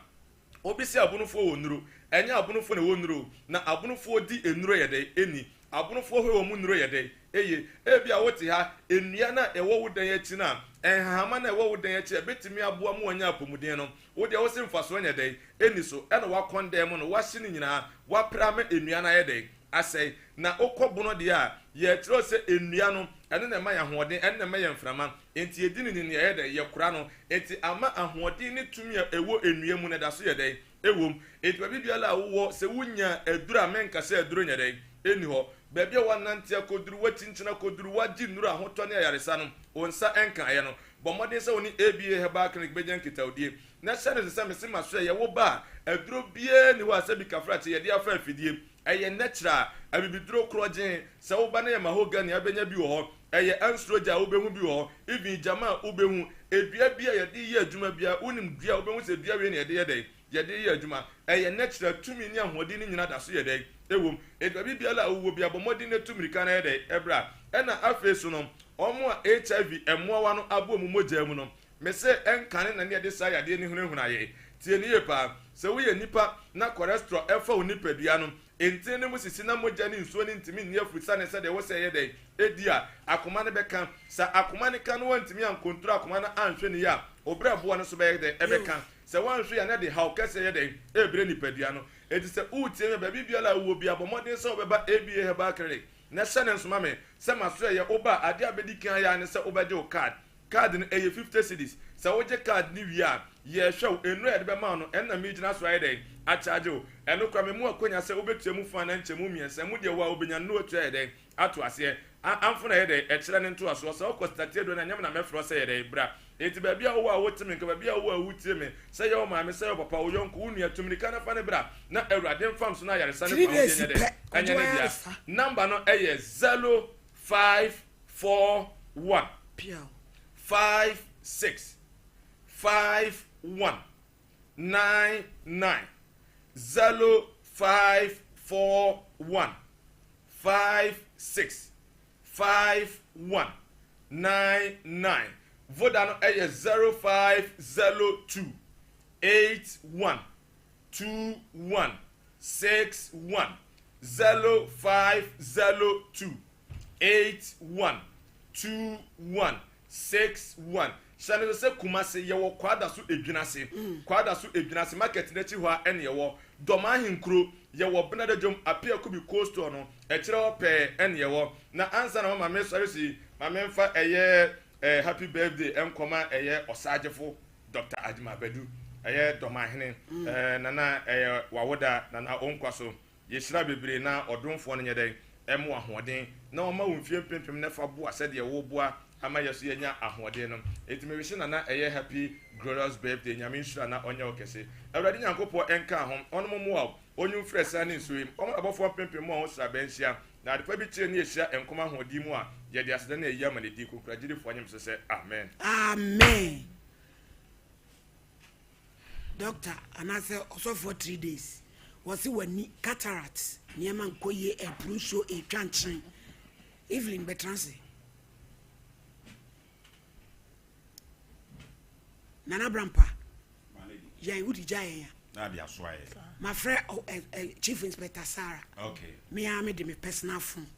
Obi se abonofoɔ wɔ nnuro. Ɛnyɛ abonofoɔ na ɛwɔ nnuro o. Na abonofoɔ di nnuro yɛ dɛn? Ɛnni. Abonofoɔ hwɛ wɔn nnuro yɛ dɛn? Eye. Ebia wote ha, nnua no a ɛwɔ wo dan akyi no a, nhahama no a ɛwɔ wo dan akyi a ɛbɛtumi aboa ma woanya apɔmuden no, wo deɛ wose mfasoɔ nyɛ dɛn? Ɛnni so. Ɛna woakɔndɛm no, woahye no nyinaa, woapra ama nnua no ayɛ dɛn? Asɛe. Na wokɔ bono deɛ a, yɛkyerɛ wo sɛ nnua no, ɛno na ɛma yɛn ahoɔden, ɛno na ɛma yɛn mframa. Enti yɛdi no ni na yɛyɛ dɛn? Yɛkora no. Enti ama ahoɔden ne tumi a ɛwɔ nnua mu no ɛda so yɛ dɛn? Ɛwom. Enti baabi biara a wowɔ, sɛ wunya aduru a, menka sɛ aduro nyɛ dɛn? Ɛnni hɔ. Baabi a woanante akɔduru, woakyinkyini akɔduru, woagye nnuru ahotɔ ne ayaresa no, wo nsa nkaeɛ no, bɔ mmɔden sɛ wo ne ABA Herbal Clinic bɛnya nkitahodie. Na hyɛ no nso sɛ mese masoɛeɛ, wo ba a, aduro biara nni hɔ a sɛbi kafrakye yɛde afa afidie. Ɛyɛ nnɛkyerɛ a, abibiduro korɔgyenn, sɛ woba na yɛ mahogany a wobɛnya bi wɔ hɔ, ɛyɛ ansrogya a wobɛhu bi wɔ hɔ, even gyama a wobɛhu, dua bi a yɛde yɛ adwuma biara, wonim dua a wobɛhu sɛ dua wei na yɛde yɛ dɛn? Yɛde yɛ adwuma. Ɛyɛ nnɛkyerɛ, tumi ne ahoɔden no nyinaa da so yɛ dɛn? Ɛwom. Enti baabi biara a wowɔ biara, bɔ mmɔden na tu mmirika na yɛ dɛn? Bra. Ɛna afei so no, wɔn a HIV mmoawa no abɔ wɔn mogya mu no, Mese ɛnkane na ne yɛde saa yadeɛ no hunahuna yɛn. Tie no yie paa. Sɛ woyɛ nipa na cholesterol ɛfa wo nipadua no, ntini no mu sisi na mogya ne nsuo no ntumi nni afurusane sɛdeɛ ɛwɔ sɛ ɛyɛ dɛn ɛdi a, akoma no bɛka. Sɛ akoma no ka na woantumi ankontro akoma no anhwɛ no yie a, wo berɛboɔ no nso bɛyɛ dɛn? Ɛbɛka. Sɛ woanhwɛ yie a na ɛde haw kɛseɛ yɛ dɛn? Ɛrebrɛ nipadua no. Enti sɛ woretie me a, baabi biara a wowɔ biara, bɔ mmɔden sɛ wobɛba ABA Herbal Clinic na hyɛ no nso ma me sɛ masoɛeɛ. Woba a, adeɛ a bɛdi kan ayɛ ara ne sɛ wobɛgye wo card. Card no, ɛyɛ 50 cedis. Sɛ wogye card no wie a, yɛhwɛ wo. Nnuro a yɛde bɛma wo no, ɛno na meregyina so ayɛ dɛn? Akyagye wo. Ɛno koraa, mema wo akwanya sɛ wobɛtua mu fa anaa nkyɛmu mmiɛnsa. Emu deɛ wo a wobɛnya no na woatua ayɛ dɛn? Ato aseɛ. A, amfo na ɛyɛ dɛn? Ɛkyerɛ ne ntoasoɔ. Sɛ wokɔ Statie Aduane a, ɛnyɛ me na mɛfrɛ wo sɛ yɛ dɛn? Bra. Enti baabi a wowɔ a wote me nka, baabi a wowɔ a wotie me, sɛ ɛyɛ wo maame, sɛ ɛyɛ wo papa, wo yɔnko, wo nua, tu mmirika na fa no bra, na Awurade mfa nso na ayaresa ne Three fawodeɛ days nyɛ dɛn? pɛ, Ɛnyɛ kɔgye ne dea. w'ayaresa. Number no yɛ 0541. Piaw. 5 6 5 1 9 9 0 5 4 1 5 6 5 1 9 9 Voda no yɛ 0 5 0 2 8 1 2 1 6 1 0 5 0 2 8 1 2 1 6 1 Hyɛ no nso sɛ Kumasi yɛwɔ Kwadaso Edwinase, Kwadaso Edwinase market no akyi hɔ ara ɛna yɛwɔ. Dɔm Ahenkuro yɛwɔ Benadadwom Apia Kubi Cold Store no akyire hɔ pɛɛ ɛna yɛwɔ. Na ansa na mama mesɔre so yi, ma memfa ɛyɛ eh, happy birthday nkɔma ɛyɛ Ɔsaagyefo Doctor Agyemang Badu, ɛyɛ Dɔmahene, eh, Nana ɛyɛ wawoda, Nana Onkwa so. Yɛhyira bebree na ɔdomfoɔ no nyɛ dɛn? Ɛmma wo ahoɔden na ɔmma wo mfie mpempem na fa boa sɛdeɛ woboa ama yɛso yɛnya ahoɔden no. Enti me wihye Nana ɛyɛ happy glorious birthday Nyame nhyira na ɔnyɛ wo kɛse. Awurade Nyankopɔn nka ho, ɔnom mmoa wo, ɔnyi wo mfiri asiane ne nsuo yi mu, ɔmma n'abɔfoɔ mpempem mmoa wo sraban nhyia, na adepa bi kyerɛ ne yɛhyia nkɔm ahoɔden mu a, yɛde aseda ne ayie ama ne din kronkron. Agyidifoɔ nye me so sɛ Amen. Amen. Doctor anaasɛ ɔsɔfoɔ 3 days wɔse w'ani cataract nneɛma nkɔ yie, ɛpuru nsuo, ɛtwa nkyɛn. Evelyn bɛtena ase. Nana Brampa, yɛn wodi gya yɛn a na ade aso ayɛ. Mafrɛ Chief Inspector Sarah. Me ara mede me personal phone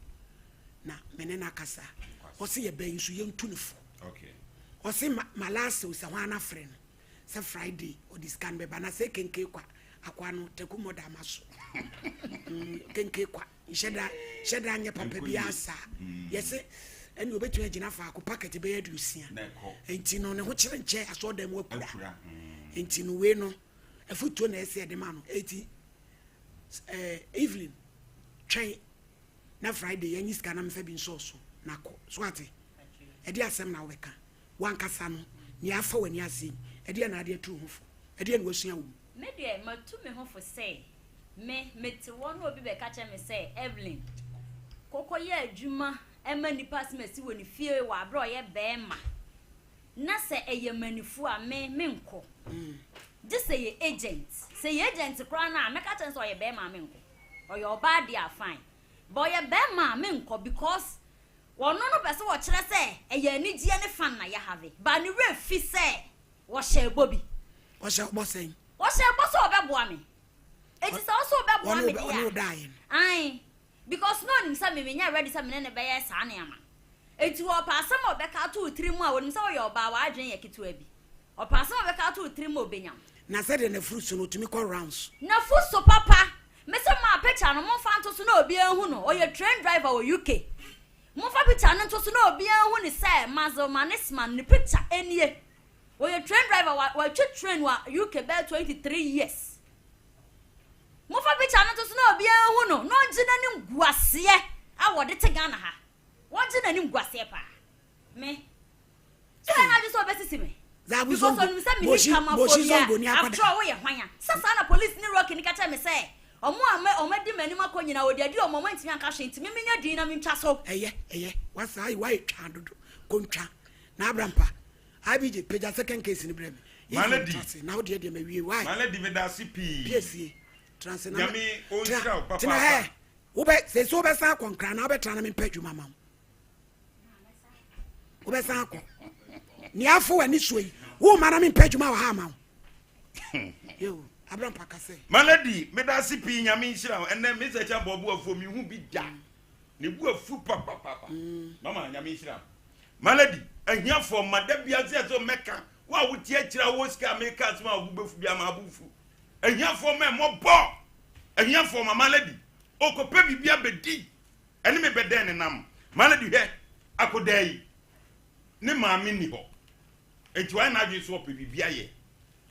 na me ne no akasa. Ɔse yɛbɛn nso yɛntu ne fo. Ɔse malase sɛ hɔ ana frɛ no sɛ Friday ɔde sika no bɛba na sɛ kenke kwa akoa no taku mɔda ama so. Kenke kwa nhyɛ da hyɛ da nyɛ papa bi asa. Yɛse ɛne obɛtumi agyina faako packet bɛyɛ 60. Na ɛkɔ. Nti no ne ho kyerɛ nkyɛ asɔɔdan mu akura. Akura. Nti no wei no afotuo na ɛsɛ yɛde ma no. Eti Evelyn, twɛn na Friday yɛnyi sika na mfa bi nsɔɔ so na kɔ so ate. Ɛde asɛm na wobɛka wankasa no nea afa w'ani ase yi, ɛdeɛ na ade atu wo ho fo, ɛdeɛ na wasua wɔ mu? Me deɛ, matu me ho fo sɛ me mete hɔ na obi bɛka kyerɛ me sɛ Evelyn kɔkɔ yɛ adwuma ɛma nipa asɛm asi wɔ ne fie wɔ abere a ɔyɛ bɛrima na sɛ ɛyɛ manifo a, me menkɔ, gye sɛ yɛ agent. Sɛ yɛ agent koraa no a, mɛka kyerɛ no sɛ ɔyɛ bɛrima a, menkɔ. Ɔyɛ ɔbaa deɛ a, fine, but ɔyɛ bɛrima a, menkɔ because ɔno no pɛ sɛ wɔkyerɛ sɛ ɛyɛ anigyeɛ ne fun na yɛhave, but ne werɛ fi sɛ wɔhyɛ bɔ bi. Ɔhyɛ ɔbɔ sɛn? Wɔhyɛ bɔ sɛ ɔbɛboa me. Eti sɛ ɔsɛ ɔbɛboa ɔne me wo deɛ ɔne wo a daeɛ no? Ae, because na onim sɛ me menyɛ ready sɛ me ne ne bɛyɛ saa nneɛma. Eti wɔpɛ asɛm a ɔbɛka ato wo tiri mu a onim sɛ woyɛ ɔbaa, w'adwene yɛ ketewa bi. Ɔpɛ asɛm a ɔbɛka ato wo tiri mu a obenya wo. Na sɛdeɛ n'afuru so no, otumi kɔ rounds. N'afu so papa. Mese maa picture no, momfa nto so na obiara hu no. Ɔyɛ train driver wɔ UK. Momfa picture no nto so na obiara hu ne sɛ Mazel Manisman ne picture nie. Ɔyɛ train driver, watwi train wɔ UK bɛyɛ 23 years. Momfa picture no nto so na obiara hu no na ɔngye n'anim guaseɛ a wɔde te Ghana ha. Wɔngye n'anim guaseɛ paa. Me sɛ ɔyɛ n'adwe sɛ ɔbɛsisi me Zabu because Zongo, ɔnim sɛ meni Moshi kamafoɔ Moshi bi a Zongo ni akɔda. After all, woyɛ hwan a sɛ saa na police ne Rocky ne ka kyerɛ me sɛ ɔmo a ɔmo adi m'anim akɔ nyinaa wɔde adi ɔmo antumi anka hwee, nti me menya din na mentwa so. Ɛyɛ wasa ayi wayɛ twa dodo kontwa na Abrampa IBJ pagya second case ni brɛ me. My Evelyn, lady. trase na wodeɛ deɛ ma wie why. My lady, meda ase pii. Piesie trase na Nyame ɔnhyira wo tena papaapa. hɛ wobɛ sɛ wobɛsan akɔ Nkra na wobɛtena na mempɛ adwuma ma wo. Wobɛsan akɔ nea afo w'ani soɔ yi woma na mempɛ adwuma wɔ ha ama wo yo. Abrampa kasɛ. My lady, meda ase pii. Nyame nhyira wo. Ɛnɛ mesɛ kyɛ bɔ bu afuo mehu bi da ne bu afu papapapa. Mama, Nyame nhyira wo. My lady, ahiafoɔ ma da bia sɛ mɛka wo a wote akyirɛ a wɔ sika a meka asɛm a wobo bɛfu bi ama abo fu. Ahiafoɔ ma ɛmmɔbɔ ahiafoɔ ma. My lady, ɔkɔpɛ biribi abɛdi ɛne me bɛdɛn ne nam. My lady, hwɛ akɔdaa yi, ne maame ni hɔ nti wayɛ n'adwene so ɔpɛ biribi ayɛ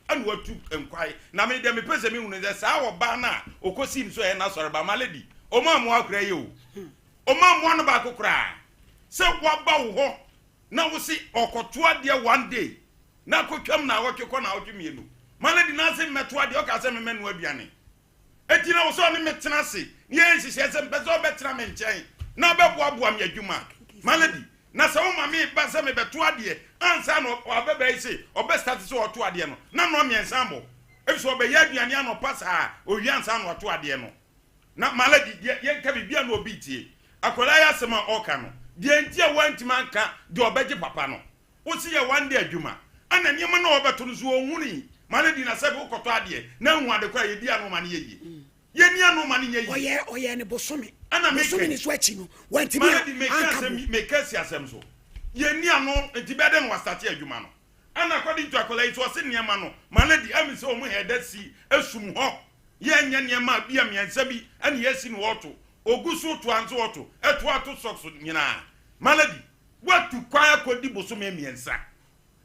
ɛna watu nkwae. Na me deɛ, mepɛ sɛ mehunu sɛ saa ɔbaa no a ɔkɔsii no so ɛyɛ n'asɔre ba. My lady, ɔma mmoa koraa yi o, ɔma mmoa no baako koraa sɛ waba wo hɔ na wo se ɔkɔto adeɛ one day na akɔtwam na awɔtwe kɔ na awɔtwe 2. My lady, na ase mmɛto adeɛ, ɔka sɛ memɛnoa aduane. Enti na wo sɛ ɔne me tena ase ne yɛyɛ nhyehyɛɛ sɛ mpɛ sɛ ɔbɛtena me nkyɛn na ɔbɛboaboa me adwuma. My lady, na sɛ woma me ba sɛ mebɛto adeɛ ansa na ɔbɛba yi se ɔbɛstart sɛ ɔto adeɛ no na nnɔɔ 3 abɔ ɛfiri sɛ ɔbɛyɛ aduane anɔpa saa owia ansa na wato adeɛ no. Na my lady deɛ, yɛnka biribia na obi tie akwadaa yi asɛm a ɔka no deɛ nti a woantumi anka deɛ ɔbɛgye papa no, wo se yɛ one day adwuma ana nneɛma no a ɔbɛto no so ɔnhuni. My lady, na sɛ wokɔtɔ adeɛ na ahu ade kɔ a yɛdi ano ma no yɛ yie, yɛni ano ma no nyɛ yie. Ɔyɛ ne bosome Ɛna meka bosome yi. Ne so akyi no wantumi My lady, meka anka asɛm bo. Meka si asɛm so, yɛni ano nti bɛyɛ dɛ na wastart adwuma no ɛna according to akwadaa yi so ɔse nneɛma no, my lady, ɛmi sɛ ɔmo hɛda si esum hɔ yɛnyɛ nneɛma a bi a 3 bi ɛna yɛsi no wɔto ogu so to anso wɔto ɛto ato socks nyinaa. My lady, watu kwan akɔdi bosome 3,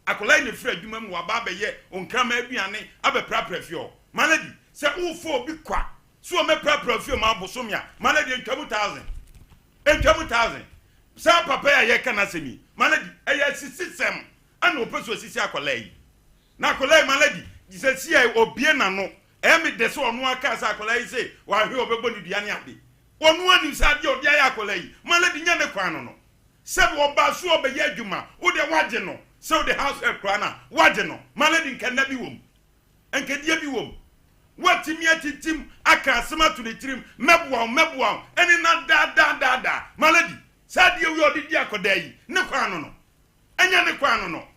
akwadaa yi na efiri adwuma mu waba abɛyɛ nkrama aduane abɛprapra fie hɔ. My lady, sɛ wofɔ obi kwa so ɔmɛprapra fie ma bosome a, my lady, ntwamu thousand, ntwamu thousand. Saa papa yi a yɛka n'asɛm yi, my lady, ɛyɛ asisi sɛm ɛna ɔpɛ so asisi akwadaa yi. Na akwadaa yi, my lady, sɛ si a obie n'ano ɛyɛ mi dɛ sɛ ɔno aka sɛ akwadaa yi sɛ wahwɛ ɔbɛbɔ ne dua ne ade. Ɔno anim sɛ adeɛ ɔde ayɛ akwadaa yi, my lady, nyɛ ne kwan no sɛ ɔba so ɔbɛyɛ adwuma. Wode wagye no sɛ wode house help koraa na wagye no, my lady, nka nna bi wɔ mu. Nkɛdeɛ bi wom. Woatumi atintim aka asɛm ato ne tirim, mɛboa wo, mɛboa wo, ɛne no adaadaadaadaa. My lady, saa adeɛ wei a ɔde di akwadaa yi, ne kwan ano no, ɛnyɛ ne kwan ano no.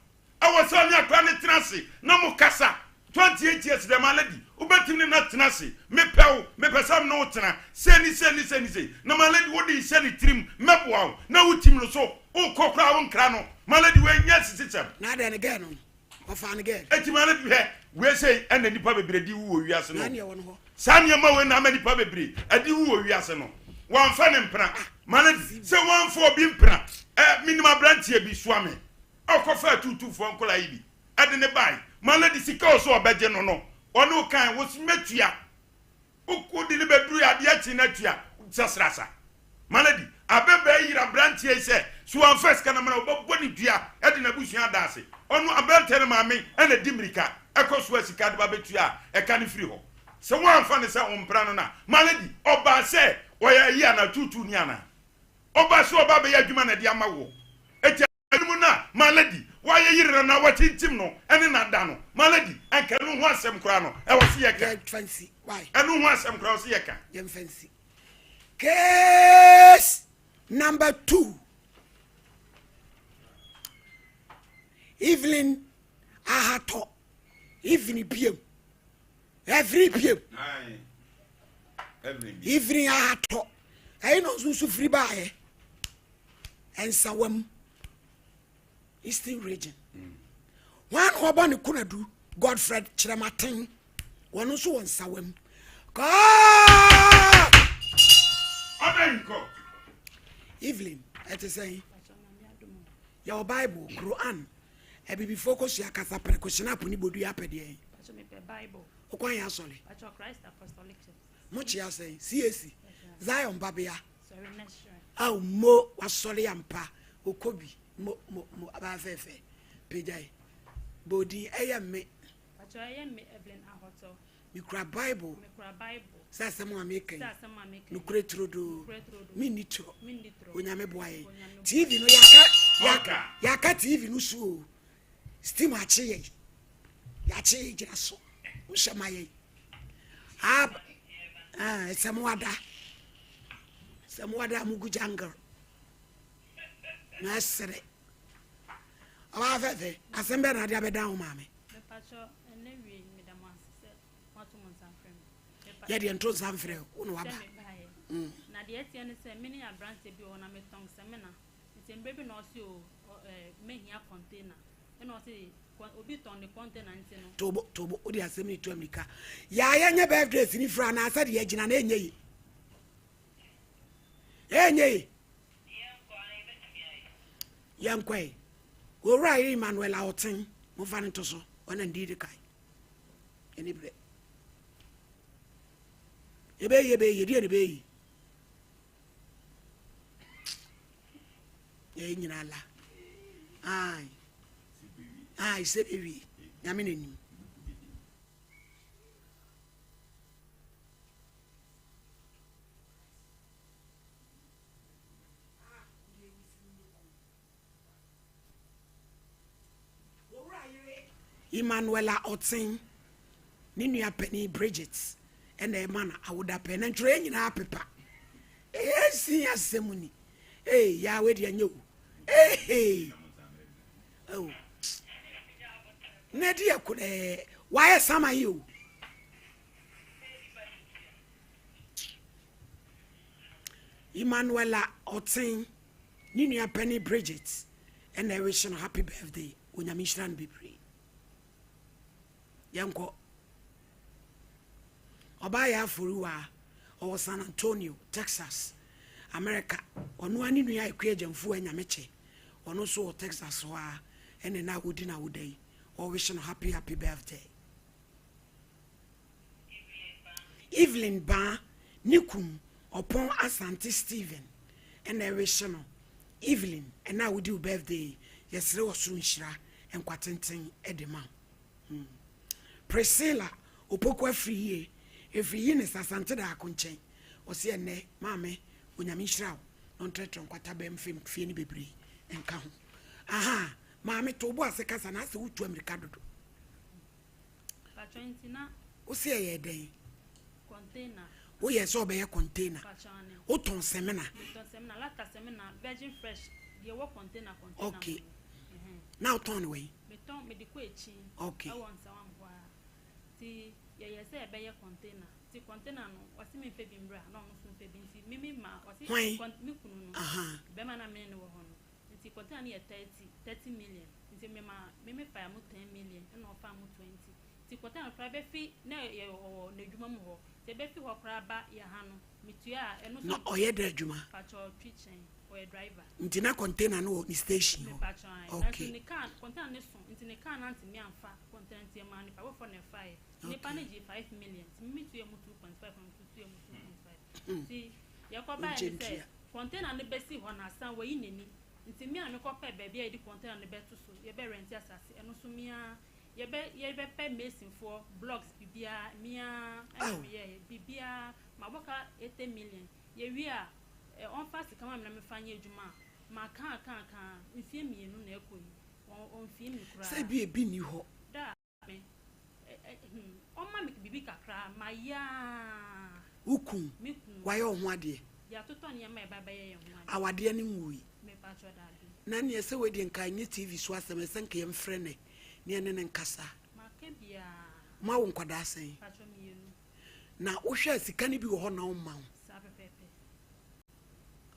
Ɛwɔ sɛ ɔne akwadaa no tena ase na mo kasa. 28 years deɛ, my lady, wobɛtumi ne no atena ase. Mepɛ wo, mepɛ sɛ me ne wo tena, sei ne sei ne sei ne sei. Na my lady, wode rehyɛ ne tirim, mɛboa wo, na wotim no so, wokɔ koraa wonkra no. My lady, wei nyɛ asisisɛm. Na adɛn ne girl no? Ɔfaa no girl. Eti maame bi hwɛ wei sei ɛna nipa bebree di wu wɔ wiase no. Saa nneɛma wei na ama nipa bebree ɛdi wu wɔ wiase no. Wɔnfa ne mpena. Maame bi sɛ wɔnfa obi mpena. Ɛ minim aberanteɛ bi soa me. Ɔkɔfa atuutuufoɔ nkɔla yi bi ɛde ne bae. Maame de sika ɔso ɔbɛgye no no. Ɔne ɔkan wɔsi mɛtua. Wode no bɛduru adeɛ kye no atua sasrasa. Malady, abɛbɛɛ yere aberanteɛ yi sɛ, so wamfa sika no ama no a, ɔbɛbɔ no dua de n'abusua ada ase. Ɔno, aberanteɛ no maame na di mmirika kɔ soa sika de ba bɛtua a ɛka no firi hɔ. Sɛ woamfa no sɛ wo mpena no no a, Malady, ɔbaa sɛ ɔyɛ ayi anaa tuutuuni anaa? Ɔbaa sɛ ɔba abɛyɛ adwuma na ɛde ama woɔ. Enti Anim no a Malady wayɛ yere no anaa watintim no ne no ada no, Malady, anka ɛno ho asɛm koraa no, ɛwɔ se yɛka. Yɛmfa nsi. Why? Ɛno ho asɛm koraa ɛwɔ se yɛka. Yɛmfa nsi. Case number 2. Evelyn Ahatɔ. Evelyn biem. Evelyn biem. Evelyn Ahatɔ. Ɛyi na ɔnso nso firi baayɛ. Nsawam Eastern Region. Wɔn a na wɔbɔ ne kunadu Godfred Kyerɛmaten wɔn nso wɔ Nsawam. Kɔɔ! Evelyn ɛte sɛn? Yɛwɔ Bible, Quran, abibifoɔ kɔsua kasa prɛko, hyena ne bodua apɛdeɛ. Wokwan yɛ asɔre. Mokyea sɛn? CAC, Zion babea. Ao mo wasɔre ampa okɔ bi mo mo mo abaa fɛɛfɛ pagyae bɔ odin ɛyɛ me. Pakyɛ ɛyɛ me Evelyn Ahɔtɔ. Mekura bible. Mekura bible. Sɛ asɛm a meka yi. Sɛ asɛm a meka yi. Nokorɛ turodoo. Nokorɛ turodoo. Menni torɔ. Menni torɔ. Onyame boa yɛn. Onyame boa TV no yɛaka yɛaka yɛaka TV no so o. Steam akye yɛn. Yɛakye yɛn gyina so. Wohyɛ ma yɛn. Ab ah, sɛ mo ada. Sɛ mo ada mo gu jungle. Na ɛsere. Ɔbaa fɛfɛ, asɛm bɛɛ na ade abɛdan wo maame. Yɛ deɛ nto nsa mfrɛ wo na waba. Na deɛ ɛteɛ ne sɛ me ne aberanteɛ bi wɔ hɔ na metɔn sɛmina nti mmerɛ bi na ɔse o mɛhia container ɛna ɔse obi tɔn ne container nti no. Tobo tobo wode asɛm ne tu amirika. Yaa yɛnyɛ birthday sini fira anaasɛ deɛ agyina na ɛnyɛ ye. Ɛnyɛ ye. Yɛnkɔe. Owura yere Emmanuel Awoten momfa no nto so ɔna ndi de kan. Ɛni berɛ. Ɛbɛyɛ ɛbɛyɛ deɛ ne bɛyɛ. Yɛn nyinaa la. Ae. Ae sɛ bɛwie. Nyame n'anim. Emmanuela Otsen ne nua panin Bridget na ɛma no awoda pɛɛ na ntwerɛeɛ nyinaa pepa. Ɛsi asɛm ni. Ee, yaa wei deɛ nyɛ o. Ee, oh. Na ɛde yɛ kodɛɛ. Wayɛ sama yi o. Emmanuela Otsen ne nua panin Bridget na ɛrehyɛ no happy birthday. Onyame nhyira no bebree. Yɛnkɔ. Ɔbaa yɛ aforiwa ɔwɔ San Antonio, Texas, America. Ɔno ara ne nua Akua Agyamfua Nyamekyɛ. Ɔno nso wɔ Texas hɔ ara ɛna na ɔdi n'awoda yi. Ɔrehyɛ no happy happy birthday. Evelyn Baa ne kun Ɔpɔn Asante Stephen na ɛrehye no. Evelyn, ɛna a wodi wo birthday yi, yɛsrɛ ɔsoro nhyira, nkwa tenten de ma wo. Hmm. Priscilla Opoku Afriyie, ɛfiri Eunice Asante Daako nkyɛn. Ɔse ɛnnɛ, maame, Onyame nhyira wo na ɔntrɛtrɛ nkwata bɛm fam fie no bebree nka ho. Aha, maame to wo bo ase kasa na asɛ wotu amirika dodo. Mpakyɛw nti na. Wo se ɛyɛɛ dɛn? Container. Wo yɛɛ sɛ ɔbɛyɛ container. Mpakyɛw ane. Wo tɔn sɛmina? Me tɔn sɛmina, lata sɛmina, virgin fresh, deɛ ɛwɔ container container mu. Okay. Na wo tɔn no wɛn? Me tɔn, me de kɔ akyi. Okay. Ɛwɔ Nsawam hɔ ara. Nti yɛyɛɛ sɛ yɛbɛyɛ container. Nti container no, ɔse me nfa bi mbra na ɔno nso nfa bi nti me me ma ɔse. Hwan? Me kunu no. Ahaa. Bɛrima no a me ne no wɔ hɔ no. Nti container no yɛ 30, 30 million. Nti me ma, me me faa mu 10 million ɛna ɔfaa mu 20. Nti container no koraa ɛbɛfi, na yɛ ɔwɔ n'adwuma mu hɔ. Nti ɛbɛfi hɔ koraa ba yɛ ha no, me tua a, ɛno nso. Na ɔyɛ dɛn adwuma? Pakyɛ ɔtwi kyɛn, ɔyɛ driver. Nti na container no wɔ ne station hɔ? Me pakyɛ ae. Okay. Nanso ne car, container no so, nti ne car no antumi amfa container nti ɛmaa nipa foforɔ na ɛfaeɛ. Nti nipa no gyee 5 million, nti me me tua mu 2.5 ɔno nso tua mu 2.5. Nti yɛkɔ baeɛ ne sɛ. Container no bɛsi hɔ no asan wayi n'ani nti me a mekɔ pɛɛ baabi a yɛde container no bɛto so yɛbɛ rɛnte asase ɛno nso me ara yɛbɛ yɛbɛpɛ mason foɔ blocks biribiara me ara ɛna meyɛɛ biribiara mabɔ ka 80 million yɛwie a ɛ ɔmfa sika ma me na mefa nyɛ adwuma a maka aka aka mfie mmienu na ɛkɔ yi ɔmfie me koraa. Sɛ bi ebi nni hɔ. Da. Me, ɛ, ɛ, hmm, ɔma me biribi kakra, mayɛ ara. Wo kun, Me kun. wayɛ wo ho adeɛ? Yɛatotɔ nneɛma a ɛba bɛyɛ yɛn ho adeɛ. Awadeɛ no nwui? Mepakyɛ daabi. Na neɛ sɛ wei deɛ nka ɛnyɛ TV so asɛm, ɛsɛ nka yɛmfrɛ no na yɛne no nkasa. Maka biara. Moawo nkwadaa sɛn? Pakyɛ mmienu. Na wohwɛ a sika no bi wɔ hɔ na ɔmma wo? Saa pɛpɛɛpɛ.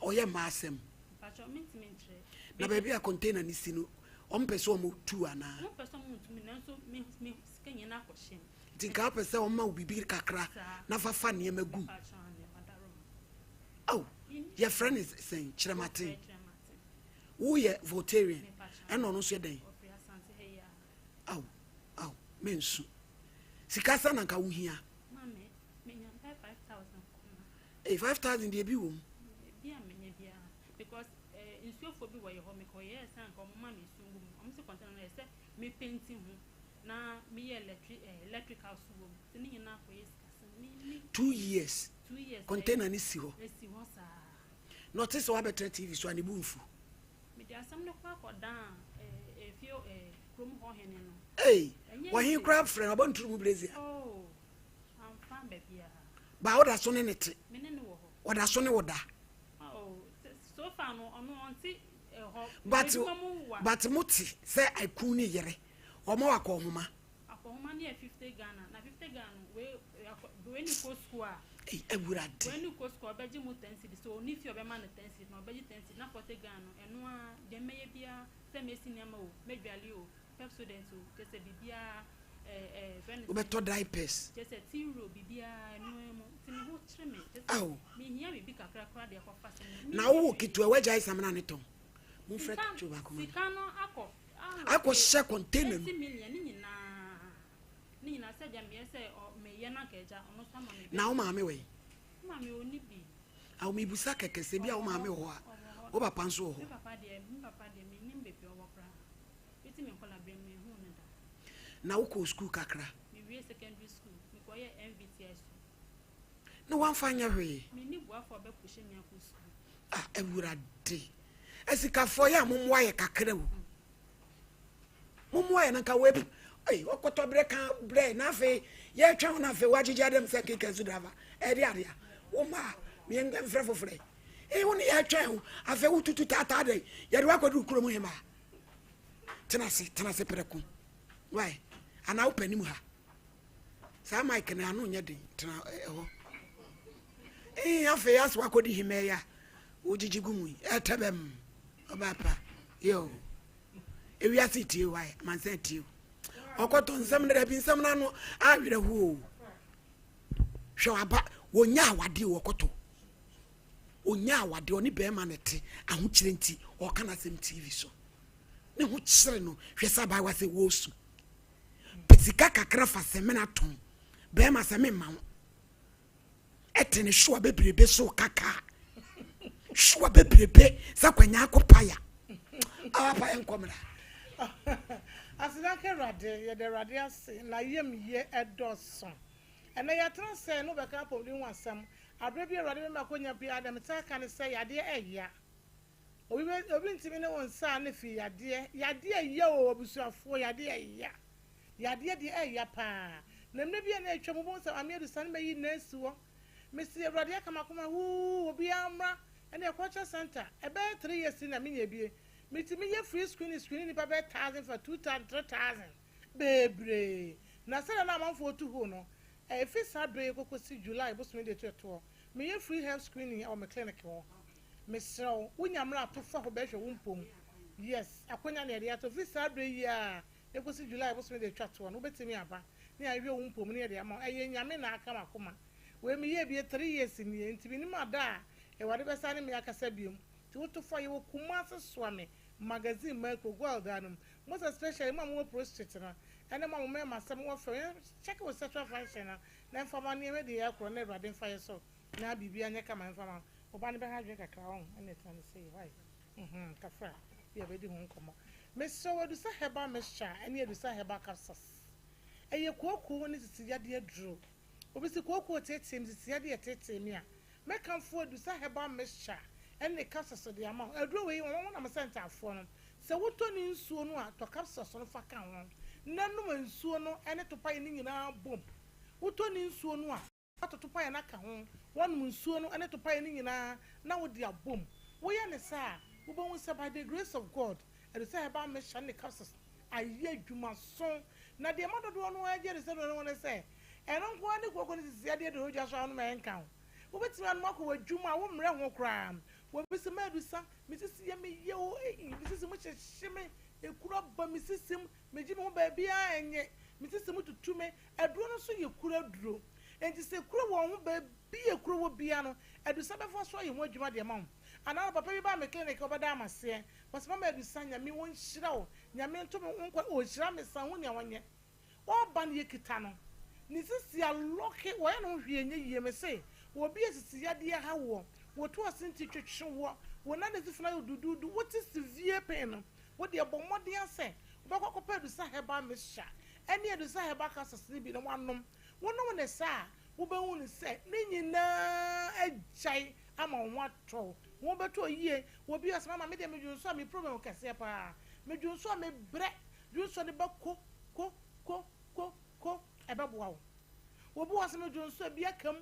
Ɔyɛ mmaa asɛm. Mpakyɛw mentumi nkyerɛ. Na baabi a container no si no wɔn pɛ sɛ wɔn tu anaa? Wɔn pɛ sɛ wɔn tu mi nanso me me sika nyinaa akɔ hyɛm. Nti nka wopɛ sɛ wɔn ma wo biribi kakra na fa fa nneɛma gu mu. Aw yɛfrɛ no sɛn Kyerɛmaten. Woyɛ Voltarian ɛna ɔno nso yɛ dɛn? Aw aw mensu. Sika sɛn na nka wohia? Ei 5000 deɛ ebi wɔ mu. Ebi a menya biara because eh, nsuofoɔ bi wɔ yɛ hɔ mekɔyɛɛ sɛ anka wɔn ma me nsuo ngu mu wɔn se container no yɛ sɛ me penti ho na meyɛ electric eh, electric house wɔ mu nti ne nyinaa kɔyɛ sikasɛm me me. 2 years. 2 years. Container no si hɔ. Esi hɔ saa. Na ɔte sɛ wabɛtena TV so a ne bo nfu? Mede asɛm no kɔ akɔdan eh, efie eh, kurom hɔ hene no. Ei, wɔhen koraa frɛ no ɔbɔ nturu mu brezia. Oh, amfa baabiara. Ba woda so ne ne te? Me ne no wɔ hɔ. Ɔda so ne wo da? Oh, so far no ɔno ɔnte hɔ. But Adwuma mu wa. But mo te sɛ akun ne yere. Ɔma wo akɔnhoma. Akɔnhoma no yɛ 50 Ghana. Na 50 Ghana no wei akɔ wei ne kɔ school a. Ei awurade. Wei ne kɔ school a ɔbɛgye mu 10 cedis. So ɔni fie a ɔbɛma no 10 cedis na ɔbɛgye 10 cedis na 40 Ghana no ɛno ara deɛ mɛyɛ biara sɛ mɛsi nneɛma o, mɛdwale o, Pepsodent o, kyerɛ sɛ biribiara ɛɛ ɛɛ frɛ no sɛn? Wobɛtɔ diapers. Kyerɛ sɛ tea roll biribiara ɛno ara mu nti me ho kyere me kyerɛ sɛ Ao. mehia biribi kakra koraa de akɔfa sɛ me Na menni wowɔ hwee. ketewa wagyae samina ne tɔn. Momfrɛ Sika ketewa baako ma me. sika no akɔ Akɔ hyɛ container mu. 80 million ne nyinaa ne nyinaa sɛ agya meyɛ sɛ ɔ meyɛ na anka agya ɔno nso ama me Na wo bɛ. maame wɔ he? Me maame ɔnni bi. Ao mebusa kɛkɛ sɛ ebia wo Ɔwɔ hɔ maame wɔ hɔ a, ɔwɔ hɔ. wo papa nso wɔ Me hɔ. papa deɛ me papa deɛ mennim baabi a ɔwɔ koraa. Fiti me nkɔla berɛ mu menhuu no da. Na wokɔɔ sukuu kakra? Mewie secondary school, mekɔyɛɛ MVTI so. Na woamfa anyɛ hwee? Menni boafoɔ a ɔbɛpuhye me akɔ sukuu. Ah Awurade, asikafoɔ yɛ a mommoa yɛ kakra o. Mommoa yɛ na nka wei ei ɔkɔtɔ berɛ ka berɛ na afei yɛtwɛn wo na afei woagyegye adam sɛ keka su driver ɛde adeɛ a wo mma a mfrɛ foforɔ yi wo ne yɛtwɛn wo afei wotutu taataa dɛn yɛde woakɔduru kurom hemaa Tena ase, tena ase prɛko. Why? Anaa wopɛ anim ha? Saa mic no ano nyɛ den, tena ɛhɔ. Ee, afei asɛ wakɔdi hemɛ yi a wogyegye gu mu yi, ɛtɛ bɛm, ɔbaa pa, yo. Ewiase tie why? Amansan tie o. Ɔkɔtɔ nsɛm no dabi nsɛm no ano awerɛho o. Hwɛ waba, wɔnya awadeɛ wɔkɔtɔ. Ɔnya awadeɛ, ɔne bɛrima no te, ahokyerɛ nti, ɔka n'asɛm TV so. Ne ho kyere no, hwɛ sɛ abaayewa sɛ wɔresu. Pɛ sika kakra fa sɛmina tɔn, bɛrima sɛ memma wo. Ɛte ne hyewa bebrebe so kaka. Hyewa bebrebe sɛ kwanya akɔ paya. Awa paya nkɔmra. Aseda nka Awurade, yɛda Awurade ase, n'ayamyie ɛdɔɔso. Ɛnnɛ yɛatena sɛ ne wobɛka apɔmuden ho asɛm Aberɛ bi a Awurade bɛma akwanya biara, deɛ metaa ka ne sɛ, yadeɛ ɛya. Obi bɛ, obi ntumi ne wo nsa a ne firi yadeɛ. Yadeɛ ɛya o, abusuafoɔ, yadeɛ ɛya. Yadeɛ deɛ ɛya paa. Na mmerɛ bi a na atwam, wobɛhu sɛ Maame Adusa no bɛyi nna asi hɔ. Mese Awurade aka m'akoma huu, obiara mmra. Ɛnneɛ culture centre, ɛbɛyɛ 3 years ni na menya bie. Metumi yɛ free screening, screening nnipa bɛyɛ 1,000 fa 2,000, 3,000, bebree. Na sɛdeɛ na amanfoɔ tu hoo no, ɛfiri saa berɛ yi kɔkɔsi July bosome de totoɔ, meyɛ free health screening wɔ me clinic hɔ. Mesrɛ wo, wonya mmerɛ ato fa hɔ bɛhwɛ wo mpom. Yes, akwanya na yɛde ato. Firi saa berɛ yi a ɛkɔsi July bosome de atwa toɔ no, wobɛtumi aba ne yɛahwɛ wo mpom ne yɛde ama wo. Ɛyɛ Nyame na aka m'akoma. Wei meyɛɛ bie 3 years nie, nti menim ada a Awurade bɛsa ne me akasa biom. Nti woto fa, yɛwɔ Kumase Soame Magazine Merco Goil da no mu. Most especially mo a mowɔ prostate no, ɛne mo a mo mmarima asɛm wɔ fam, yɛn check wo sexual function no na mfa ma nneɛma di yɛ korɔ na Awurade mfa yɛ so na biribiara nyɛ kama mfa ma wo ba no bɛha adwene kakra wɔn ɛna ɛtena ne sɛ yɛ why kafra bi a bɛdi ho nkɔmmɔ. Mesrɛ wo, Adusa Herbal Mixture ɛne Adusa Herbal Capsules ɛyɛ kookoo ne sisi yadeɛ aduro. Obi si kookoo teetee me, sisi yadeɛ teetee me a, mɛkamfo Adusa Herbal Mixture ɛne ne capsules de ama wo. Aduro wei wɔn wɔn nam sɛ ntaafoɔ no, sɛ wotɔ ne nsuo no a, tɔ capsules no fa ka ho na nom nsuo no ɛne topaeɛ no nyinaa bom. Wotɔ ne nsuo no a, wato topaeɛ no aka ho, wɔnom nsuo no ɛne topaeɛ no nyinaa na wode abom. Woyɛ ne saa a, wobɛhu sɛ by the grace of God, Adusa Herbal Mixture ne capsules ayɛ adwuma so. Na deɛ ma dodoɔ no agye Adusa no ne sɛ ɛno nko ara ne kooko ne sisi adeɛ de ogya so a wonom ɛnka ho. Wobɛtumi anom akɔ w'adwuma a wommrɛ ho koraa. Wɔbi sɛ ma Adusa, me sisi yɛ me yɛ o, eyi me sisi mu hyehye me, ekuro aba me sisi mu, megye me ho baabiara ɛnyɛ, me sisi mu tutu me. Aduro no nso yɛ kuro aduro, nti sɛ kuro wɔ ho baabi yɛ kuro wɔ bia no, Adusa bɛfa so ayɛ ho adwuma deɛ ma wo. Anaa papa bi baa me clinic, ɔbɛda ama seɛ wɔsɛ mama Adusa, Nyame wɔnhyira wo, Nyame nto me nkwa, ɔnhyira me sa ho nea wɔnyɛ. Ɔba no yɛkita no ne sisi alɔke, wɔyɛ no ho hwee nyɛ yie. Me se obi a sisi yadeɛ ha woɔ, wɔtu ase nti twetwe woɔ, wo nan esi fana yɛ duduudu, wote severe pain no, wo deɛ bɔ mmɔden asɛ wobɛkɔ akɔpɛ Adusa Herbal Mixture ɛne Adusa Herbal Capsules no bi na wanom. Wonom ne saa a, wobɛhu no sɛ ne nyinaa agyae ama wo ho atɔ wo, ho bɛtɔ yie. Obi a sɛ mama me deɛ, medwo nso a me problem kɛseɛ paa, medwo nso a mebrɛ dwo nso ne ba ko ko ko ko ko, ɛbɛboa wo. Obi wɔ sɛ medwo nso a bi aka mu,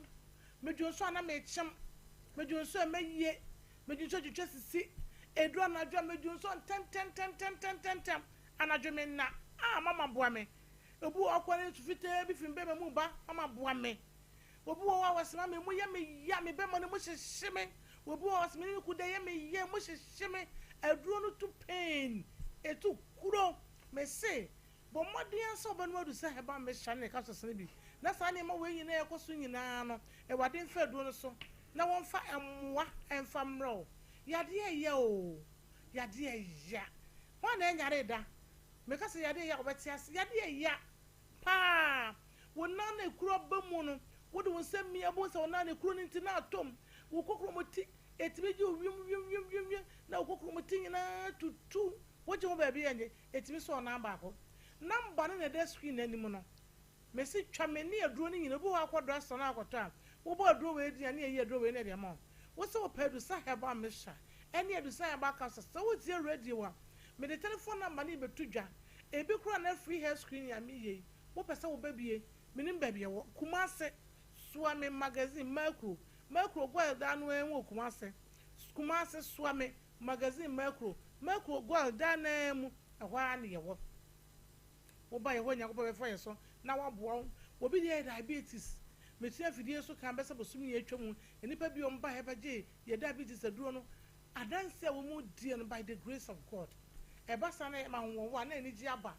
medwo nso a na mekyem, medwo nso a mɛyie, medwo nso twitwa sisi, edu anadwo a medwo nso ntɛntɛntɛntɛntɛntɛm anadwo me nna a, mama boa me. Obi wɔ ɔkɔ ne nsu fitaa bi fi bɛrima mu ba, mama boa me. Obi wɔ hɔ a wɔsema me mu yɛ me ya, me bɛrima no mu hyehye me. Obi wɔ hɔ a wɔsema me ku da yɛ me ya, mu hyehye me. Aduro no tu pain, etu kuro. Me se bɔ mmɔden sɛ wobɛnom Adusa Herbal Mixture ne capsules no bi na saa nneɛma wei nyinaa ɛkɔ so nyinaa no, Awurade mfa aduro no so na wɔmfa mmoa mfa mmerɛ wo. Yadeɛ yɛ o, yadeɛ ya. Wɔn na ɛnyare da meka sɛ yadeɛ yɛ a, wɔbɛte ase. Yadeɛ ya paa. Wo nan na ekuro aba mu no, wode wo nsa mia bo sɛ wo nan na ekuro no nti na atom wo kokoro mu ti, etumi gye wo wiem wiem wiem wiem wiem na wo kokoro mu ti nyinaa tutu, wogye ho baabi yɛ nye. Etumi sɔ ɔnan baako. Number no na ɛda screen n'anim no. Mesi twa me ne aduro no nyinaa. Obi wɔ hɔ akɔ drugstore na akɔtɔ a, wobɔ aduro wei din a, ne yɛyi aduro wei na ɛde ama wo. Wosɛ wopɛ Adusa Herbal Mixture ɛne Adusa Herbal Capsules. Sɛ wotie radio a, mede telephone number no bɛto dwa. Ebi koraa na free hair screening a meyɛ yi, wopɛ sɛ woba bie, menim baabi ɛwɔ. Kumase Soame Magazine Mercuro, Mercuro Goil daa no ɛn wɔ Kumase. Kumase Soame Magazine Mercuro, Mercuro Goil daa no mu, ɛhɔ ara ne yɛwɔ. Woba yɛ hɔ, Nyankopɔn bɛfa yɛ so na waboa wo. Obi deɛ yɛ diabetes. Metua afidie so kan bɛsɛ bosom yɛ atwa mu, nnipa bi ɔmo ba ha bɛgye yɛ diabetes aduro no, adanse a wɔn die no, by the grace of God, ɛba saa na ɛma ahoɔwɔ a na anigye aba.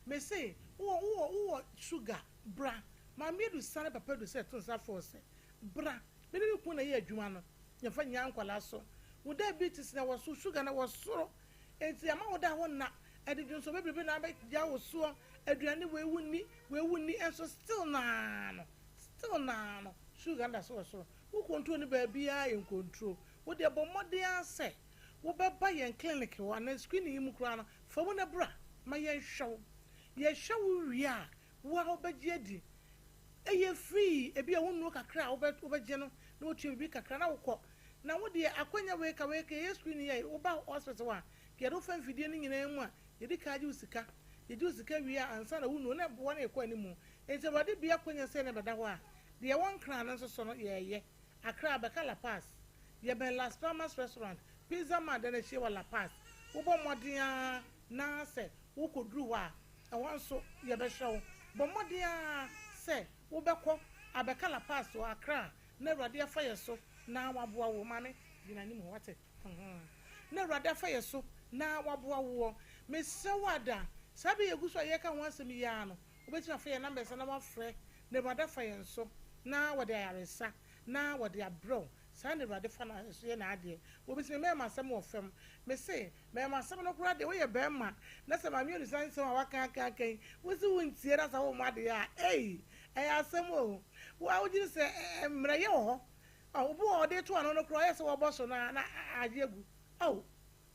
Mese wowɔ sugar, bra. Maame Adusa ne Papa Adusa ɛto nsa frɛ wo sɛ bra. Me ne me kun na ɛyɛ adwuma no, yɛmfa nyaa nkwadaa so. Wo diabetes na wɔ so, sugar na wɔ soro, enti ama wo da hɔ na ɛde dwonso bebrebe na abɛgya wo soɔ. Aduane wei wo ni, wei wo ni, ɛnso still naa no, still naa no, sugar da so wɔ soro. Wo control no baabiara yɛ ncontrol. Wo deɛ bɔ mmɔden ara sɛ wobɛba yɛn clinic hɔ anaa screening yi mu koraa no, fa mu na bra ma yɛnhwɛ wo. Yɛhwɛ wo wie a, wo a wobɛgye adi. Ɛyɛ free. Ebi a wo nnuro kakra a wobɛgye no na wotua biribi kakra na wokɔ. Na wo deɛ akwanya wei ka wei ka, yɛyɛ screening yɛ woba hospital a, yɛde wo fa mfidie no nyinaa mu a, yɛdi ka gye wo sika. Yɛgye wo sika wie a, ansa na wo nnuro na ɛboa no yɛkɔ anim. Enti Awurade bue akwanya sɛ na ɛbɛda hɔ a, deɛ ɛwɔ Nkran no nso so no, yɛreyɛ. Accra, bɛka La Paz. Yɛbɛn Las Palmas Restaurant, Pizza Man dan akyi wɔ La Paz. Wobɔ mmɔden ara na sɛ wokɔduru hɔ a, ɛhɔ nso yɛbɛhwɛ wo. Bɔ mmɔden ara sɛ wobɛkɔ abɛka La Paz wɔ Accra na Awurade afa yɛn so na waboa wo. Maame, gyina anim hɔ, wate? Na Awurade afa yɛn so na waboa woɔ. Mesrɛ wo Ada, saa bere yi a yɛgu so a yɛreka ho asɛm yi ara no, wobɛtumi afa yɛn numbers na woafrɛ na Awurade afa yɛn so na wɔde ayaresa na wɔde abrɛ wo. Saa na Awurade fa no so yɛ n'adeɛ. Obi se me mmarima asɛm wɔ fam. Mese, mmarima asɛm no koraa deɛ woyɛ barima na sɛ Maame Onusa nsɛm a waka aka aka yi wose wontie na sɛ wommɔ adeɛ a, ei, ɛyɛ asɛm o. Wo ara wogye di sɛ mmerɛyɛ wɔ hɔ. Oh, obi wɔ hɔ ɔde to ano no koraa ɔyɛ sɛ wɔbɔ so no a na agye agu. Oh,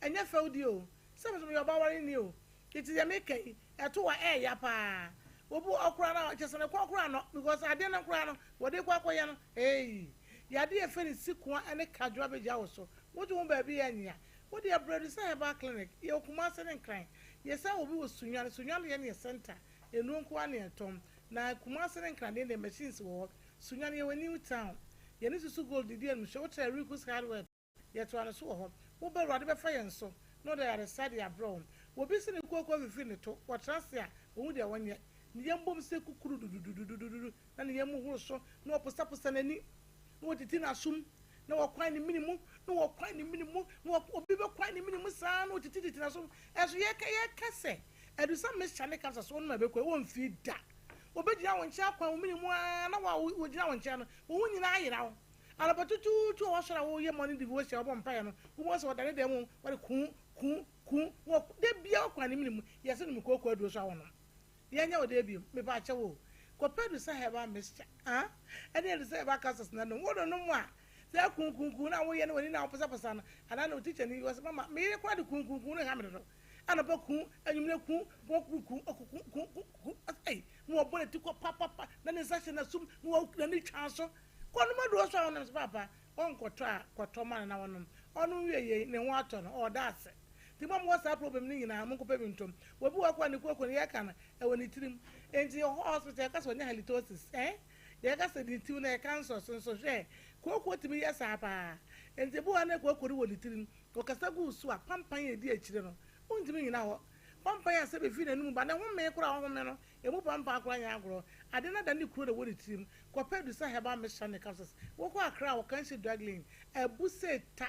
ɛnyɛ fɛwdi o. Sɛ me nso meyɛ ɔbaa wareni o. Nti deɛ meka yi, ɛto a ɛɛya paa. Obi wɔ hɔ koraa no a kyerɛ sɛ ne kɔn koraa nnɔ because adeɛ no koraa no wɔde kɔ akɔyɛ no, eii. Yadeɛ a yɛfrɛ no sikoa ne kadwoa bɛgya wo so. Wogye wo ho baabi a ɛnyea. Wo deɛ brɛ Dusa Herbal Clinic, yɛwɔ Kumasi ne Nkran. Yɛsan wɔ bi wɔ Sunyani, Sunyani deɛ no yɛ center, nnuro nko ara na yɛtɔn. Na Kumasi ne Nkran deɛ deɛ machines wɔ hɔ. Sunyani yɛwɔ New Town. Yɛne Susu Gold didi animhwɛ. Wotra Rikus Hardware yɛtoa no so wɔ hɔ. Wo ba Awurade bɛfa yɛn so na ɔde ayaresa de abrɛ wo. Obi se ne kooko afifi ne to, ɔtra ase a, ohu deɛ ɔnyɛ. Ne yam bom sɛ kukuru dudududududu na ne yam horo so na ɔposaposa n'ani na ɔtiti n'asom na ɔkwan ne mene mu na ɔkwan ne mene mu na obi bɛkwan ne mene mu saa na ɔtitititi n'asom. Ɛso yɛka yɛka sɛ adusa mixture ne capsules wonom a ɛbɛkɔ wɔmfii da. Wɔbɛgyina wo nkyɛn akwan wo mene mu ara na wo a wogyina wo nkyɛn no wo ho nyinaa ayera wo. Anɔpa tutuutu a wɔsɔre a wɔyɛ morning devotion a wɔbɔ mpaeɛ no, wobɛhu sɛ wɔda ne dan mu wɔde ku ku ku wɔ da biara wɔkɔ ne mene mu yɛsɛ nom kooko aduro so a wɔnom. Yɛnyɛ wo dɛ bio mepa akyɛw o. Kɔpɛ Adusa herbal mixture ah ɛne Adusa herbal capsules na nom. Wononom a saa ku ku ku no a woyɛ no w'ani no a woposapasa no anaa na wo teacher ni wɔ sɛ mama me yere koraa de ku ku ku no ha me dodo. Anɔpa ku, anwummerɛ ku, ku ku ku ku ku ku ku ei na wɔbɔ ne ti kɔ papapa na ne nsa hyɛ n'asom na wɔ n'ani twa so. Kɔnom aduro so a ɔnom sɛ paapa ɔnkɔtɔ a kɔtɔ ma no na ɔnom. Ɔnom wie yei ne ho atɔ no ɔda ase. Nti mo a mowɔ saa problem no nyinaa monkɔpɛ bi ntom. Obi wɔ hɔ koraa ne kooko no yɛka no ɛwɔ ne tirim. Nti ɔkɔ hospital yɛka sɛ ɔnya halitosis eh yɛka sɛ ne tirim no ɛyɛ cancerous nso hwɛ kooko tumi yɛ saa paa. Nti ebi wɔ hɔ a na kooko no wɔ ne tirim. Ɔkasa gu wo so a pampan a ɛdi akyire no wontumi nnyina hɔ. Pampan a sɛ bɛfiri n'anum ba ne home koraa a ɔhome no Emu pampan koraa nyɛ agorɔ. Ade no ada ne kuro na ɛwɔ ne tirim. Kɔpɛ Adusa Herbal Mixture ne capsules. Wokɔ Accra a, Wɔkanhye Drug Lane, Abu Seta,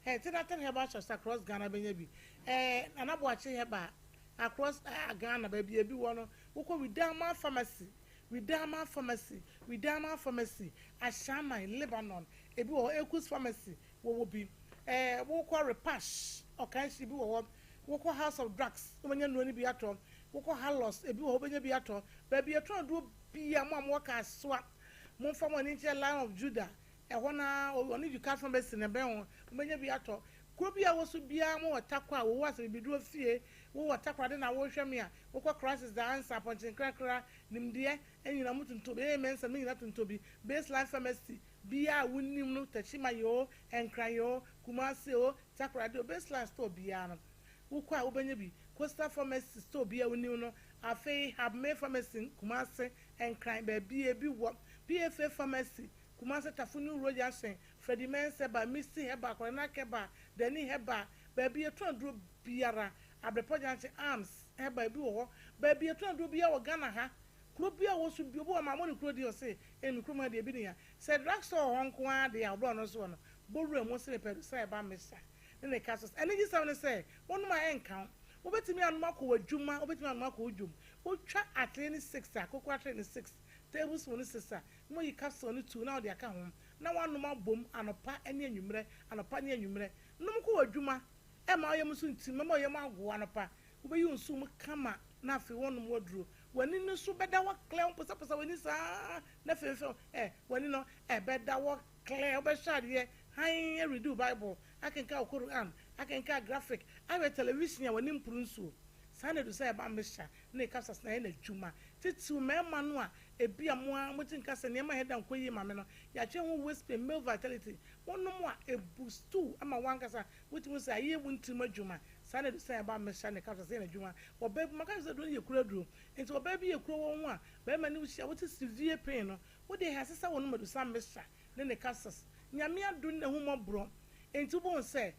eh, Tenatan Herbal Shops across Ghana bɛnya bi. Eh, Nana Boakye Herbal across eh, Ghana, baabi a ebi wɔ no. Wokɔ Widama Pharmacy, Widama Pharmacy, Widama Pharmacy, Ashaiman, Lebanon, ebi wɔ hɔ. Ekus Pharmacy, wɔwɔ bi. Eh, wokɔ Repash, Ɔkanhye, ebi wɔ hɔ. Wokɔ House of Drugs, wobɛnya nnuro no bi atɔ. Wokɔ Hallos, ebi wɔ hɔ wobɛnya bi atɔ. Baabi a yɛtɔn aduro biara, mo a mowɔ Kasoa, momfa mo ani nkyerɛ Lion of Judah. Ɛhɔ no ara, ɔne Ducat Pharmacy na ɛbɛn ho, mobɛnya bi atɔ. Kuro biara a wɔ so biara, mowɔ Tarkwa, wowɔ Asɛmibiduro fie, wowɔ Takoradi na worehwɛ me a, wokɔ Crisis, The Answer, Apɔnkye Nkrakra, Nimdeɛ, nyinaa motontɔn bi, AA Mensah, mo nyinaa tontɔn bi. Baseline Pharmacy biara a wonim no, Techiman oo, Nkran oo, Kumasi oo, Takoradi oo, Baseline store biara no, wokɔ a wobɛnya bi. Coastal Pharmacy store biara a wonim no, afei Habmay Pharmacy, Kumasi, Nkran, baabiara ebi wɔ. PFA Pharmacy, Kumasi, Tafo New Road Junction, Freddie Mens Herbal, Misty Herbal, Kɔnɛnak Herbal, Dani Herbal, baabi a yɛtɔn aduro biara, Abrepɔ Junction, Arms Herbal, ebi wɔ hɔ. Baabi a yɛtɔn aduro biara wɔ Ghana ha, kuro biara a wɔ so bi, obi wɔ hɔ a mammɔ ne kuro din, ɔse, Ei, me kurom ha deɛ ebi ni ha. Sɛ drug store wɔ hɔ nko ara deɛ a, ɔbrɛ ɔno nso wɔ no, bɔ wura mu sene pɛ sɛ ɛba mixture ne ne capsules. Anigyesɛm ne sɛ, wonom a ɛnka wo. Wobɛtumi anom akɔ w'adwuma, wobɛtumi anom akɔ wo dwom. Wotwa atere no six a, koko atere no six, tablespoon no six a, na wayi capsule no two na wode aka ho, na woanom abom anɔpa ne anwummerɛ, anɔpa ne anwummerɛ. Nom kɔ w'adwuma, ɛmma wo yam nso ntim, ɛmma wo yam ago anɔpa. Wobɛyi wo nsuo mu kama na afei woanom w'aduro. W'ani no nso bɛda hɔ clear, woposapasa w'ani saa na afei nso eh, w'ani no ɛbɛda hɔ clear, wobɛhwɛ adeɛ hann, aredi wo Bible, akenkan wo Koran, akenkan graphic, ahwɛ television a w'ani mporo nsuo. Saa na ɛdu sɛ ɛba Misha ne Capsas na ayɛ n'adwuma. Titiriw mmarima no a ebia mo ara mote nka sɛ nneɛma nyɛ da nkɔ yie ma me no, yɛatwe ho waist pain, male vitality, wonom a ɛbustu ma wo ankasa wotumi hu sɛ ayɛ wo ntirim adwuma. Saa na Adusan ba Mesha ne capsules yɛ n'adwuma. Ɔbaa bi, maka kyerɛ wo sɛ aduro no yɛ kuro aduro. Nti ɔbaa bi yɛ kuro wɔ wo ho a, barima ne wo hyia, wote severe pain no, wo deɛ ɛsɛ sɛ wonom Adusan Mesha ne ne capsules. Nyame adom ne n'ahummɔborɔ nti wobɛhu sɛ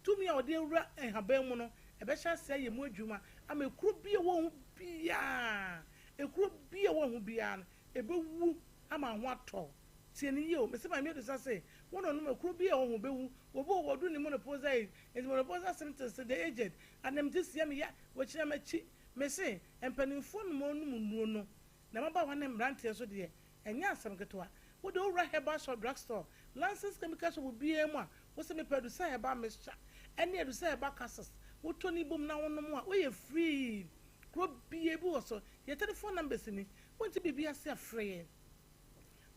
tumi a ɔde awura nhaban mu no, ɛbɛhyɛ aseɛ ayɛ mu adwuma ama ekuro bi a ɛwɔ wo ho biara, ekuro bi a ɛwɔ wo ho biara no, ɛbɛwu ama ho atɔ wo. Tie no yie o, mese Maame Adusa se, wo na ɔnom ekuro bi a ɛwɔ ho bɛwu, obi wɔ hɔ ɔdu ne menopause age, nti menopause symptoms the aged, anam ti sia me ya, wɔkyina m'akyi, mese mpaninfoɔ nom ɔnom nnuro no, na mmabaawa ne mmeranteɛ nso deɛ, ɛnyɛ asɛm ketewa. Wo deɛ wowura herbal shop, drug store, licensed chemical shop biara mu a, wose mepɛ Adusa herbal mixture ɛne Adusa herbal capsules, wotɔ ne bom na wonom a, woyɛ free. Kuro biara bi wɔ so, yɛ telephone numbers ni, wonte biribi ase a frɛ yɛn.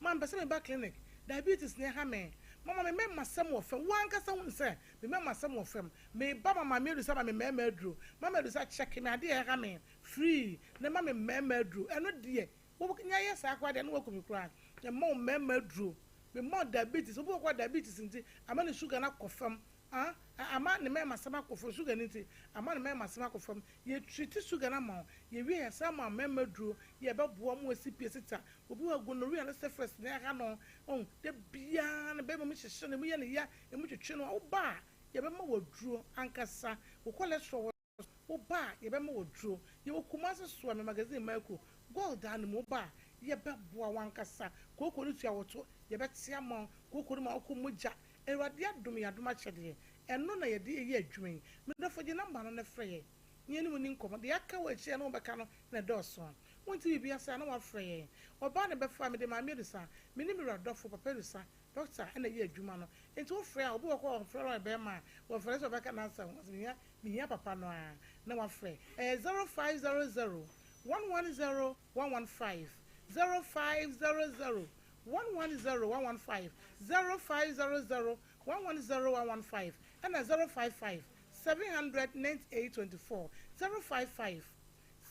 Ma mepɛ sɛ meba clinic, diabetes na ɛha me. Mama me mmarima asɛm wɔ fam. Wo ankasa wonim sɛ me mmarima asɛm wɔ fam. Meba ma Maame Adusa ma me mmarima aduro. Mama Adusa check me adeɛ a ɛha me free na ma me mmarima aduro. Ɛno deɛ wo nya yɛ saa koraa deɛ na woaku me koraa. Mema wo mmarima aduro. Mema wo diabetes. Obi wɔ hɔ koraa diabetes nti ama ne sugar no akɔ fam. Ah, ama ne mmarima asɛm akɔ fam. Sugar no nti ama ne mmarima asɛm akɔ fam. Yɛ treat sugar no ama wo. Yɛwie a yɛsan ma wo mmarima aduro. Yɛ ɛbɛboa ma woasi pie sita. Obi wɔ hɔ gonorrhea ne syphilis na ɛha no. Ɔhu, da biara ne barima mu hyehye no, emu yɛ no ya, emu twetwe no. Woba a, yɛbɛma wo aduro ankasa. Wo cholesterol wɔ so, woba a, yɛbɛma wo aduro. Yɛwɔ Kumasi so a, me magazine Micro, Gold dan no mu, woba a, yɛbɛboa wo ankasa. Kooko no tua wo to, yɛbɛte ama wo. Kooko no ma wokɔ mogya. Awurade adom yɛn adom akyɛdeɛ. Ɛno na yɛde yɛ adwuma yi. Me dɔfo, gye number no na frɛ yɛn na yɛne wo nni nkɔmmɔ. Deɛ aka wɔ akyire a ne wobɛka no na ɛdɔɔso. Wonte biribi ase a na woafrɛ yɛn. Ɔbaa na ɛbɛfaa me de Maame Adusa, me ne me wura dɔfo Papa Adusa, dɔkta, na ɛyɛ adwuma no. Enti wofrɛ a, obi wɔ hɔ koraa a ɔmfrɛ na ɔyɛ barima a, wɔmfrɛ no sɛ ɔbɛka n'asɛm. Ɔse mehia, mehia papa no ara na wafrɛ. Ɛyɛ 0500 110 115, 0500 110 115, 0500 110 115, ɛna 055 700 98 24, 055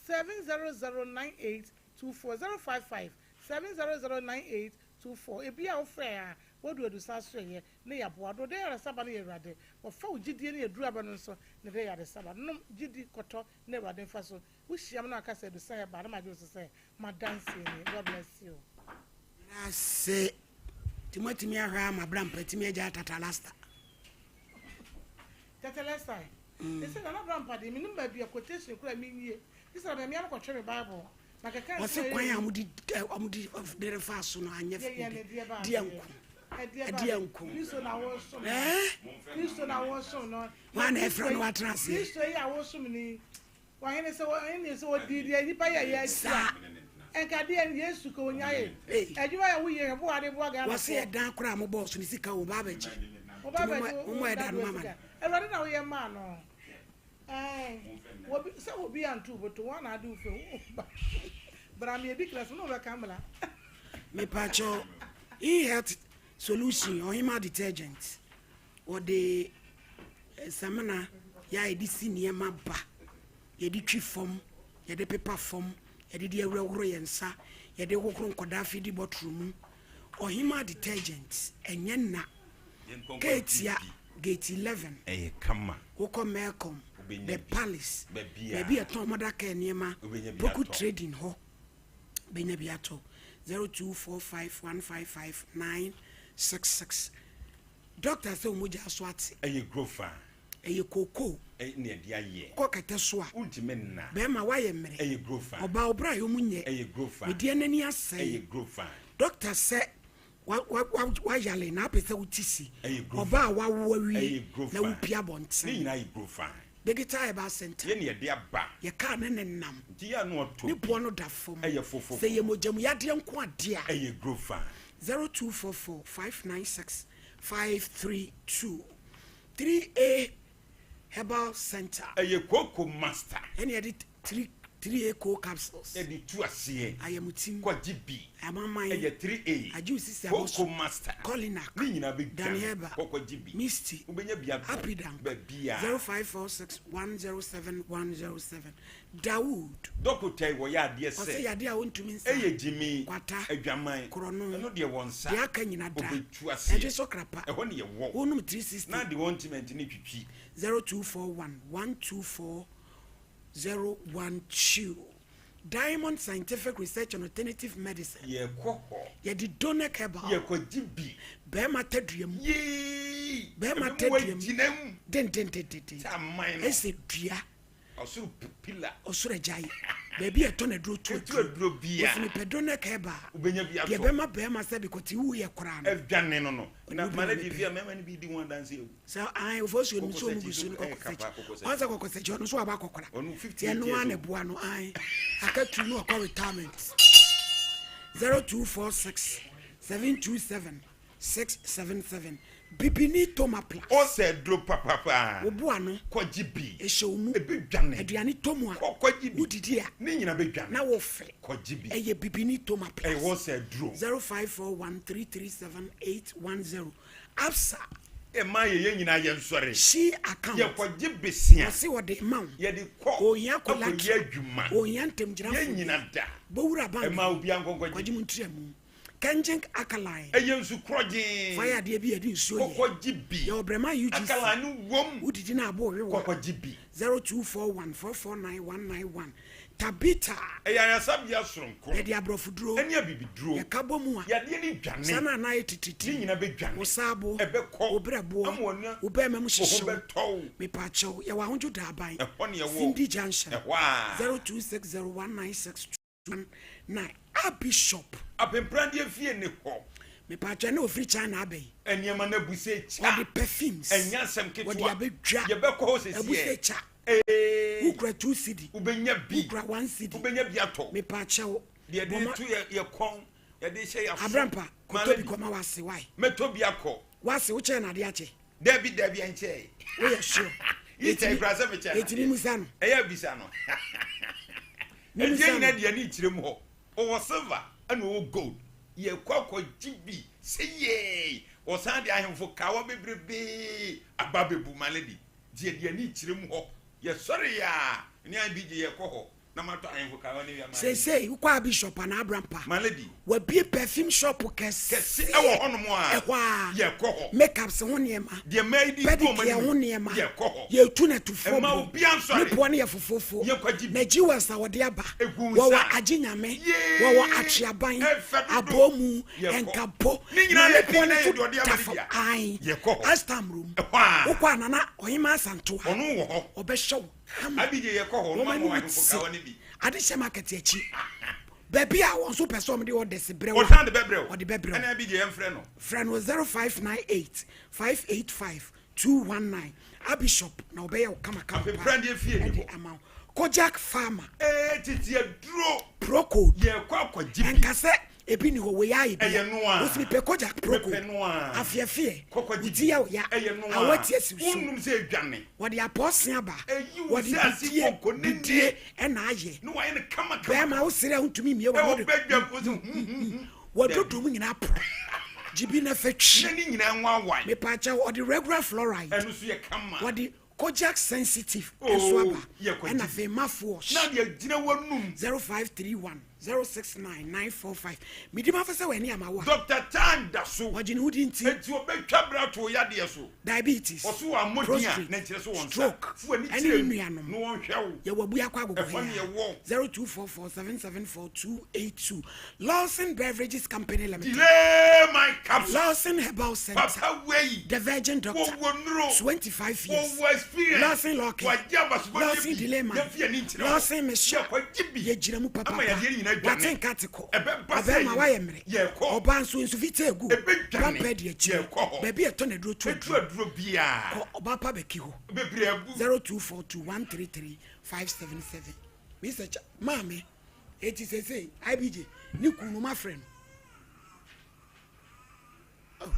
700 9824, 055 700 9824. Ebia wofrɛ a, woadu Adusa asoɛeɛ ne yɛaboa do. Ɔdɔ yaresaba no yɛ Awurade. Wɔfa wo gyidie ne aduru aba no nso na ɛde yaresaba. Nom, gyidi, kɔtɔ na Awurade mfa so. Wohyia me na waka sɛ Adusa yɛ baa na magye wo so sɛ m'adanseɛ nie. God bless you. Ase nti moatumi ahwɛ ama bra mpa atumi agyae tatalasta. Tetelestai. Ese Nana Brampa deɛ menim baabi a quotation kura menyie. Gye sɛ na bɛmea no kɔtwe me Bible. Na kɛkɛ Wɔse nsɛm a kwan a ɛyɛ wɔde wɔde de refaa so no anyɛ Yɛyɛ fɛ ne deɛ ba deɛ adeɛ. nko Ɛdeɛ ba ɛdeɛ adeɛ. nko Kristo na wosom no. ɛɛ Kristo na wosom no. Wɔn a na Kristo ɛfrɛ no yi watena aseɛ. Kristo yi a wosom no yi. Ɔhene sɛ ɔhene sɛ ɔdii deɛ nnipa yɛ yɛ akyi a. Saa. Ɛnka deɛ Yesu ka ɔnyae. Ei. Adwuma a woyɛ hwɛ boa ade boa Wɔse Ghanafoɔ. ɛdan koraa a mobɔɔ so no sika wɔ ba abɛgye. Wo ba Nti bɛgye wo mommɔ ɛdan no dadoa mama no. sika. Awurade na woyɛ maa no. Ɛɛ wobi sɛ obi anto wo bɔtɔ wɔn na ade wo fɛ wo ba. Bra me edi class no bɛka mmla. Mepakyɛw e-health solution ɔhema detergent wɔde samina yɛ a yɛde si nneɛma ba yɛde twi fam yɛde pepa fam yɛde de awurawuro yɛn nsa yɛde hohoro nkɔdaa fidi bɔtoro mu ɔhema detergent ɛnyɛ nna keetia gate 11 ɛyɛ kama wokɔ Melcom Wobɛnya the bi. palace Baabi a- baabi yɛtɔn mother care nneɛma Wobɛnya bi poku atɔ. trading hɔ bɛnya bi atɔ 0245155966 doctor sɛ ɔmogya so ate ɛyɛ grofa ɛyɛ kookoo ɛyɛ ne ɛde ayɛ kɔ kɛtɛ so a wontumi nna bɛrima woayɛ mmerɛ ɛyɛ grofa ɔbaa ɔbrɛ a yɛmu nyɛ ɛyɛ grofa medeɛ n'ani asɛe ɛyɛ grofa doctor sɛ wayale na apɛ sɛ wote si Ɛyɛ grofa. ɔbaa a wawo awie ɛyɛ grofa na wopia ne abɔnten nyinaa yɛ grofa digital herbal center yɛ ne yɛde aba yɛkaa ne ne nam nti yɛ ano ɔtɔ ne bi boɔ no da fam ɛyɛ fofofo sɛ yɛ mogyamu yadeɛ nko adeɛ a ɛyɛ grofa 0244 596 532 3A Herbal Center ɛyɛ koko master ɛne yɛde 3 3A co capsules. Yɛde tu aseɛ. Ayamtim. Kɔgye bi. Amaman. Ɛyɛ 3A. Agye wo sisi abɔ so. Koko master. Colinac. Ne nyinaa bɛdwane. Danieba. Kɔ kɔgye bi. Misty. Wobɛnya bi atɔ. Apidank. Baabiara. 0546 107 107. Dawood. Dɔkota yi wɔyɛ adeɛ sɛ. Ɔsɛ yadeɛ a ɔntumi nsa. Ɛyɛ gyimi. Kwata. Adwaman. Korɔno. Ɛno deɛ wɔn nsa. Deɛ aka nyina da. Ɔbɛtu aseɛ. Ɛgye so krapa. Ɛhɔ ne yɛwɔ. Wonom 360. Na de wɔn ntiment ne twitwi. 0241 124 012 Diamond Scientific Research and Alternative Medicine. Yɛkɔ hɔ. Yɛde Donec Herbal. Yɛkɔgye bi. Bɛrima tadua mu. Yee! Bɛrima Ɛbɛma tadua mu. wagyina mu. Dendendendenden. Sɛ aman no. Ɛsɛ dua. Ɔsoro pila. Ɔsoro agya yi. Baabi a ɛtɔ na aduro tu aduro. Ɛtu aduro bia. Wɔsi mepɛ Donec Herbal. Wobɛnya bi atɔ. Deɛ bɛma bɛrima sɛ bikɔte wuiɛ koraa no. Ɛdwane no no. Na Ɔno bi ma na no de mepɛ. fi a mmarima no bi di ho adanse awu. Sɛ ae ofosuo no so ɔmu gu so no kɔkɔsɛkyi ɔn sɛ kɔkɔsɛkyi ɔno so aba akɔkora ti ɛno ara na ɛboa no ae aka tu no ɔkɔ retirement 0246 727 677 bibini toma plus Ɔsɛ duro papapa. Woboa no Kɔgye bi. Ɛhyɛ wo mu Ebi dwane. Aduane tɔ mu a Kɔ kɔgye bi. Wodidi a Ne nyina bɛ dwane. Na wofɛ Kɔgye bi. Ɛyɛ bibini toma plus Ɛwɔ sɛ duro. 0541 337 810 Absa. Ɛma yɛ yɛn nyinaa yɛn sɔre. She account. Yɛ kɔ gye besia. Ɔse ɔde ma wo. Yɛde kɔ. Ohia collateral. Akɔ yɛ adwuma. Ohia ntamgyinafo. Yɛn nyina da. Bowura bank. Ɛma obia nkɔ nkɔ gye. Kɔgye mu ntua mu. Kenjink alkaline. Ɛyɛ nsu korɔgyee. Fa yɛ adeɛ bi yɛde nsuo yɛ. Kɔ kɔ gye bi. Yɛwɔ Brɛma UGC. Alkaline no wom. Wodidi na abo owe wa. Kɔ kɔ gye bi. 0241 449 191. Tabitha. Ɛyɛ ayaresabea soronko. Yɛde aborɔfoduro. Ɛne abibiduro. Yɛka bɔ mu a. Yadeɛ no dwane. Saa na na ayɛ tititi. Ne nyina bɛdwane. Wo saabo. Ɛbɛkɔ. Wo berɛboɔ. Ama w'ani. Wo bɛɛma mu hyehye Wo wo. ho bɛtɔ wo. Mepaakyɛw, yɛwɔ Ahodwo Daaban. Ɛhɔ ne yɛwɔ. Cindy Junction. Ɛhɔ a. 0260196219. Ah Bishop. Apemprandeɛ fie ne hɔ. Mepaakyɛw, ɛna ofiri China aba yi. Nneɛma no abu sɛ kya. Wɔde perfumes. Ɛnyɛ asɛm ketewa. Wɔde abɛdwa. Yɛbɛkɔ hɔ sɛsiɛ. Abu sɛ kya. Eeii. Wokura 2 cedi. Wobɛnya bi. Wokura 1 cedi. Wobɛnya bi atɔ. Mepaakyɛw. Deɛ yɛde to yɛ yɛ kɔn, yɛde hyɛ yɛ aso. Abrampa, kɔtɔ bi kɔma w'ase, why? Mɛtɔ bi akɔ. W'ase, wokyɛɛ no adeɛ akyɛ? Dabi, dabi, ɛnkyɛe. Woyɛ sure? Yi kyɛe koraa sɛ mekyɛɛ no adeɛ. Eti mimusa no. Ɛyɛ a bisa no. Enti yɛn nyinaa de yɛn ani kyerɛ mu hɔ. Ɔwɔ silver ɛna ɔwɔ gold. Yɛkɔ akɔgye bi sɛ yay. Ɔsan de ahemfo kawa bebrebee aba abɛbu my lady. Nti yɛde yɛn ani kyerɛ mu hɔ. Yɛsɔre a, ne IBJ yɛkɔ hɔ na matɔ ahemfo kawa no wie ama. Seesei wokɔ Abi shop anaa Abrampa. My lady. Wabue perfume shop kɛseɛ. Kɛse ɛwɔ hɔnom a. Ɛhɔ a. Yɛkɔ hɔ. Makeups ho nneɛma. Deɛ mmaa yi de gu wɔn anim. Pedicure ho nneɛma. Yɛkɔ hɔ. Yɛtu no atufoɔ Ɛma boɔ. obiara nsɔre. Ne boɔ no yɛ fofofo. Yɛnkɔgye bi. Na jewels a wɔde aba. Egu nsa. Wɔwɔ agye nyame. Yee! Wɔwɔ atweaban. Ɛfɛ dodo. Abɔmu. Yɛkɔ. Nkapo. Ne nyinaa Na ne yɛ boɔ den no na nso yɛde ɔde da ama ne fam. dea. Ae. Yɛkɔ hɔ. Astam room. Ɛhɔ a. Wokɔ a Nana Ɔhemaa Asantewa. Ɔno wɔ hɔ. Ɔbɛhyɛ wo kama. Abigye yɛkɔ hɔ. Ɔno Wɔn ama anim wo ahemfo te. kawa no bi. Adehyɛ market akyi. Baabi a wɔn nso pɛ sɛ wɔde orders brɛ wo a. Ɔsan de bɛbrɛ wo. Ɔde bɛbrɛ wo. Ɛna Abigye yɛmfrɛ no. Frɛ no 0598 585 219. Abishop na ɔbɛyɛ wo kamakama paa Apemprandeɛ fie ni de hɔ. ama wo. Kojak Pharma. Ee tete aduro. Procold. Yɛkɔ akɔgye bi. Ɛnka sɛ ebi ni hɔ wei ayɛ bi. Ɛyɛ no a. Wosi mepɛ Kojak Procold. Mepɛ no a. Afeɛfeɛ. Kɔkɔgye bi. Wo ti yɛ wo ya. Ɛyɛ no a. Awɔ ti asi wo so. Wonum sɛ edwane. Wɔde apɔɔse aba. Eyi wo Wɔde sɛ ase bidie kɔnkɔ ne bidie nne. ɛna ayɛ. Ne wayɛ no kama kama. Bɛɛma wo sere a wontumi mmie w'ano Ɛwɔ de. badwam wo sɛ hmm hmm hmm. Wɔdodo mu nyinaa porɔ. Gye bi na fa twi. Na ne nyinaa nwanwae. Mepaakyɛw, ɔde regular fluoride. Ɛno nso yɛ kama. Wɔde Kojak sensitive nso Oh, aba. yɛ kɔgye Ɛna bi. afei mouthwash. Na deɛ gyina w'anum. 0531 069 945. Medi m'afa sɛ w'ani ama wo a. Doctor Tan da so. Ɔgye ne ho di nti. Enti ɔbɛtwa bere ato wo yadeɛ so. Diabetes, Ɔso wɔ ammɔden a, prostrate, na nkyerɛ sɛ wɔn nsa. stroke, Fo w'ani ɛne kyerɛ ne mu nuanom. na wɔnhwɛ wo. Yɛwɔ Abuakwa Agogo Ɛhɔ ne ha. yɛwɔ. 0244 774 282. Lawson Beverages Company Limited. Delay my capsule. Lawson Herbal Center. Papa wei. The Virgin Doctor. Wɔwɔ nnuro. 25 years. Wɔwɔ experience. Lawson Lawcare. Wɔagye abasobɔdeɛ Lawson bi. Delay Man. Yɛmfi ani nkyerɛ hɔ. Lawson Mesha. Yɛkɔgye bi. Yɛgyina mu Ama yadeɛ papapa. nyinaa dwane. Wate nka te kɔ. Ɛbɛba sɛ Ɔbɛrima wayɛ mmerɛ. Yɛkɔ. Ɔbaa nso nsu fitaa egu. Ɛbɛdwane. Pampa di akyire. Yɛkɔ hɔ. Baabi a ɛtɔ n'aduro to Ɛtu aduro. aduro biara. Kɔ ɔbaa pa bɛki hɔ. Bebree agu. 0242 133 577. Mr. Cha maame. Eti sesei IBJ ne kun no mafrɛ no. Oh.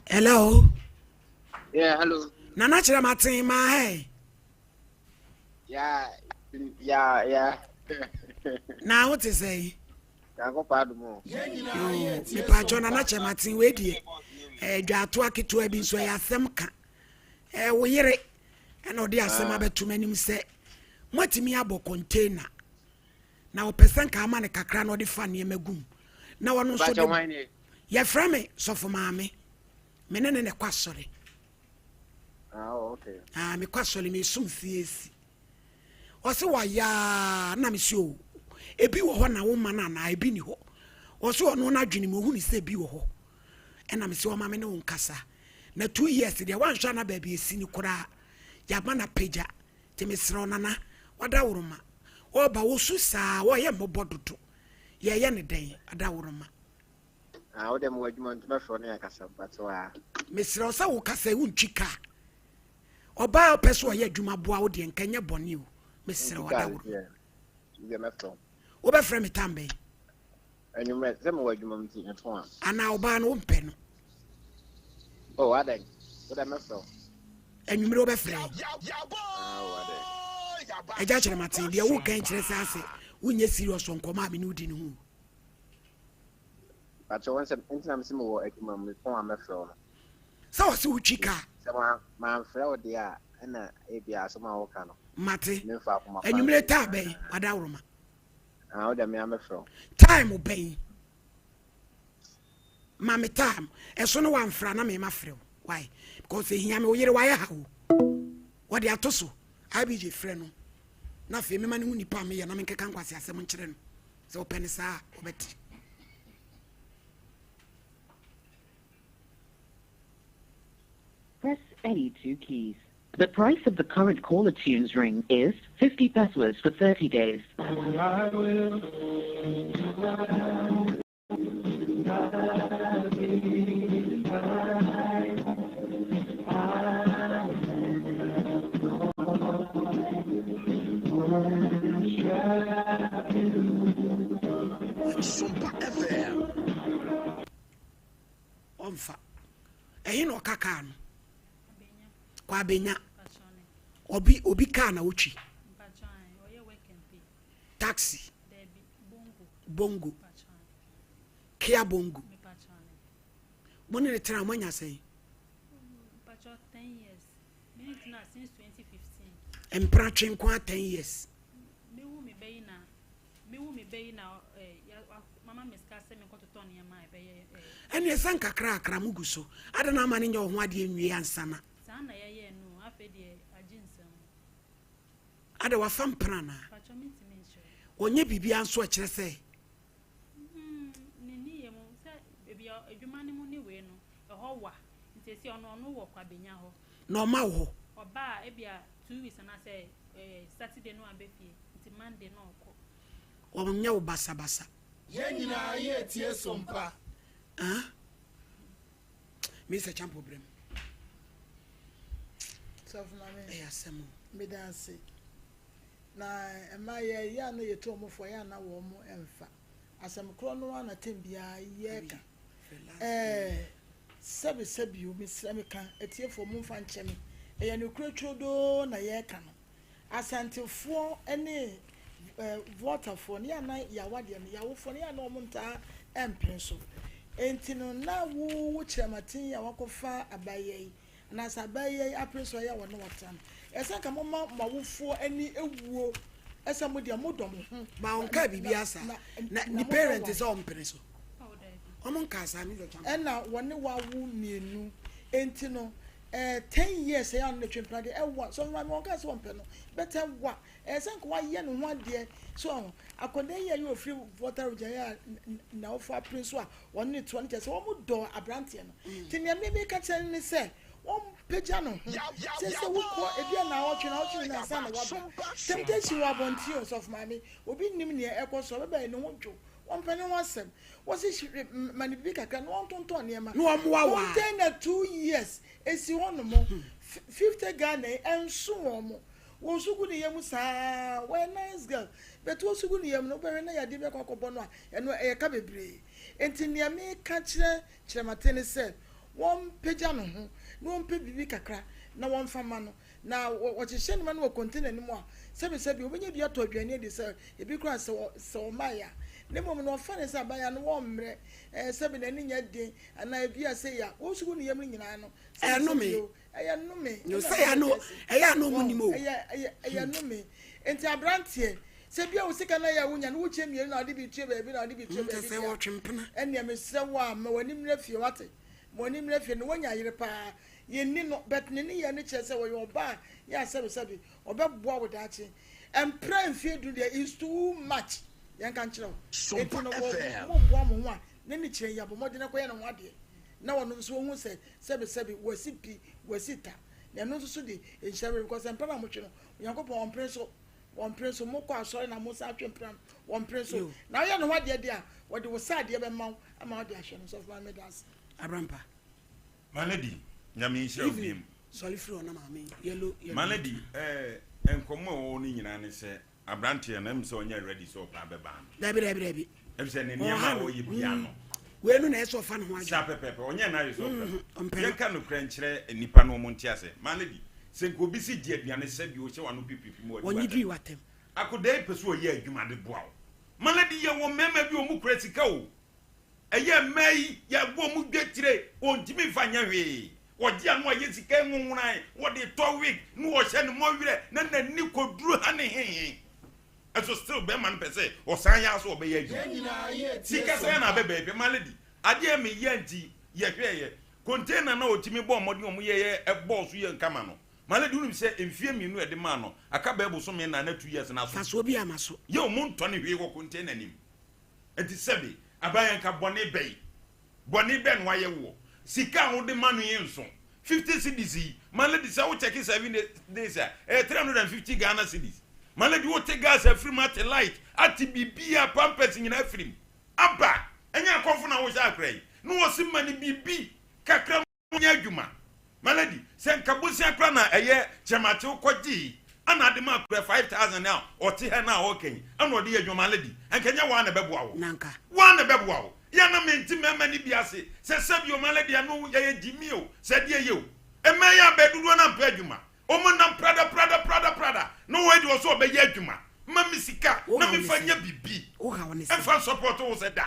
Hello. Yeah, hello. Nana kyerɛ ma ten ma hey. Yeah. Ya ya. Na wo te sɛn? Nyankopɔn adom o. Yoo, mepatwɔ Nana Kyɛmaten wei deɛ ɛɛ dwaatoa ketewa bi nso ɛyɛ asɛm ka. Ɛɛ wo yere ɛna ɔde asɛm ah. abɛto m'anim sɛ moatumi abɔ container na ɔpɛ sɛ nka ama no kakra na ɔde fa nneɛma gu mu na ɔno nso de yɛfrɛ me sɔfo maame me ne ne na ɛkɔ asɔre. Ah, oh, okay. Ah, mekɔ asɔre mesom CAC. Ɔse wayaa na mese o ebi wɔ hɔ na woma no anaa ebi ni hɔ. Ɔse ɔno n'adwene mu ohunu sɛ ebi wɔ hɔ. Ɛna mese ɔma me ne wo nkasa. Na 2 years deɛ wanhwɛ ana baabi esi no koraa yɛama no apagya. Nti mesrɛ wo nana wadaworoma. Ɔba wosu saa wɔyɛ mmɔbɔ dodo. Yɛyɛ ne dɛn adaworoma. Ah, wo deɛ mewɔ adwuma nti mɛfrɛ wo ne yɛakasa mpakyɛw aa. Mesrɛ wo sɛ wo kasa yi wontwi kaa. Ɔbaa a ɔpɛ sɛ ɔyɛ adwuma boa wo deɛ nka nyɛ bɔne o. Mesrɛ wo adaworo. Deɛ mɛfrɛ wo. Wobɛfrɛ me tam bɛn? Anwummerɛ sɛ mewɔ adwuma mu nti mefo a. Anaa ɔbaa no wompɛ no? Oh, adɛn? Wo deɛ mɛfrɛ wo. Anwummerɛ wobɛfrɛ yi? Ah, oh, adɛn? Agya kyerɛ maten deɛ woka nkyerɛ sɛ asɛ wonyɛ serious wɔ nkɔmmɔ a me ne wo di no ho. Pakyɛ wɔn sɛ nti na mese mewɔ adwuma mu mepɔn a mɛfrɛ wo no. Sɛ wɔse wotwi kaa. Sɛ manfrɛ wo deɛ a ɛna ebia asɛm a woka no. Mate. Memfa akoma pa. Anwummere taa bɛn wadaworoma. Ah wo deɛ me ara mɛfrɛ wo. Time bɛn. Ma me time. Ɛso no wamfrɛ a na me mafrɛ wo. Why? Because ehia me wo yere wayɛ ha o. Wɔde ato so. IBJ frɛ no. Na afei mema ne ho nipa a meyɛ na menkeka nkwasi asɛm nkyerɛ no. Sɛ ɔpɛ no saa a, ɔbɛte. Press any two keys. The price of the current caller tunes ring is 50 pesos for 30 days. Sompa FM. Ɔmfa. Ɛhe na ɔka kaa no? Kɔ abenya. Obi obi kaa na wotwi. Taxi. Bongo. Kia bongo. Mo ne ne tena mo anya sɛn? Mpena twe nko ara ten years. Ɛnneɛ sɛ nkakrakra mo gu so adɛn na ama no nyɛ wo ho adeɛ nwie ansa na. Adɛn wafa mpena anaa? Ɔnyɛ biribiara nso ɛkyerɛ sɛ. Ne nneyɛɛ mu sɛ baabi a adwuma no mu ne wei no, ɛhɔ wa. Nti seesei ɔno ɔno wɔ Kwabenya hɔ. Na ɔma wo hɔ? Ɔba a ebia 2 weeks anaasɛ eh, Saturday no waba fie, nti Monday na ɔkɔ. Ɔnyɛ wo basabasa? Yɛn nyinaa yɛretie Sompa. Ah? Mr. Champo brɛ me. Sɔfo Maame. Ɛyɛ asɛm o. Meda ase. Na ɛma yɛ yɛ a na yɛtu wɔn fo a yɛ a na wɔn mfa. Asɛm korɔ no ara na tɛm biara yɛka. Ɛɛ sɛbi sɛbi o mesrɛ meka atiefoɔ momfa nkyɛ me. Ɛyɛ nokorɛ turodoo na yɛka no. Asantefoɔ ne ɛɛ Voltafoɔ no yɛ a na yawa deɛ no yawofoɔ no yɛ a na wɔn ntaa mpene so. Enti no na wo wo kyerɛmaten yi a wakɔfa abayɛ yi Anaasɛ abaayewa yi apere so ayɛ a wɔne wo atena no, ɛsɛ sɛ anka moma mo awofoɔ ani wuo sɛ mo deɛ modɔ mo ho. Ba ɔnkaa biribiara saa. Na ne parent sɛ ɔmpene so. Ɔmo nkaa saa me dɔkya. Ɛna wɔne wo awo mmienu enti no eh, 10 years ɛyɛ ano na twe mpena deɛ ɛwa so maame wɔn kaa sɛ wɔmpɛ no but ɛwa ɛyɛ sɛ nka wayɛ ne ho adeɛ so ɔho akwadaa yi a yɛ ofiri Volta region yɛ a n'awofo apere so a wɔne ne toɔ no kyerɛ sɛ wɔn dɔ aberanteɛ no nti nea meme ka kyerɛ no ne sɛ wɔmpagya ne ho sɛ sɛ wokɔ ebi a naawɔtwe naawɔtwe nyinaa ansa na waba temptation wɔ abɔnten o sɔfo maame obi nnim nea ɛkɔ so ɔbɛba ne ho dwo wɔmpɛ ne ho asɛm wɔsi hwɛ ma ne bibi kakra na wɔntontɔn nneɛma Na wɔmmoa wo a. container 2 years esi hɔ nom 50 Ghana yi ɛnso wɔn mo wɔsu gu ne yam saa. Wɔyɛ nice girl, but wɔsu gu ne yam no, wobɛhwɛ na yadeɛ bi akɔ akɔbɔ no a ɛno ɛyɛ ka bebree. Nti nea meka kyerɛ kyerɛmate ne sɛ wɔmpagya ne ho na wɔmpɛ biribi kakra na wɔmfa ma no. Na wɔhyehyɛ nneɛma no wɔ container no mu a, sɛbisɛbi wobɛnya bi atɔ aduane adi sɛ ebi koraa sɛ wɔ sɛ wɔmaeɛ a. Na mmom no wɔfa no sɛ abaayewa no wɔmmrɛ, ɛɛ sɛbi n'ani nyɛ den anaa ebi a sei a, wɔsugu ne yam no nyinaa no, Ɛyɛ sɛbisɛbi nnome. o, ɛyɛ nnome. Nyo Ɛna sɛ yɛ ano mɛka ase. ɛyɛ ano ɔmo Wɔn, nim o. ɛyɛ ɛyɛ ɛyɛ nnome. Nti aberanteɛ, sɛ bi a wo sika no ayɛ a wonya no wokyɛ mmienu na wode bi tua baabi na wode bi tua Mm, kyɛ baabi sɛ deɛ a, wɔtwe mpena. ɛnneɛ mesrɛ wo a ma w'ani mmra fie wate. Ma w'ani mmra fie na woanya yere paa. Yɛnni no but ne nneyɛɛ no kyerɛ sɛ ɔyɛ ɔbaa a yɛ a sɛbesɛbe ɔbɛboa wo daakye. Ɛmpra mfeɛ du deɛ is too much yɛnka nkyerɛ wo. Enti no wɔ moboa mo ho a na ne kyerɛ yi abɔ mmɔden akɔyɛ ne ho adeɛ na ɔno nso ɔhu sɛ sɛbesɛbe wasi pi wasi ta na ɛno nso so de nhyira bɛba because mpra no a motwe no Onyankopɔn ɔmpene so wɔmpene so mokɔ asɔre na mosan twe mpena no wɔmpene so na woyɛ ne ho adeɛ deɛ a wɔde wo sɛ adeɛ bɛma wo ama wode ahwɛ no sɔfo maame meda ase. Abrampa. My lady, Nyame nhyira wo Evelyn biom. sɔre firi hɔ na maame yellow yellow My no lady, tena. eh, nkɔmmɔ a ɛwɔ hɔ no nyinaa ne sɛ aberanteɛ no, ɛm sɛ ɔnyɛ ready sɛ ɔpɛ abɛbaa no. Dabi dabi dabi. Ɛm sɛ ne nneɛma Ɔha a no. ɔyɛ bia Mm. no. Wei no na ɛsɛ ɔfa ne ho Saa adwene. pɛpɛɛpɛ, ɔnyɛ n'ayɛ sɛ ɔpɛ Mhm, no. ɔmpɛ no. Yɛnka nokorɛ nkyerɛ nnipa na wɔn nte ase. My lady, sɛ nka obi se gye aduane sɛ bi ɔhyɛ w'ano pipipi ma wadi Wɔnye w'atɛm. dii w'atɛm. Akodaa yi pɛ sɛ ɔyɛ adwuma de boa wo. My lady, yɛwɔ mmarima bi a wɔn kura sika o. Ɛyɛ mmaa yi yɛabɔ wɔn dwetire, wɔntumi mfa nyɛ hwee. Wɔgye ano a yɛ sika nwonwonae, wɔde tɔ wig na wɔhyɛ ne mmɔwerɛ na n'ani kɔduru ha ne hehe. Ɛso still bɛrima no pɛ sɛ ɔsan yɛ aso ɔbɛyɛ adwuma. Sika sɛn na abɛbɛɛ pɛ my lady. Adeɛ meyɛ nti yɛhwɛɛyɛ. Container no a ɔtumi bɔɔ mmɔden wɔn yɛyɛ ɛbɔɔ so yɛ nkama no. My lady wonim sɛ mfie mmienu a ɛde maa no aka bɛɛ bosome nnan na 2 years no aso. Fasoɔ bi ama so. Yɛ wɔn ntɔ ne hwee wɔ container no mu. Enti sɛbe, aban anka bɔne bɛn? Bɔne bɛn na wayɛ woɔ? Sika a wode ma no yi nso, 50 cedis yi, my lady sɛ wo check 7 days a, ɛyɛ 350 Ghana cedis. My lady wote gas afiri mu, ate light, ate biribiara, pampers nyinaa afiri mu. Aba! Ɛnyɛ akɔmfo na wohyɛ akora yi. Na wɔse ma no biribi kakra nyɛ adwuma. My lady, sɛ nka bosea koraa na ɛyɛ kyerɛmakyew kɔgyee ana ade ma akura 5000 a ɔte ha na ɔreka yi ana ɔde yɛ adwuma my lady, anka nyɛ waa na ɛbɛboa wo. Nanka. Waa na ɛbɛboa wo. Yɛ na mente mmarima no bi ase sɛ sɛbi o my lady ɛno yɛyɛ gyimi o sɛ deɛ yɛ o. Mmaa yi abɛɛ dodoɔ no ampɛ adwuma. Wɔn nam prada prada prada prada na wɔn adi wɔ so ɔbɛyɛ adwuma. Ma me sika Wo na haw ne mefa sɛn? nyɛ biribi. Wo haw ne sɛn? Ɛmfa nsɔpɔto wo sɛ da.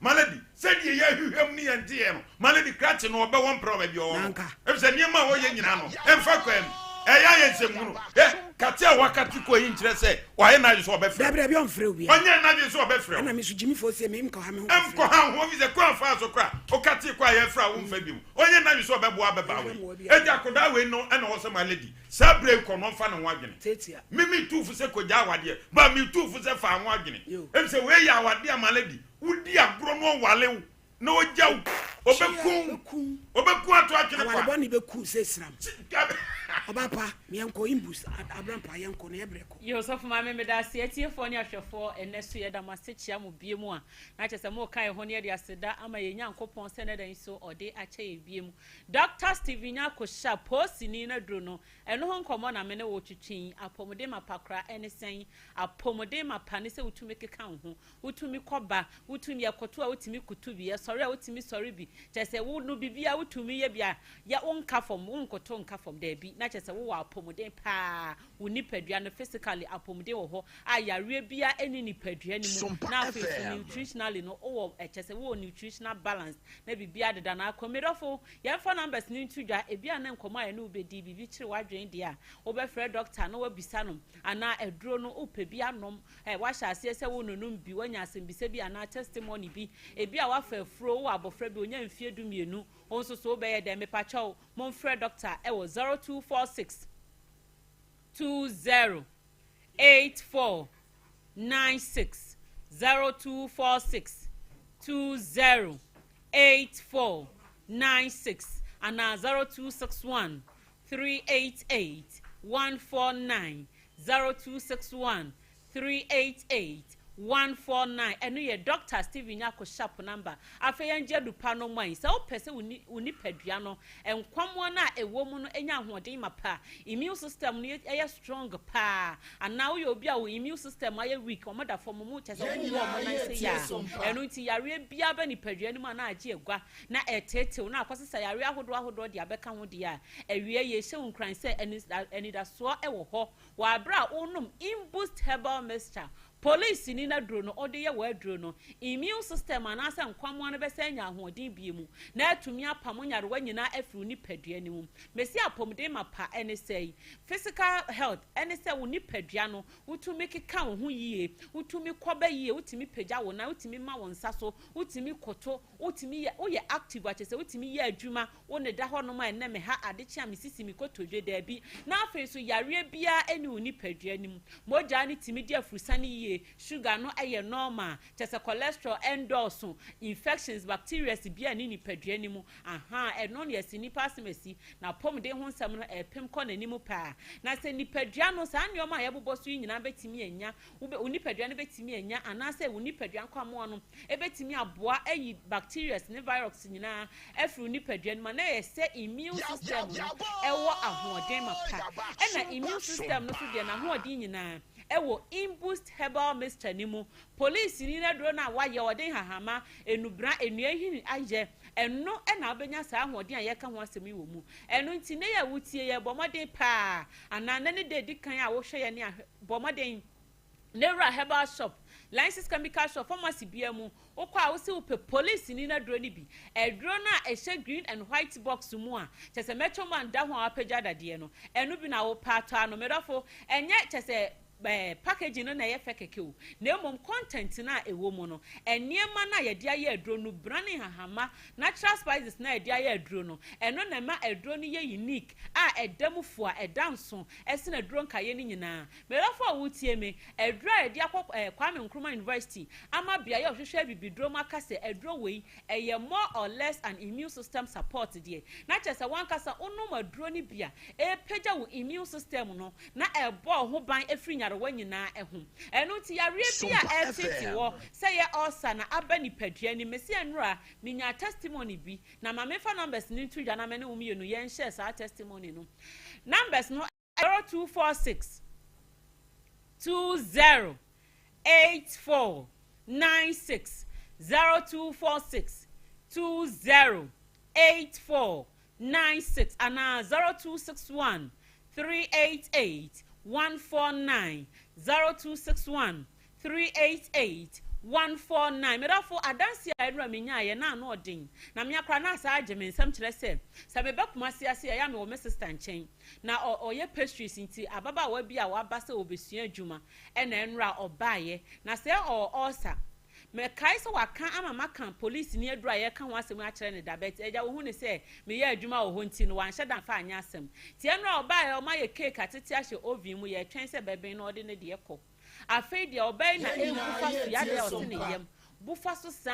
Malady, sɛdeɛ yɛahwehwɛ mu ne yɛn nteɛ no, Malady krakye no ɔbɛwɔ mpra wɔ baabi a ɔwɔ no, Nanka. efisɛ nneɛma a ɔyɛ nyinaa no, ɛmfa kwan mu. Ɛyɛ ayɛ nsɛmhunu. Hwɛ, kate a wakate kɔ yi nkyerɛ sɛ wayɛ n'adwene sɛ ɔbɛfrɛ Dabi, wo. dabi, ɔmfrɛ obiara. Ɔnyɛɛ n'adwene sɛ ɔbɛfrɛ wo. Ɛna me nso gyimifoɔ se me nkɔha me ho nkɔfrɛ Nkɔha wo ho, efisɛ kwan a ɔfaa so koraa, wokatee kɔ a yɛfrɛ a womfa bio. Ɔnyɛɛ n'adwene sɛ ɔbɛboa ababaa Ɛnhwɛ wei. mmoa biara. Enti akwadaa wei no na ɛwɔ sɛ Malady, saa berɛ yi kɔ no ɔmfa ne ho adwene. Tiatia. Me metuu fo sɛ kɔgyaa awadeɛ, but metuu fo sɛ fa ho adwene. Yo. Efisɛ wei yɛ awadeɛ a Malady, Wodi agorɔ na ɔwale wo na ɔgya wo, ɔbɛku wo, ɔbɛku ato atwene kwa. Aware bɔne bɛku sɛ siram. Ɔba pa, yɛnkɔ imbus, abrampa yɛnkɔ na yɛbrɛ kɔ. Yo, Sɔfo Maame meda ase. Atiefoɔ ne ahwɛfoɔ, ɛnnɛ so yɛda mo ase kyea mo biom a, na kyerɛ sɛ moreka yɛn ho na yɛde aseda ama yɛn Nyankopɔn sɛ ɛnnɛ da yi nso ɔde akyɛ yɛn biom. Dɔkta Stephen Nyarko Sharp, poosini no aduru no, ɛno ho nkɔmmɔ na me ne wo retwetwe yi. Apɔmuden mapa koraa ɛne sɛn? Apɔmuden mapa ne sɛ wotumi keka wo ho, Wotumi kɔ ba, wotumi, yɛkoto a wotumi koto bi, yɛsɔre a wotumi sɔre bi, kyerɛ sɛ wo no biribiara wotumi yɛ bi a, yɛ wonka fam, wonkoto nka fam, daabi, na kyerɛ sɛ wowɔ apɔmuden paa, wo nipadua no physically apɔmuden wɔ hɔ a yareɛ biara nni nipadua no mu, na afei nso nutritionally no wowɔ, kyerɛ sɛ wowɔ nutritional balance na biribiara deda n'akwan. Me dɔfo, yɛmfa numbers no nto dwa, ebia na nkɔmmɔ a yɛne wo bɛdi, biribi kyere w'adwene deɛ a, wobɛfrɛ doctor na woabisa no, anaa aduro no wopɛ bi anom, Ɛ, woahyɛ aseɛ sɛ wononom bi, woanya asɛmbisa bi anaa testimony bi, ebia woafa afuro, wowɔ abɔfra bi, ɔnya mfeɛ dumienu, wo nso so wobɛyɛ dɛn? Mepakyɛw, momfrɛ dɔkta wɔ 0246 20 84 96, 0246 20 84 96 anaa 0261 388 149. 0261 388 149 ɛno yɛ Doctor Stephen Nyarko Sharp number. Afei yɛngye adu pa no mma yi. Sɛ wopɛ sɛ wo nipadua no nkwammoa no a ɛwɔ mu no nya ahoɔden mapa, immune system no yɛ strong paa, anaa woyɛ obi a wo immune system ayɛ weak, wɔn da fam, wɔn kyɛ sɛ wɔn wɔ wɔn nan sɛ yɛ a, ɛno nti yareɛ biara bɛ nipadua no mu a na agye agua na ɛreteetew na akɔsesa yareɛ ahodoɔ ahodoɔ de abɛka ho deɛ a, awieɛ yɛhyɛ wo nkuran sɛ anidasoɔ wɔ hɔ wɔ aberɛ a wonom Imboost Herbal Mixture, Polisini no aduro no ɔde yɛ w'aduro no, immune system anaasɛ nkwammoa no bɛsan anya ahoɔden bio mu na atumi apamo nyarewa nyinaa afiri wo nipadua no mu. Mesi apɔmuden mapa ne sɛi, physical health ne sɛ wo nipadua no wotumi keka wo ho yie, wotumi kɔba yie, wotumi pagya wo nan, wotumi ma wo nsa so, wotumi koto, wotumi yɛ, woyɛ active a kyerɛ sɛ wotumi yɛ adwuma, wo ne da hɔnom a ɛnnɛ me ha ade kye a me sisi me kotodwe, daabi. Na afei nso yareɛ biara nni wo nipadua no mu. Mogya no tumi di afurusane yie, sugar no yɛ normal, kyerɛ sɛ cholesterol ɛndɔɔso, infections, bacterias biara nni nipadua no mu. Ahaa, ɛno na yɛse nipa asɛm asi, n'apɔmuden ho nsɛm no ɛrepem kɔ n'anim paa. Na sɛ nipadua no, saa nneɛma a yɛbobɔ so yi nyinaa bɛtumi anya, wo nipadua no bɛtumi anya, anaasɛ wo nipadua nkwammoa no Ebetumi aboa ayi bacterias ne virus nyinaa afiri wo nipadua no mu a na ɛyɛ sɛ immune system no wɔ ahoɔden mapa. Ɛna immune system no nso deɛ n'ahoɔden nyinaa ɛwɔ Imboost herbal mixture no mu. Polisini no aduro no a wayɛ, ɔde nhahamma, nnubena, nnua nhini ayɛ, ɛno na wobɛnya saa ahoɔden a yɛreka ho asɛm yi wɔ mu. Ɛno nti nnɛ yi a wotie yɛn, bɔ mmɔden paa, anaa nnɛ ne da a ɛdi kan a wohwɛ yɛn a, bɔ mmɔden na wura herbal shop, Lysis chemical shop, pharmacy biara mu, wokɔ a wose wopɛ polisini no aduro no bi. Aduro no a ɛhyɛ green and white box mu a kyerɛ sɛ mɛtɔ mu anda ho a wapagya dadeɛ no, ɛno bi na wopɛ atɔ ano. Me dɔfo, ɛnyɛ kyerɛ sɛ eh, packaging no na ɛyɛ fɛ kɛkɛ o, na mmom content no a ɛwɔ mu no, nneɛma no a yɛde ayɛ aduro no, bran ne nhahamma, natural spices no a yɛde ayɛ aduro no, ɛno na ɛma aduro no yɛ unique a ɛda mu fua, ɛda nso sene aduro nkaeɛ no nyinaa. Me dɔfo a woretie me, aduro a yɛde akɔ eh, Kwame Nkrumah University ama beaeɛ a wɔhwehwɛ abibiduro mu aka sɛ aduro wei ɛyɛ more or less an immune system support deɛ, na kyerɛ sɛ w'ankasa wonom aduro no bi a, ɛrepagya wo immune system no na ɛrebɔ wo ho ban afiri nyarewa nyinaa ho. Ɛno nti yareɛ bi a ɛretete wɔ, sɛ ɛyɛ ulcer na aba nipadua no mu, mese nnora menyaa testimony bi, na ma memfa numbers no nto dwa na me ne wo mmienu yɛnhyɛ saa testimony no. Numbers no. 0246 20 84 96 0246 20 84 96 anaa 0261 388 149 0261 388 149 Me dɔfo, adanse a ɛnora menyaeɛ no ano ɔden, na me ara koraa na asaa agye me nsam kyerɛ sɛ, sɛ meba Kumasi ase a, ɛyɛ a mewɔ me sista nkyɛn. Na ɔyɛ pastries nti ababaawa bi a waba sɛ ɔrebɛsua adwuma na ɛnora ɔbaeɛ. Na sɛ ɔwɔ ulcer. Mekae sɛ waka ama maka polisini aduro a yɛreka ho asɛm yi akyerɛ no da but agya ɔhu no sɛ meyɛ adwuma wɔ hɔ nti no wanhyɛ da amfa anyɛ asɛm. Nti ɛnora ɔbaeɛ ɔma yɛ cake atete ahyɛ oven mu yɛretwɛn sɛ ɛbɛben na ɔde ne deɛ kɔ. Afei deɛ ɔbaa yi na Yɛn ɛrebu nyinaa fa so yi yɛretie adɛn a ɔse som ne pa. yam bu fa so saa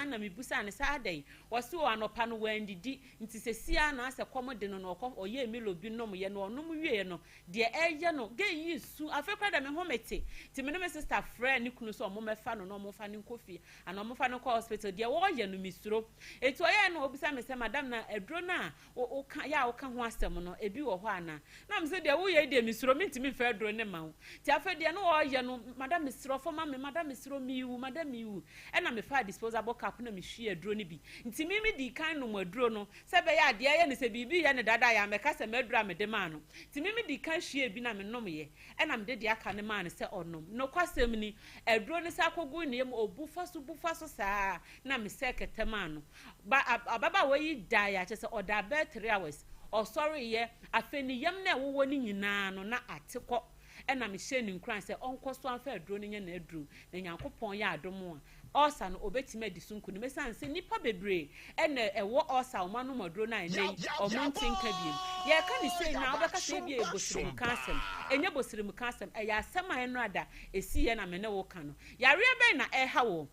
ara na mebisaa no sɛ adɛn ɔse o anɔpa no wandidi nti sɛsi ara na asɛ kɔm de no na ɔkɔ ɔyɛɛ milo bi nomyɛ na ɔnom wieɛ no deɛ ɛyɛ no gay yi su afei koraa deɛ me ho mete nti me ne me sister frɛɛ ne kunu sɛ ɔmo mɛfa no na ɔmo mfa no nkɔ fie anaa ɔmo mfa no nkɔ hospital deɛ ɔyɛ no mesuro nti ɔyɛɛ no ɔbisa me sɛ madam na aduro no a wo woka yɛ a woka ho asɛm no, ebi wɔ hɔ anaa? Na mese deɛ woyɛ yi deɛ mesuro, mentumi mfa aduro no mma wo. Nti afei deɛ na ɔreyɛ no, madam mesrɛ wo fa ma me, madam mesrɛ wo merewu, madam merewu. Ɛna mefaa disposable cup na mehwiee aduro no bi. Nti me medii kan nom aduro no, sɛ ɛbɛyɛ a deɛ ɛyɛ no sɛ biribi reyɛ no dada a yɛammɛka sɛ m'aduro a mede maa no. Nti me medii kan hwiee bi na menomeeɛ, ɛna mede deɛ aka no maa no sɛ ɔnom. Nokwasɛm ni, aduro no san kɔguu ne yam, ɔbu fa so bu fa so saa na mesɛɛ kɛtɛ maa no. Ba ababaawa yi daeɛ a, kyerɛ sɛ ɔdaa bɛyɛ 3 hours. Ɔsɔreeɛ, afei ne yam no a ɛwowɔ no nyinaa no, na ate kɔ. Ɛna mehyɛɛ no nkuran sɛ ɔnkɔ so amfa aduro no nyɛ n'aduro, na Nyankopɔn yɛ adom a, ulcer no, ɔbɛtumi adi so nkonim. Ɛsiane sɛ nnipa bebree na ɛwɔ ulcer a wɔanom aduro no a ɛnnɛ yi, wɔnte nka biom. Yɛreka no sei no a, wobɛka sɛ ebia ɛyɛ bosremka asɛm. Ɛnyɛ bosremka asɛm, ɛyɛ asɛm a ɛnnora da ɛsiiɛ na me ne wo reka no. Yareɛ bɛn na ɛreha wo?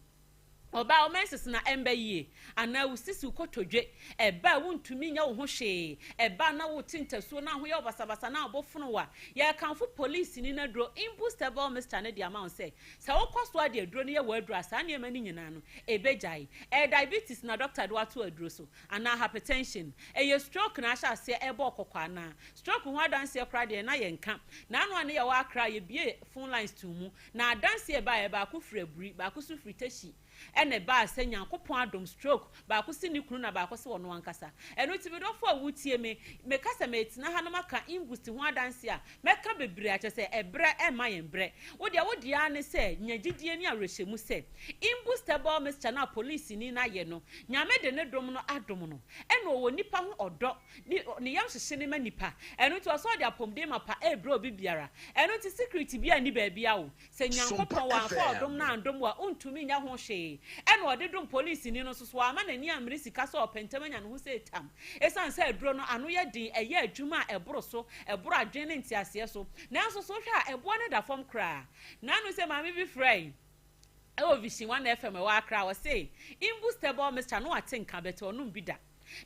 Ɔbaa, wo menses na ɛmba yie, anaa wo sisi, wo kotodwe, ɛba a wontumi nyɛ wo ho hwee, ɛba a na wote ntasuo na ho yɛ wo basabasa na wo bo fono wo a, yɛrekamfo polisini no aduro Imbustable Mixture no de ama wo sɛ, sɛ wokɔ so ara de aduro no yɛ w'aduro a, saa nneɛma no nyinaa no, ɛbɛgyae. Ɛyɛ diabetes na dɔkta de wo ato aduro so, anaa hypertension? Ɛyɛ stroke na ahyɛ aseɛ ɛrebɔ wo kɔkɔ anaa? Stroke ho adanseɛ koraa deɛ na yɛnka. N'ano a ne yɛwɔ Accra a, yɛbuee phone lines too mu, Na adanseɛ a ɛbaeɛ, baako firi Aburi, baako nso firi Teshie, ɛna ɛbaa sɛ Nyankopɔn adom, stroke, baako se ne kunu na baako se ɔno ankasa. Ɛno nti me dɔfo a wotie me, meka sɛ meretena ha na maka Inbust ho adanseɛ a, mɛka bebree a kyerɛ sɛ ɛberɛ remma yɛn berɛ. Wo deɛ, wo deɛ ara ne sɛ nya gyidie ne awerɛhyɛmu sɛ Inbust herbal mixture no a polisini no ayɛ no, Nyame de ne dom no adom no, ɛna ɔwɔ nnipa ho ɔdɔ, Ne ne yam hyehye no ma nnipa. Ɛno nti ɔsɛ ɔde apɔmuden mapa rebrɛ obi biara. Ɛno nti secret biara nni baabiara o. Sɛ Nyankopɔn wamfa ɔdom no andom wo a, wontumi nyɛ ho hwee. Ɛna ɔde dom polisini no nso so, wamma n'ani ammere sika sɛ ɔpɛ ntɛm anya ne ho sɛ tam. Esiane sɛ aduro no ano yɛ den, ɛyɛ adwuma a ɛboro so, ɛboro adwene ne nteaseɛ so. Nanso so wohwɛ a, ɛboɔ no da fam koraa. Nnaano sɛ maame bi frɛe. Ɛwɔ Vision One FM ɛwɔ Accra, ɔse, Imbustable mixture no wate nka but ɔnom bi da.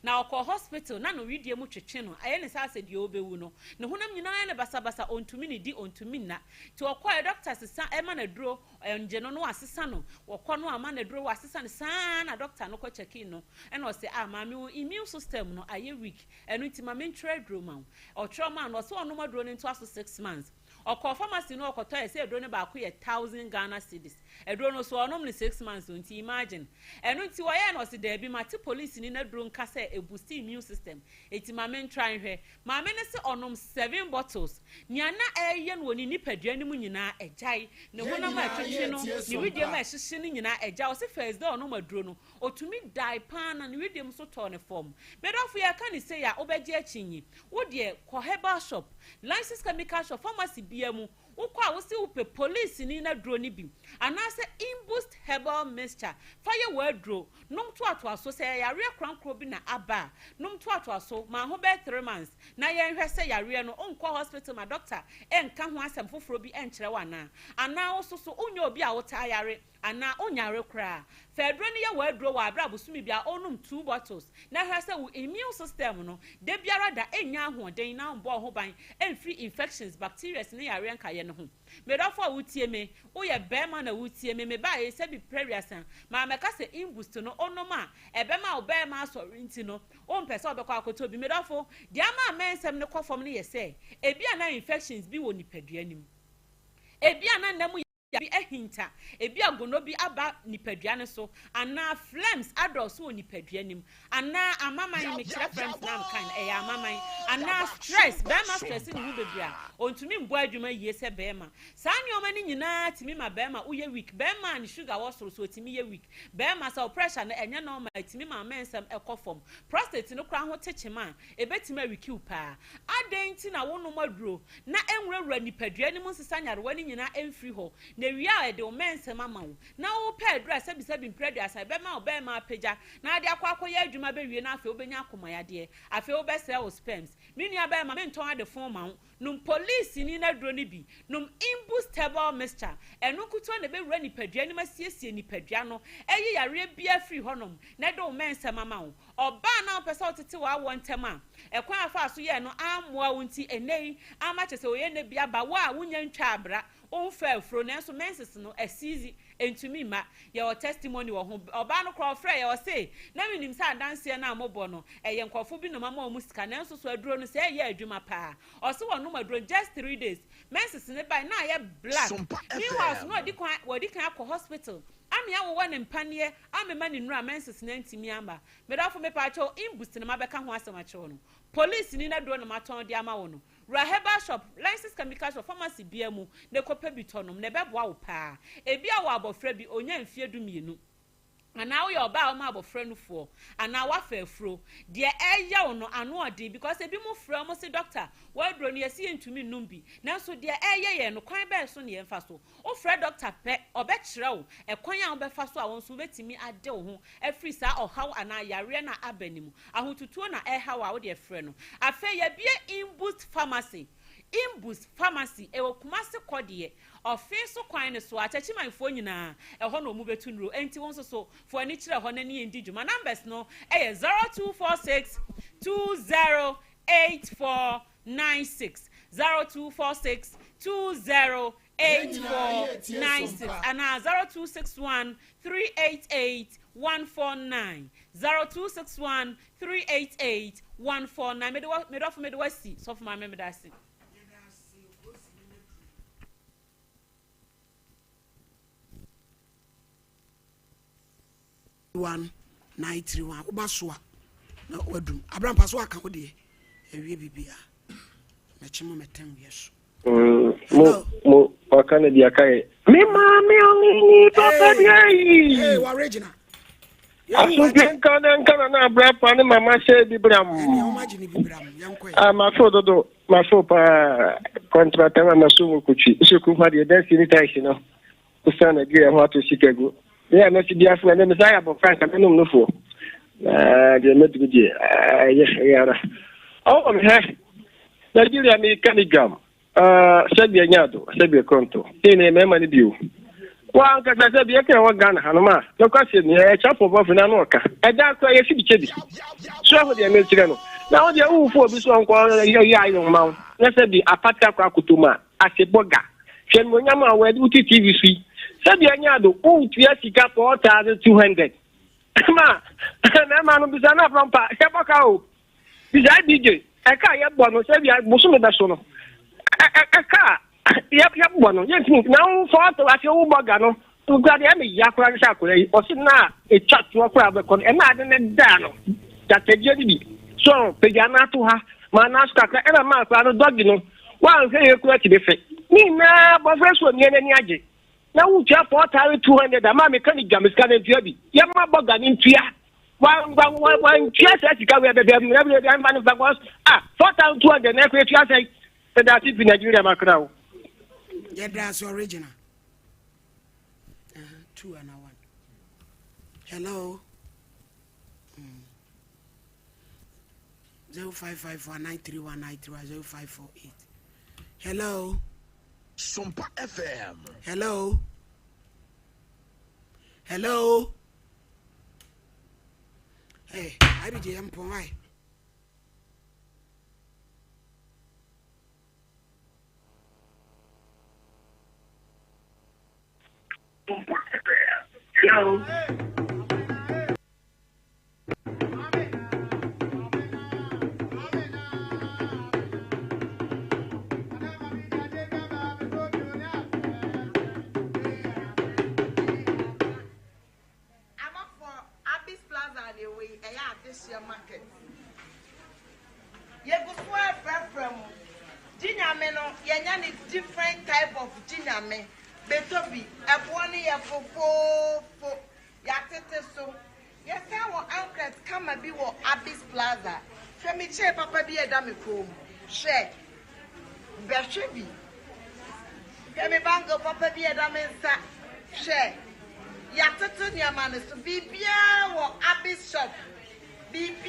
Na ɔkɔɔ hospital na no wedeɛ mu twetwe no, ayɛ ne sɛ asɛ deɛ ɔrebɛwu no. Ne honam nyinaa ayɛ no basabasa, ɔntumi nnidi, ɔntumi nna. Nti ɔkɔeɛ, doctor sesa ɛma no aduro, ɔngye no na wasesa no, ɔkɔ no ama no aduro, wasesa no, saa ara na doctor no kɔ checkii no, ɛna ɔse, ah maame wo immune system no ayɛ weak, ɛno nti ma mentwerɛ aduro ma wo. Ɔtwerɛ maa no, ɔse ɔnom aduro no ntoa so 6 months. Ɔkɔɔ pharmacy no ɔkɔtɔɛ sɛ aduro no baako yɛ 1,000 Ghana cedis. Aduro no so ɔnom no 6 months o, nti imagine. Ɛno nti wɔyɛɛ no, ɔse daabi, mate polisini no aduro nka sɛ ɛboost immune system, enti ma mentra nhwɛ. Maame no se ɔnom seven bottles. Nea na ɛreyɛ no wɔ ne nipadua no mu nyinaa agyae. Ne Yɛn honam a nyinaa ɛtwetwe no, yɛretie ne som wedeɛ mu pa. a ɛhyehye no nyinaa agyae. Ɔse first day a ɔnom aduro no, ɔtumi dae paa na ne wedeɛ mu nso tɔɔ ne fam. Me dɔfo, yɛreka no sei a, wobɛgye akyinnye. Wo deɛ, kɔ herbal shop, licensed chemical shop, pharmacy biara mu, wokɔ a wose wopɛ polisini no aduro no bi, anaasɛ Imboost herbal mixture, fa yɛ w'aduro, nom toatoa so. Sɛ ɛyɛ yareɛ korankorɔ bi na aba a, nom toatoa so, ma ho bɛyɛ 3 months, na yɛnhwɛ sɛ yareɛ no, wonkɔ hospital ma doctor nka ho asɛm foforɔ bi nkyerɛ wo anaa. Anaa wo nso so, wonyɛ obi a wotaa yare, anaa wonyare koraa. Fa aduro no yɛ w'aduro wɔ aberɛ a bosome biara wonom two bottles, na hwɛ sɛ wo immune system no, da biara da ɛnnya ahoɔden na wombɔ wo ho ban ɛmfiri infections, bacteria ne yareɛ nkaeɛ no ho. Me dɔfo a wotie me, woyɛ barima na wotie me, mebaeɛ sɛ bi prɛwiasa, maa mɛka sɛ Imboost no, wonom a, ɛbɛma wo barima asɔre nti no, wompɛ sɛ wobɛkɔ akɔtɔ bi. Me dɔfo, deɛ ama mɛnsɛm no kɔ fam no yɛ sɛ, ebi a na infections bi wɔ nipadua no mu. Ebi a na nna mu bi ahinta, ebi a gono bi aba nipadua no so, anaa phlegms adɔɔso wɔ nipadua no mu, anaa amaman, mekyerɛ phlegms na amka no, ɛyɛ amaman, anaa stress, bɛrima stress ne ho bebree a, ɔntumi mbɔ adwuma yie sɛ bɛrima. Saa nneɛma no nyinaa tumi ma bɛrima woyɛ weak. Bɛrima a ne sugar wɔ soro so ɔtumi yɛ weak. Bɛrima sɛ wo pressure no ɛnyɛ normal, ɛtumi ma mɛnsɛm ɛkɔ fam. Prostate no koraa ho te kyema a, ɛbɛtumi aweak wo paa. Adɛn nti na wonom aduro na ɛnwurawura nipadua no mu nsesa nyarewa no nyinaa ɛmfiri hɔ, na wie a ɛde wo mɛnsɛm ama wo, na wopɛ aduro a sɛbisɛbi mprɛ 30 ɛbɛma wo bɛrima apagya na ade akɔ akɔyɛ adwuma bɛwie, na afei wobɛnya akomayadeɛ, afei wobɛsɛe wo sperms? Me nua bɛrima, mentɔn ade fon ma wo. Nom polisini no aduro no bi, nom Imboost herbal mixture. Ɛno nkutoa na ɛbɛwura nipadua no mu, asiesie nipadua no, ɛyi yareɛ biara firi hɔnom, na ɛde wo mɛnsɛm ama wo. Ɔbaa na wopɛ sɛ wotete w'awoɔ ntɛm a, ɛkwan afa so yɛɛ no ammoa wo nti, ɛnɛ yi ama kyɛ sɛ wɔyɛ nna bi aba wo a wonya ntwa abra, womfa afuro, nanso menses no asiizi ntumi mma. Yɛwɔ testimony wɔ ho. Ɔbaa no koraa ɔfrɛ yɛ, ɔse na menim sɛ adanseɛ no a mobɔ no ɛyɛ nkurɔfo bi nom ama ɔmo sika, nanso so aduro no sɛ ɛyɛ adwuma paa? Ɔse wɔnom aduro no just 3 days, menses ne bae na ayɛ black. Meanwhile so na ɔdi kan wɔdi kan akɔ hospital ame awowɔ ne mpaneɛ amema ne nura, menses na ntumi ama. Medɔfo, mepaakyɛw, Imboost no mabɛka ho asɛm akyerɛw no, police ni na duro no matɔn de ama wo no, wura herbal shop, licensed chemical shop, pharmacy bia mu na ekɔpɛ bi tɔ nom na ɛbɛboa wo paa. Ebi a wɔ abɔfra bi onya mfie 12, anaa woyɛ ɔbaa a ɔma abɔfra nufoɔ, anaa wafa afuro, deɛ ɛyɛ wo no ano ɔden, because ebi mu frɛ ɔmo se, "Doctor, wɔaduro no yɛsi yɛntumi nnum bi, nanso deɛ ɛyɛ yɛn no, kwan bɛn so ne yɛmfa so?" Wofrɛ doctor pɛ, ɔbɛkyerɛ wo ɛkwan a wobɛfa so a wɔn nso wobɛtumi ade wo ho afiri saa ɔhaw anaa yareɛ no a aba ne mu. Ahotutuo na ɛhaw a wode frɛ no. Afei yɛbie Imboost Pharmacy. Imbus Pharmacy, ɛwɔ Kumasi kɔ deɛ, ɔfe so kwan no so, Akyakyimanfoɔ nyinaa, ɛhɔ na wɔn bɛtu nnuro. Enti wo nso so, fa w'ani kyerɛ hɔ na ne yɛn di dwuma. Numbers no yɛ 0246 2084 96, 0246 208496 anaa 0261 388 149, 0261 388 149. Mede wɔ, medɔfo mede wasi, sɔfo maame meda ase. One nine three one woba so a na wadum abrampa so aka wo deɛ awie bibia mɛkye mo mɛtɛn wiɛ so. Mo mo waka no deɛ aka yɛ. Me maame ɔne papa bi ayi. Ee wɔregina. Asomdwe nka ne nka na na abrampa ne mama hyɛ bi bram. Ɛnea wɔn agye ne bi bram yɛn kɔ yɛ. Ah mafo dodo mafo paa kɔntrata ma maso mu kutwi nso kurom ha deɛ dansi ne taxi no. Osian Nigeria ho ato sika gu. Me a mɛte biase na ndɛ mesan yɛ abɔfra nka mɛnom nofoɔ. Na deɛ mɛduru deɛ ɛyɛ ɛyɛ ara. Ɔwɔ me hɛ Nigeria meka ne dwam. Sɛdeɛ nya do sɛdeɛ kɔnto. Sei na mmarima no bio. Wa ankasa sɛ deɛ ɛka ɛwɔ Ghana hanom a nokwasɛm ni ɛyɛ kyafo bɔfo na ano ɔka. Ɛda koraa yɛsi bi kyɛ bi. So ɛho deɛ mekyerɛ no. Na wo deɛ wowofo obi so ɔnkɔ yɛ ayɛ nwoma wo. Na sɛ bi apata kɔ akoto mu a asebɔ ga. Hwɛ animuonyam a wɔde wote TV so yi. Sɛdeɛ ɛnyɛ ado, wotua sika 4,200 ma mmarima no bisa no aborɔ mpa sɛ bɔ ka o. Bisa DJ, ɛka a yɛbɔ no sɛdeɛ bosome bɛso no, ɛka a yɛbɔ no yɛntumi na wo fɔ ase wobɔ ga no kura deɛ ɛmɛ ya koraa ne sɛ akwadaa yi ɔse na ɛtwa toɔ koraa bɛkɔ no ɛna ade ne daa no gyatagyeɛ no bi so pagya no ato ha ma no aso kakra ɛna maa koraa no dɔge no Woanhwɛ yie koraa ti bɛfɛ. Ne nyinaa abɔfra so onua n'ani agye. Na wotua 4200 a maa meka ne dwa me sika no ntua bi. Yɛma bɔga no ntua. Wantua saa sika wei bɛbɛ mu na bi mfa no mfa kɔ ah 4200 na ɛkɔ etua sɛn. Yɛda ase fi Nigeria makra o. Yɛda ase original. Uh, two and one. Hello. Mm. 0554 931 931 0548. Hello. Sompa FM. Hello. Hello. Hey, IBJ, I'm why? Hello. Amafoɔ Abis Plaza na ɛwɔ yi, ɛyɛ adehyeɛ market. Yɛgu so ara frɛfrɛ mo. Gye Nyame no, yɛanya no different type of Gye Nyame. Bɛtɔ bi, ɛboɔ no yɛ fofoofo. Yɛatete so. Yɛsan wɔ ankret kama bi wɔ Abis Plaza. Hwɛ me chair papa bi a ɛda me kɔn mu. Hwɛ. Bɛhwɛ bi. Hwɛ me bangle papa bi a ɛda me nsa. Hwɛ. Yɛatete nneɛma no so. Biribiara wɔ Abis shop. Biribiara wɔ.